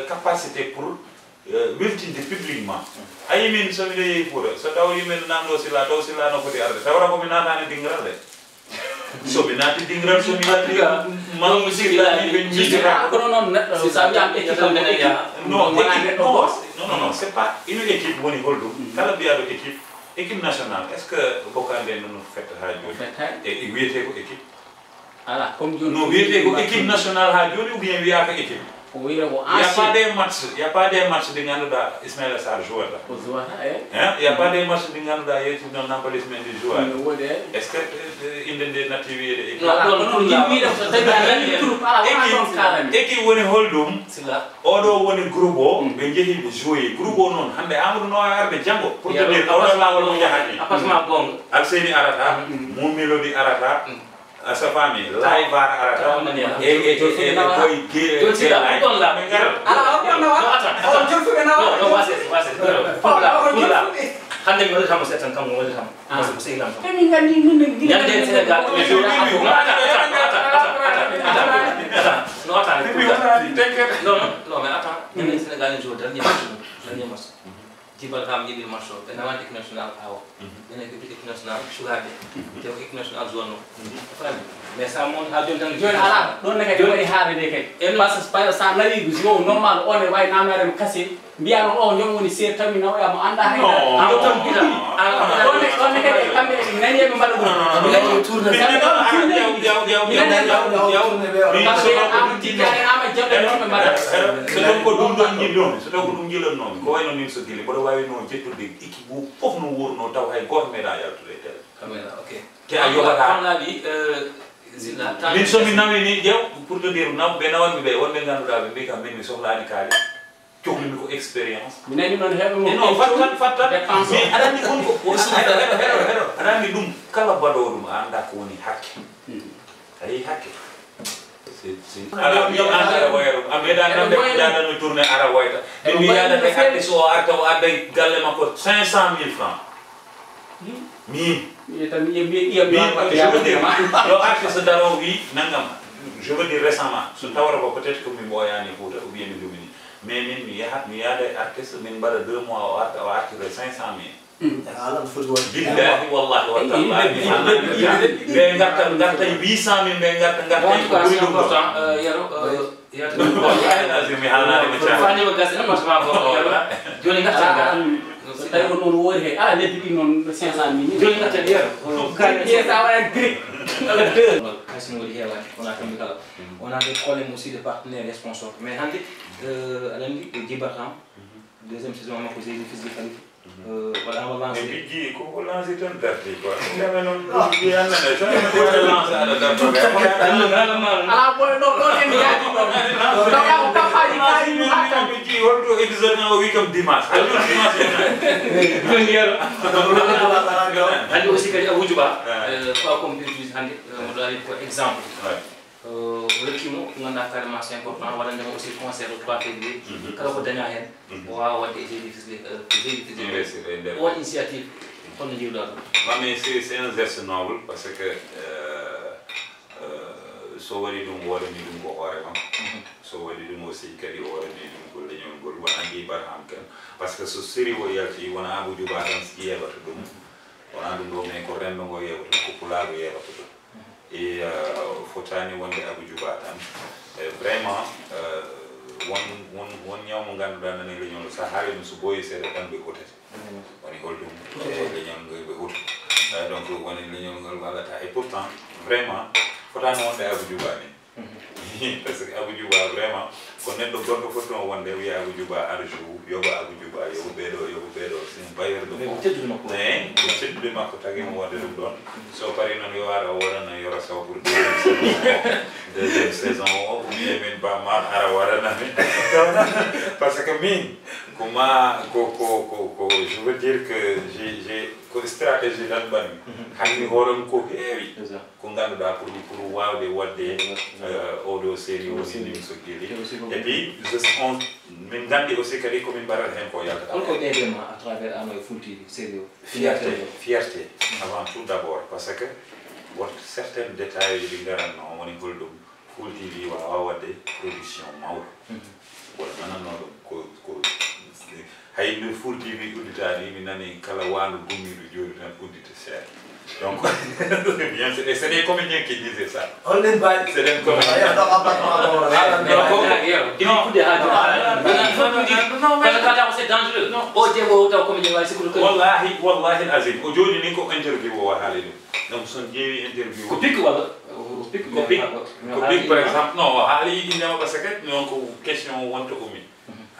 capacité pour weltinde publiquement. A yi min so miɗo yehi Fouta so taw yimɓe no namdo silla taw silla no foti arde tawata ko mi natani dingiral de. So ɓe naati dingiral so mi naati mamu sirlani ɓe jiitata. Kono noon neɗɗo sa wiyama équipe tan mbeɗa yaha non non non c'est pas une équipe woni holɗum kala mbiyaɗo équipe équipe nationale est ce que bokande nono fetta ha joni e wiyete ko équipe. Ala comme joni no wiyete ko équipe nationale ha joni ou bien wiyaka équipe? Ko wiyre ko il y a pas des matchs il y a pas des matchs ɗi ngannduɗaa Ismaïla Sarr jouata. Ko jouata e hein il y a pas des matchs ɗi ngannduɗaa yeetude noon Nampalys Mendy jouata. Est ce que inde nde natti wiyede équipe? Ala kono ɗum wiide so tawi a nani troupe ala wona ɗon kalani. Équipe woni holɗum? Sila oɗo woni groupe o ɓe jehi ɓe joué groupe o noon hannde Amadou no wawi arde janngo pour te dire awɗo laawol mo jahani. Appartement gonga Alseni arata. Mumilodi arata. A safami, laay var arata. E, e, e, e, e, koy ge-, joni sila, ge-, ɗum ɗon laaɓi. Ɓe ngara. Ala, on ɗon nawa? No, attends, on attends. Jolfuɓe nawa? No, no, wase, wase, no, no. Pour la, pour la. Hannde mi wallitama seeɗa tan, kanko wallitama. Ah. Parce que ko sehil am tan. Te min nganndi min, min, min. Ñande Sénégal, mi joɗi, no, attends, attends. No, attends, attends. Non, non, non, mais attends. Ñande Sénégal, mi joɗi, dernier match, dernier match. Djiby Barham yiɗi match o, ɓe nawani équipe national awo. Mhm. Ɓen équipe, équipe national sukaaɓe. Mhm. Te ko équipe national zone o. Mhm. A faami? Mais ça montre ha joni tan. Joni ala, ɗon ne kadi waɗi haare nde kadi. E no. Parce que, par exemple, sa nawi joueur normal, on e wawi namnade mo kase, mbiya noon o jom woni seer, tawi mi nawoya mo annda hay dara. Non. Yo tan gila. Ah, ɗon ne, ɗon ne kadi e kamɓe, mi nani eɓe mbaɗa ɗum. Non, non, non. Mi nani ɗon tourné. Mi nani ɗon tourné. Mi nani ɗon tourné. Kamɓe Amadou Tidiane, Amadou Diallo, noon ɓe mbaɗa. So ɗon ko ɗum ɗon jiɗɗon, so ɗon ko ɗum jiɗɗon noon, ko wayno min so gila, mboɗo wawi noon jettude équipe o fof no wuurno taw hay gooto meeɗa yaltude e télé. Caméra, ok. Te a yoɓata. Kono laaɓi, euh, Zilla, min so mi nawi ni, ƴeew, pour te dire, naw-, ɓe nawanmi ɓe, wonɓe ngannduɗaa ɓe mbi kam min mi sohlaani kaali, cohlimi ko expérience. Mi nani noon heɓe mo. E non, fattat, fattat. Dépense. Mais aɗa anndi kon ko, ko heɗo, heɗo, heɗo, heɗo. Aɗa anndi ɗum, kala baɗoowo ɗum, a anndaa ko woni hakke. Hmm. A yii hakke. Si, si. Ala, mi an aɗa wayru. A meeɗa nande ko jaaɗanmi tourné ara wayta. Min mi yaadata artiste o arta o adda galle makko cinq cent mille francs. Min. Min tan mi ƴeewi ƴiyam. Min, je veux dire, yo artiste daro wi nangam. Je veux dire récemment, so tawata ko peut-être ko mi ɓooyaani Fuuta ou bien mi ɗumini. Mais min mi yahat, mi yaada e artiste, min mbaɗa deux mois o arta, o artira cinq cent mille. Mm. Haala no foti wonde. Billahi, wallahi, wa tallahi, mi haalnaani mi. Ɓe ngarta, ngarta e huit cent mille, ɓe ngarta, ngarta e ko ɓuri ɗum ɗo. Bon, en tout cas, c'est important, euh, Yero, euh, Yero. Wallahi lazim, mi haalnaani mi caali. Fani o gasi, appartement ko, Yero. Jooni ngarta, ngarta. Ah, so tawi ko noon woori he, ah, lebbi ɗi noon, cinq cent mille. Jooni ngarta, Yero. Kadi, sa waɗa grec, walla deux. Kasin woni heewani, wona kamɓe kala. Mm. On a des problèmes aussi de partenaires et sponsors. Mais hannde, euh, aɗa anndi, ko Djiby Barham. Deuxième saison makko, Jey Fils de Khalifa. Mhm. Euh, waɗaama lancé. Mais Bijji, ko ko lancé tan darti quoi. Min dame noon, Bijji annane, tan mi waɗa lancé aɗa darto ga. Alaa boy, ɗo, ɗo en yaadi ɗo. Ɗo ka ko campagne kaari ɗum hatta. Bijji, holto épisode na o wi kam dimanche. Allo dimanche. Ɗum yero. Hannde aussi kadi Abou Djouba, ah, euh, ko comme Bijji hannde, euh, mo ɗo ari ko exemple. Ouais. Euh, o rokki mo ko ngannduɗaa carrément c'est important, waɗande mo aussi concert le trois février. Mhm. Kala ko dañaa heen, mhm, o waawa waɗde e Jey Fils de, euh, Jey Fils de. Investir e nder. On initiative, holno njiiruɗaa ɗum? Non, mais c'est, c'est un geste noble parce que, euh, euh, so waɗi ɗum, o waɗani ɗum ko hoore makko. Mhm. So waɗi ɗum aussi kadi, o waɗani ɗum ko leñol ngol, wona Jey Barham kan. Parce que so série o yalti, wona Abou Djouba tan yeeɓata ɗum. Wona ɗum ɗo, mais ko renndo ngo yeeɓata ɗum, ko pulaagu yeeɓata ɗum. E, euh, fotaani wonde Abou Djouba tan. E, vraiment, euh, won, won, won ñaw mo ngannduɗaa nani leñol, so a haali ɗum, so ɓooyi seeɗa tan ɓe hotete. Mhm. Woni holɗum? E, leñol ngol ɓe hoto. E, donc, woni leñol ngol wallata. Et pourtant, vraiment, fotaani wonde Abou Djouba ni. Mhm. Parce que Abou Djouba, vraiment, ko neɗɗo goɗɗo foti ɗon wonde, wiya Abou Djouba, Arjou, yoɓa Abou Djouba, yoɓa ɓeeɗo, yoɓa ɓeeɗo, c'est un bailleur de fonds. Mais ko teddude makko. Eeyi, ko teddude makko tagi mo wonde ɗum ɗon. So parii noon yo ara o waɗana Yero Sow pour deuxième saison o. Deuxième saison o, ou bien min Ba Mar ara waɗana min. Parce que min, ko ma, ko, ko, ko, ko, je veux dire que j'ai, j'ai, ko stratégie tan mbaɗmi. Mhm. Hakkil hoore mum ko heewi. C'est ça. Ko ngannduɗaa pour, pour waawde waɗde, euh, oɗo série woni Nimso Guédé. Et puis, je, on, min nganndi aussi kadi ko min mbaɗata heen ko yaltata. Holko ɓeyde ma à travers Ano e Full T V, série o? Fierté, fierté, avant tout d'abord, parce que woto certains détails ɗi ngaratno, woni holɗum Full T V waawaa waɗde production mawɗo. Mhm. Wala nanatno ɗum ko, ko Hay no Full T V udditaani, mi nani kala waandu gummiiɗo jooɗi tan uddita seeɗa. Donc, bien sûr, et c'est des comédiens qui disaient ça. On est pas. C'est des comédiens. Ayo, ɗo appartement ɗo, wala. Ah, non, ko, il écoute des radios. Non, non, non, non, non, non, mais parce que quand c'est dangereux. Non. O jeewo o taw comédien wawi sikkude ko. Wallahi, wallahi azim. O jooɗi ni ko interview o haali ɗum. Donc, son ƴeewi interview. Ko pic walla? Ko pic, ko pic, par exemple. Non, o haali innde o parce que non ko question o wonta ummi.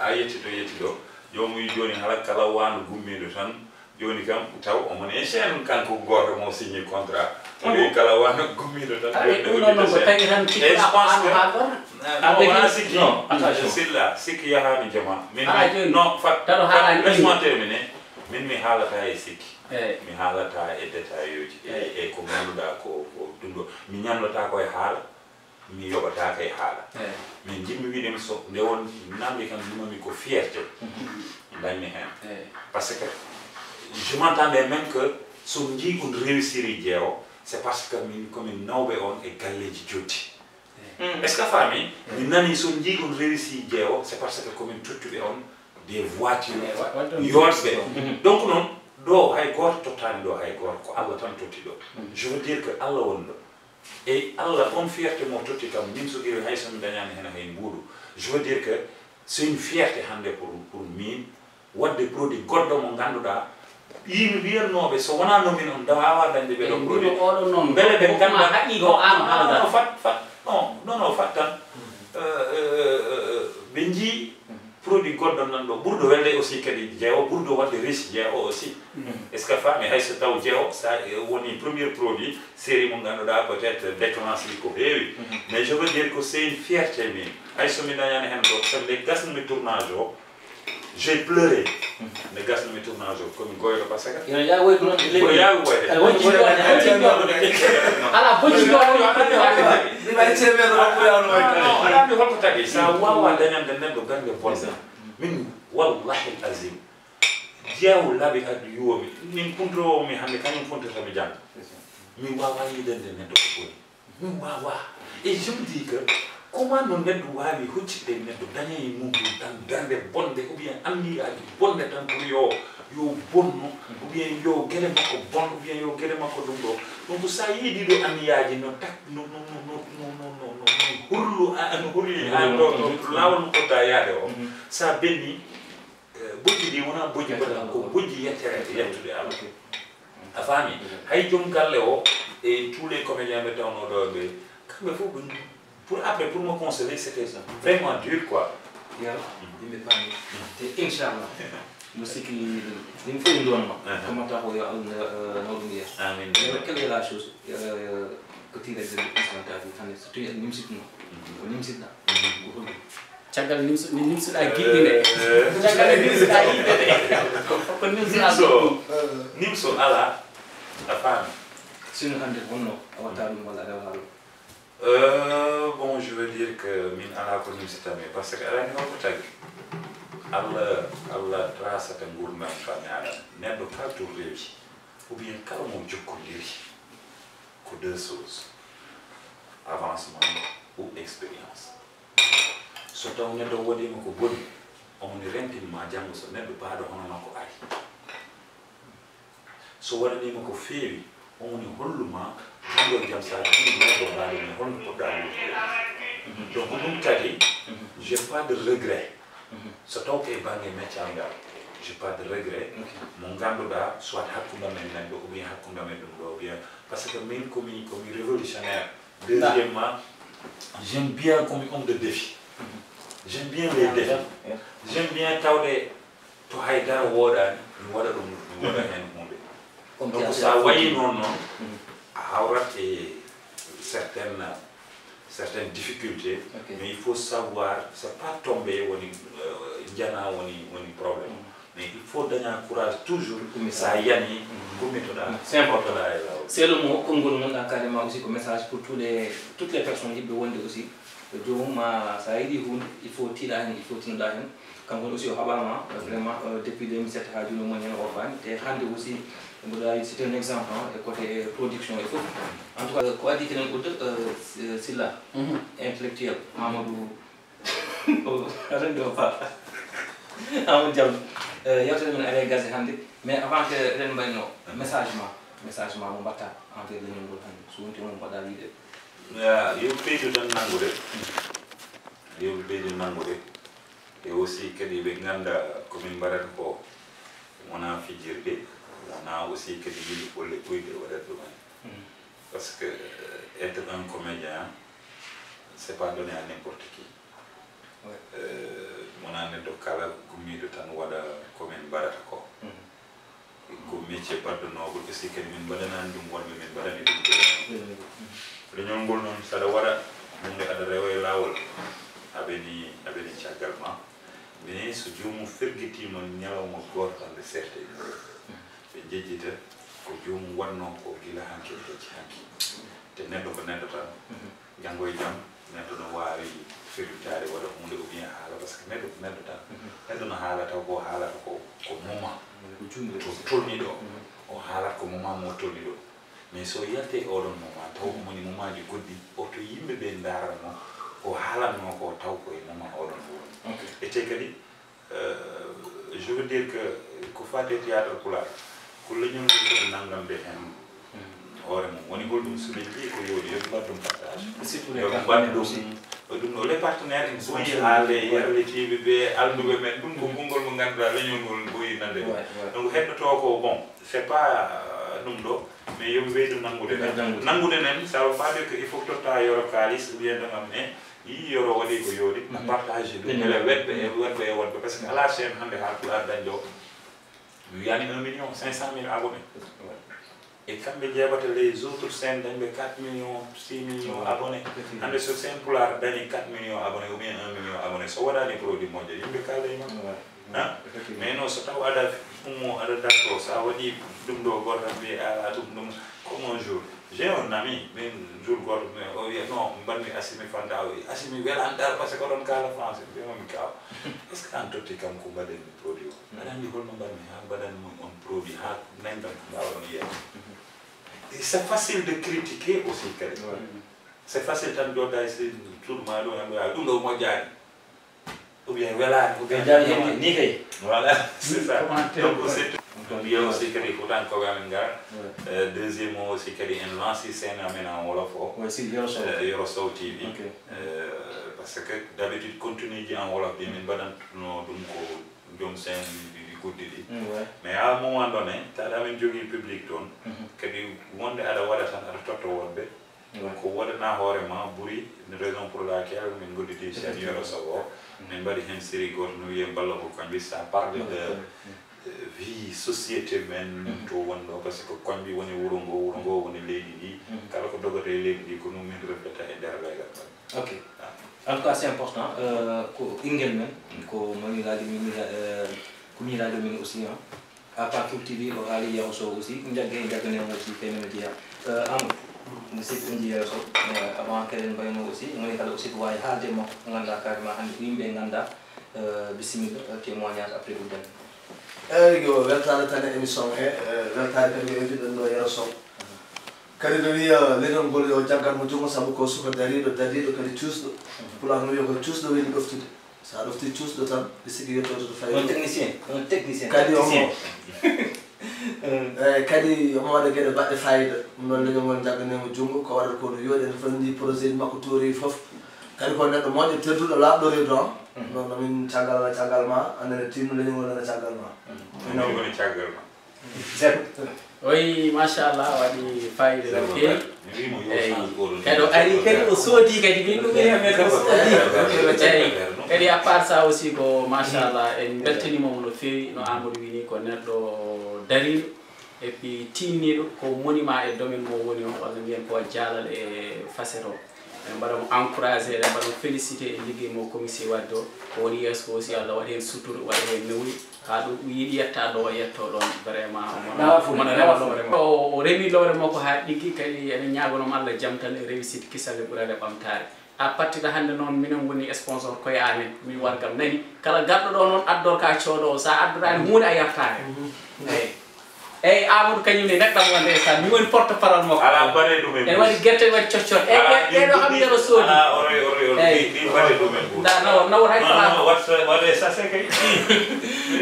A yetti to, yetti ɗo. Joomum jooni hala kala waandu gummiiɗo tan, jooni kam taw omo ne chaîne kanko gooto mo signé contrat. O wi kala waandu gummiiɗo tan. Ah, mais ɗum ɗon noon ko tagi tan. Et je pense que, ah, non, wona sikki. Non, attention. Silla, sikki yahaani jama. Min, non, fat, laisse-moi terminer. Min mi haalata e sikki. Eyi. Mi haalata e détail uji, e, Eyi. e ko ngannduɗaa ko, ko ɗum ɗo. Mi ñamlotaako e haala, mi yoɓataako e haala. Eyi. Mais njiɗmi wiide mi so nde won namdi kam numami ko fierté. Mhm. Dañmi heen. Eyi. Parce que je m'entendais même que so njii on réussiri jeewo, c'est parce que min, ko min nawɓe on e galleeji joddi. Eyi. Mm. Est-ce que a faami? Eyi. Mi nani so njii on réussi jeewo, c'est parce que ko min tottuɓe on des voitures Eyi, wa-, wa-, wa-, yootɓe. Mhm. Donc noon, ɗo hay gooto tottaani ɗo hay gooto, ko Allah tan totti ɗo. Mhm. Je veux dire que Allah woni ɗo. E Allah, on fierté mo totti kam, min so iri hay so mi dañaani heen hay mbuuɗu. Je veux dire que c'est une fierté hannde pour, pour min, waɗde produit goɗɗo mo ngannduɗaa, yimɓe mbiyannooɓe so wonaa no min on, nda waawa dañde ɓeɗo Ɓe produit. Mbima oɗo noon, Mbele ɓe ko ngannda, ma haqqi ko an non, non, haalda. non, fat, fat, non, non, non, fat tan. Euh, euh, euh, euh, ɓe njii produit goɗɗo nan ɗo, ɓurɗo welde aussi kadi jeewo, ɓurɗo waɗde riche jeewo aussi. Mhm. Est-ce que a faami? Hay so taw jeewo, sa, eh, woni premier produit, série mo ngannduɗaa peut-être déclenché ko heewi. Mhm. Mais je veux dire que c'est une fierté min. Hay so mi dañaani heen ko, so nde gasnumi tournage o, j'ai pleuré. Mhm. Nde gasnumi tournage o, ko mi goyɗo parce que Yo yaa woy ɗum, ko yaawi woyde. Aɗa woni Bocci ɗo, aɗa woni ɗo. Ala bocci ɗo, aɗa woni ɗo. Ɗi ɓay ceemeɗo ko ɓuri hawno waɗde. Non, aɗa anndi holko tagi? Sa waawa dañande neɗɗo bernde bonde. Min, wallahi azim, jeewo laabi addu yuwomi. Min puntrowo mi hannde, kañum puntirta mi janngo. Mi waawa yiidande neɗɗo ko boni. Mi waawa. Et je me dis que, comment no neɗɗo waawi huccitde neɗɗo, daña e mum tan bernde bonde, ou bien anniyaaji bonde tan pour yo, yo bonno, ou bien yo gere makko bon, ou bien yo gere makko ɗum ɗo. Donc, so a yiidii ɗo anniyaaji no tak-, no, no hurlu, a, no hurli, a, ɗo, ɗo, ɗo laawol mo poɗɗa yaade o. Mhm. So a benni, eh, bojji ɗi wonaa bojji Yettere mbaɗa, ko Allah. Bojji yettere, yettude Allah. Ok. A faami? Mhm. Hay joom galle o, e tous les comédiens ɓe tawnoo ɗo ɓe, kamɓe fof ɓe, pour après, pour me consoler, c'était vraiment dur, quoi. Yalla, yimɓe paami. Te inchallah, mboɗo sikki, yimɓe fof nduwanma. Aha. Ko mbaɗata ko yo Allah, eh, nawɗum yeeso. Amin. Mais quelle est la chose, eh, que tu retiens de plus dans ta vie, hannde so tawii aɗa nimsitnoo? Mhm. Ko nimsitɗaa? Mhm. Ko holɗum? Caggal nimso-, ni nimsuɗaa giɗɗi nde. Eh, eh. Caggal nimsuɗaa yiɗde nde. Ko nimsuɗaa Nimso, goɗɗum. Nimso alaa, a faami. Sinno hannde honno a watta ɗum walla a rewata ɗum? Euh, bon, je veux dire que min alaa ko nimsitanmi, parce que aɗa anndi holko tagi. Allah, Allah tracata nguurndam ɓiɓɓe Aadama. Neɗɗo kala to rewi, ou bien kala mo jokkondiri, ko deux choses, avancement ou expérience. So taw neɗɗo waɗiima ko boni, omo ne rentin ma janngo so neɗɗo baaɗo hono makko ari. So waɗaniima ko feewi, omo ne hollu ma janngo e jam so a jii neɗɗo baaɗo ne holno poɗɗa wuurdude. Donc ɗum tagi, j'ai pas de regret. So taw ko e bannge meccal ngal, j'ai pas de regret. Ok. Mo ngannduɗaa, soit hakkunde men men ɗo, ou bien hakkunde men ɗum ɗo, ou bien, parce que min ko mi, ko mi révolutionnaire. Deuxièmement, j'aime bien ko mi homme de défi. J'aime bien les défis. J'aime bien tawde to hay dara wooɗaani, mi waɗa ɗum, mi waɗa heen huunde. Donc, so a wayi noon noon, a hawrat e certaines, certaines difficultés, ok, mais il faut savoir, c'est pas tomber woni, euh, njana woni, woni problème. Mais il faut daña courage toujours, sa yani, gummitoɗa, c'est important, e laawol. C'est le mot, konngol ngonɗaa carrément aussi ko message pour tous les, toutes les personnes yiɗɓe wonde aussi. Joomum ma, sa yiɗi huunde, il faut tiiɗa heen, il faut tinnoɗa heen. Kanko aussi o haɓaama, euh, vraiment, euh, depuis deux mille sept haa jooni o woni heen o orfaani. Te hannde aussi, mboɗo ari, c'est un exemple, hein, e côté production e fof. En tout cas, ko adii kenen ɓurɗo, euh, Silla, intellectuel, Mamadou, o, aɗa anndi o Ba. Amadou Diallo. Euh, yewtere men ari e gase hannde. Mais avant que eɗen mbayno, message ma, message ma mo mbaɗta envers leñol ngol hannde. So wonti mo mbaɗa wiide. Ya, yo ɓeydu tan nanngude. Yo ɓeydu nanngude. E aussi kadi ɓe ngannda ko min mbaɗata ko wonaa fijirde, wonaa aussi kadi yiɗi bolle koyɗe waɗata ɗum en. Mm. Parce que, euh, être un comédien, c'est pas donné à n'importe qui. Ouais. Euh, wonaa neɗɗo kala gummiiɗo tan waɗa ko min mbaɗata ko. Mm. Ko métier baɗɗo noble, aussi kadi min mbaɗanaani ɗum wonɓe, min mbaɗani ɗum ko leñol. Leñol ngol noon, so aɗa waɗa huunde, aɗa rewa e laawol, a ɓeni, a ɓeni caggal ma. Mais so joomum fergitiima ñalawma gooto tan, nde serte e mum. Jejjita ko joomum waɗnoo ko gila hanki e hecci hanki. Te neɗɗo ko neɗɗo tan. Janngo e jam, neɗɗo no waawi firlitaade, waɗa huunde ou bien haala, parce que neɗɗo ko neɗɗo tan. Neɗɗo no haala taw ko haalata ko, ko moment to tolni ɗo. O haalat ko moment mo tolni ɗo. Mais so yalti e oɗon moment, taw omoni moment ji goɗɗi, oto yimɓe ɓe ndaara mo, ko haalatnoo ko taw ko e moment oɗon woni. E te kadi, euh, je veux dire que ko faati e théâtre pulaar, ko leñol ngol foti nanngande heen hoore mum. Woni holɗum so ɓe njii ko yooɗi, yo ɓe mbaɗ ɗum partage. Yo ɓe mbaɗ ɗum, ɗum ɗo, les partenaires ene ɓooyi haalde, yarlitiiɓe ɓe, alɗuɓe men, ɗum ko konngol mo ngannduɗaa leñol ngol ɓooyi nande ɗum. Donc heɗɗotoo ko, bon, c'est pas, euh, ɗum ɗo, mais yo ɓe ɓeydu nanngude nen. Nanngude nen, ça veut pas dire que il faut que totta Yoro kaalis, ou bien ɗo ngam ne, yii Yoro waɗi ko yooɗi, na partage ɗum, ele weɗɓe e weɗɓe e woɗɓe, parce que alaa chaîne hannde haa pulaar dañ ɗo, mi wiyani un million cinq cent mille abonnés. E kamɓe njeeɓata les autres chaînes dañɓe quatre millions, six millions abonnés. Hannde so chaîne pulaar dañi quatre millions abonnés ou bien un million abonnés, so waɗani produit moƴƴo, yimɓe kaala e makko. Hein? Mais non, so taw aɗa ummo, aɗa darto, sa waɗi ɗum ɗo, goto tan mbiye, "Ah, ɗum, ɗum." Comme un jour, j'ai un ami, min jour goto, mais o wiya, "Non, mbaɗmi Assimi Fanta." O wi, "Assimi welani dara, parce que oɗon kaala français." Mbiyamo, "Mi kaw, est-ce que an totti kam ko mbaɗen mi produit o? Aɗa anndi holno mbaɗmi haa mbaɗan mo on produit, haa nanngam ko mbaawɗon yiya?" Et c'est facile de critiquer aussi kadi. C'est facile tan jooɗda e si suudu ma ɗo, en mbiya, "Ɗum ɗo moƴƴaani." Ou bien welaani, ou bien jam hen ni kay. Voilà, c'est ça. Donc c'est tout. Mbiya aussi kadi Fuutankooɓe amen ngar. Euh, deuxième o aussi kadi en lanci scène amen en wolof o. Yoro Sow. Euh, Yoro Sow T V. Euh, parce que d'habitude contenu ji en wolof ɗi min mbaɗantuno ɗum ko joom chaîne ɗi, ɗi goɗɗi ɗi. Mais à un moment donné, tawa amin jogii public toon, kadi wonde aɗa waɗa tan aɗa totta woɗɓe. Ko woɗanaa hoore ma ɓuri, raison pour laquelle min ngodditi chaîne Yoro Sow o. Min mbaɗi heen série gooto no wiyee Ballagol Koñbi, ça parle de, euh, vie société men to woni ɗo, parce que Koñbi woni wuro ngo, wuro ngo woni leydi ndi. Kala ko dogata e leydi ndi ko ɗum min refleta e nder leegal ngal. Ok. En tout cas, c'est important. Euh, ko ɓinngel men, ko miñiraajo min, euh, ko miñiraajo min aussi, hein. À part Full T V, o haali Yoro Sow aussi, ko njagge, njagganee mo aussi, kay men jeeya. Euh, Amadou, musidɗo on jeeya Sow, euh, avant kadi en mbayno aussi, woni kala aussi ko waawi haalde e makko, ko ngannduɗaa carrément hannde ko yimɓe nganndaa, euh, bisimilla, euh, témoignage après udden. Eeyi, yo weltaare tan e émission he, euh, weltaare kadi ko invité ɗen ɗo Yero Sow. Kadi no wiya leñol ngol yo jaggan mo junngo, sabu ko suka dariiɗo, dariiɗo kadi cuusɗo. Pulaar no wiya ko cuusɗo weeli ɗoftude. So a ɗoftii cuusɗo tan, mi sikki yettoto to fayde. Un technicien, un technicien. Kadi on o. Eeyi, kadi omo waɗa geɗe baɗɗe fayida. Ɗum noon leñol ngol jagganee mo junngo, ko waɗata ko no yooɗi, en fof en njii projet ji makko tuuri fof. Kadi ko neɗɗo moƴƴo, tedduɗo, laaɓɗo reedu, han. Noon, noon min caggal, caggal ma, aan nene tinno leñol ngol nana caggal ma. Min woni caggal ma. Zéro. Oui, machallah, waɗi fayida no feewi. Eyi. Kadi o ari, kadi o soodi, kadi min ɗum iri men o soodi. Eyi. Kadi à part ça aussi ko machallah, en mbeltaniima mo no feewi, no Amadou wini, ko neɗɗo dariiɗo, et puis tiinniiɗo, ko monument e domaine mo woni o, walla mbiyen ko jaalal e facette o. Eɗen mbaɗa mo encouragé, eɗen mbaɗa mo félicité e liggey mo commissaire waɗde o. Ko woni yeeso ko aussi, Allah waɗa heen sutura, waɗa heen newri. Haa ɗo ɗum yiɗi yetta ɗo, o yetto ɗoon. Vraiment, omo rewa lowre makko. O, o remi lowre makko haa ɗiggi, kadi eɗen ñaagono mo Allah jam tan e réussite, kisal e ɓural e ɓamtaare. A pattiɗo hannde noon, minen ngoni sponsor koye amen, min wargal nani. Kala garɗo ɗo noon, addor ka coodo o, sa addoraani huunde a yartaani. Eyi. Eyi, Amadou kañum ne neɗɗam wonde e sa, mi woni porte parole makko. Ala, mbaɗe ɗum e ene waɗi gerte, waɗi coccor. Eyi, ɗe ɗo kam yero soodi. Ala, oro, oro, oro. Eyi. Ɗi, ɗi mbaɗe ɗum e mbuus. Da, nawa, nawa hay. Non, non, waɗ, waɗe sachet kay.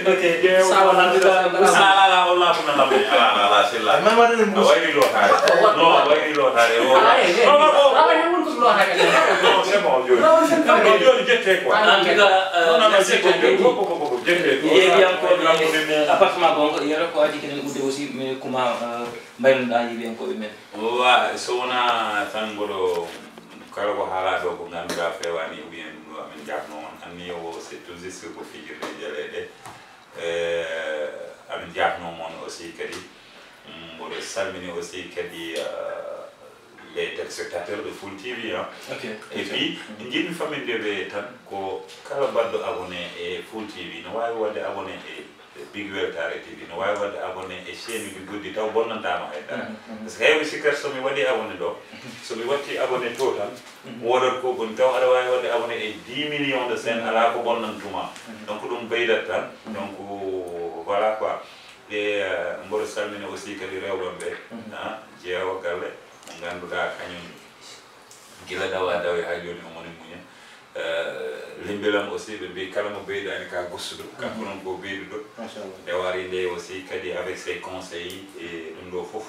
Ok. Sa wala, ala, ala, ala, o laafuna lamɓe. Ala, ala, ala, sella. Ay, man waɗe ɗum mbuus. A wayri lootaare. Non, a wayri lootaare. O, ala, eyi, non, non, o, ala, eyi, won ko lootaare. Non, c'est bon, jooni. Non, c'est bon. Jooni, jooni, jettee quoi. En tout cas, euh, non, non, non, merci jettee, beaucoup. Jettee, jettee. Yeeɓiyankooɓe appartement gonɗo Yero ko adii kadi udde aussi, mais comment, euh, mbaynoɗaa yeeɓiyankooɓe men? Wa, so wonaa tan mboɗo, kala ko haalaa ɗo ko ngannduɗaa feewaani, ou bien ɗum ɗo amin njaafnoo on. Anniya o, c'est tout juste ko fijirde jaleeɗe. Eh, amin njaafnoo mon aussi kadi. Mm, mboɗo salmini aussi kadi, euh, les téléspectateurs de Full T V, hein. Ok. Et puis, njiɗmi famminde ɓe tan ko kala mbaɗɗo abonné e Full T V, no waawi waɗde abonné e Big Weltaare T V no waawi waɗde abonné e chaîne uji goɗɗi taw bonnantaama hay dara. Par ce que hay mi sikkat so mi waɗi abonné ɗo, so mi watti abonné to tan, mi wodat ko boni taw aɗa waawi waɗde abonné e dix millions de chaînes, alaa ko bonnantuma. Donc ɗum ɓeydat tan. Donc voilà quoi. E euh, mboɗo salmina aussi kadi rewɓe ɓe, ah, jeewo galle mo ngannduɗaa kañum gila dawa dawe haa jooni omo ne muña. Limbelam aussi ɓe mbi kala mo beydaani ka gustuɗo, kanko noon ko beyduɗo. Machallah. Nde wari nde aussi kadi avec ses conseils e ɗum ɗo fof.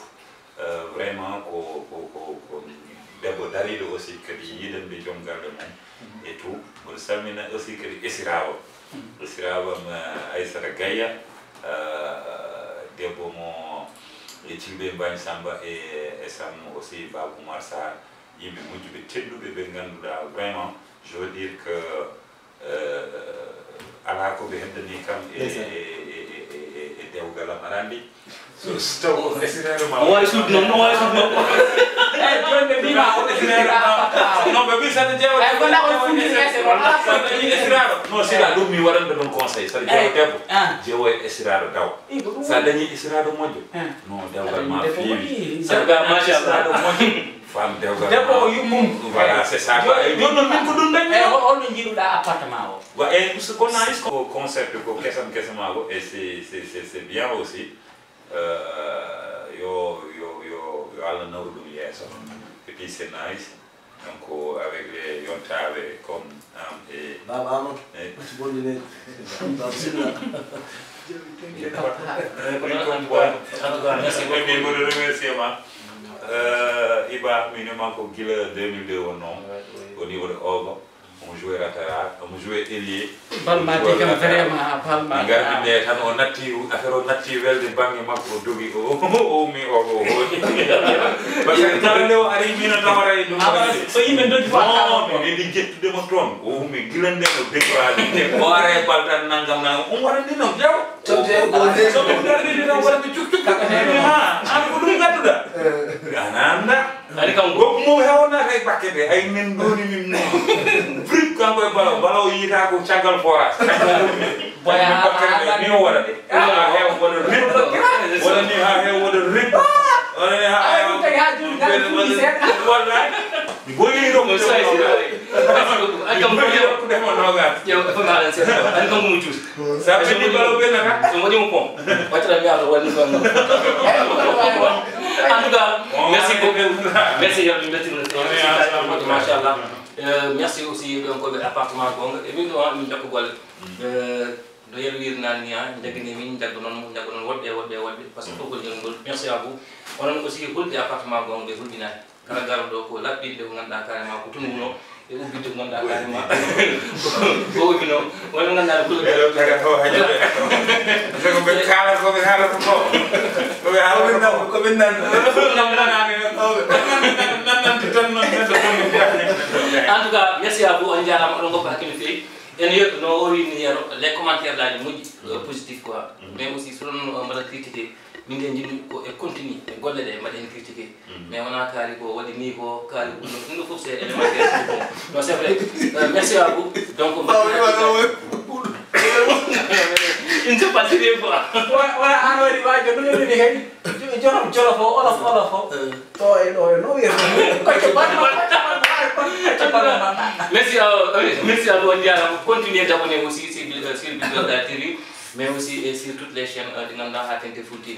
Euh, vraiment ko ko ko ko debbo dariɗo aussi kadi yiɗande joom galle mum e tout. Mboɗo salmina aussi kadi esirawo, esirawo am, euh, Aissata Gaya, euh, debbo mo e Cilbe Mbañ Samba e e Sam aussi Babou Oumar Sarr. Yimɓe moƴƴuɓe tedduɓe ɓe ngannduɗaa vraiment, je veux dire que euh, alaa ko ɓe heddanii kam e, Ndeysaan. E, e, e, e, e dewgal am. Aɗa anndi so so taw o esiraano ma. O waawi suudu noon, o waawi suudu noon. Eyi, jooni ɓe mbiima o esiraano ma. Non, ɓe mbii saɗa jeewa. Eyi, ko na o fundi ese, o alaa ko dañi esiraano. Non, sira ɗum mi waɗanta ɗum conseil. Saɗa jeewa debbo, jeewa e esiraano daw. Sa dañi esiraano moƴƴo. Non, dewgal ma feewi. Saɗa machallah. Esiraano moƴƴo. Femme dewgal debbo o yummum. Voilà, c'est ça quoi. Jooni noon min ko ɗum dañmi. Eyi, holno njiiruɗaa appartement o? Wa e so ko nice ko concept ko kesam kesam ko, et c'est c'est c'est c'est bien aussi. Euh, yo yo yo yo Allah nawru ɗum yeeso. Et puis c'est nice. Donc avec les yontaɓe comme am e Baba Amadou. Ɓati bonde leydi. Baba Silla. Merci beaucoup. Merci beaucoup. Mboɗo remercier ma. Euh, Iba, mino makko gila deux mille deux wonno. Au niveau de Ogo. Omo joué latéral, omo joué ailier. Balmati kam vraiment, balmati. Ngarmi nde tan o natti, affaire o natti welde bangge makko, o dogi, o o mi o o hooti. Parce que kala nde o ari mino tawata e ɗum. So yimɓe doggi fof. Non, mi meɗi jettude mo toon. O ummi gila nde o découragé. O ara e bal tan nangam nangam. Um waɗa ni noon jew. So ɗum darnii tan waɗa mi cuk cuk cuk. Ha, an ko ɗum ngadduɗa. Ana anda. Ani kam gokku mo hewna kay bakke de ay men doni min. Frik kanko e balo balo yita ko caggal forage. Boya ha ha mi o wada de. Ha hew wada rik. Wala ni ha hew wada rik. Wala ni ha ay hew. Tagi ha joni dal fuli se. Wallahi. Boyi ro mo sai sai. Ay kam boyi ro ko de mo noga. Yo ko ma lan se. An kam mo jus. Sa ɓenni balo ɓenna ka? So moƴƴi mo pom. Wattata mi ato wani ko. En tout cas, merci beaucoup. Merci, yo min beltin. Machallah. Euh, merci aussi donc ɓe appartement gonga e min ɗo min jokko golle. Euh, no yel wirnani ni ha jaggini min jaggo non jaggo non woɗɓe woɗɓe woɗɓe parce que fof ko jangol. Merci à vous. Onon aussi hulɓe appartement gonga ɓe hulɓinani. Kala garoɗo ko laɓɓinɓe ko ngannduɗaa carrément ko tunguno e ubbitde ko ngannduɗaa carrément ko ubbino wala ngannduɗaa ko. Ɓeɗo taga to hajuɓe. Sako ɓe kaala ko ɓe haalata ko. Ko ɓe haalata ko. Ko ɓe nan ko ɓe nan. Nanani ko ɓe nananti tan non neɗɗo tan. En tout cas merci à vous, on jarama, oɗon goppa hakkille feewi. En yo no o wini yero les commentaires laaji moƴƴi, euh, positif quoi. Mais aussi so ɗon mbaɗa critiqué. Min de njiɗmi ko e continue e golle ɗe mbaɗen critiqué. Mais wona kaari ko waɗi ni ko kaari ko ɗum ɗum fof c'est élémentaire. Non, c'est vrai. Euh, merci à vous. Donc on va. Une fois pas sérieux quoi. Wala an waɗi wajo no ɗum ni kadi. Jolof jolof o olof olof o. To e ɗo e no wiyata. Merci à, merci à vous, on jarama. Continuez d'abonner aussi sur sur Big Brother T V, mais aussi et sur toutes les chaînes, euh, ɗi ngannduɗaa ha tengti Full T V.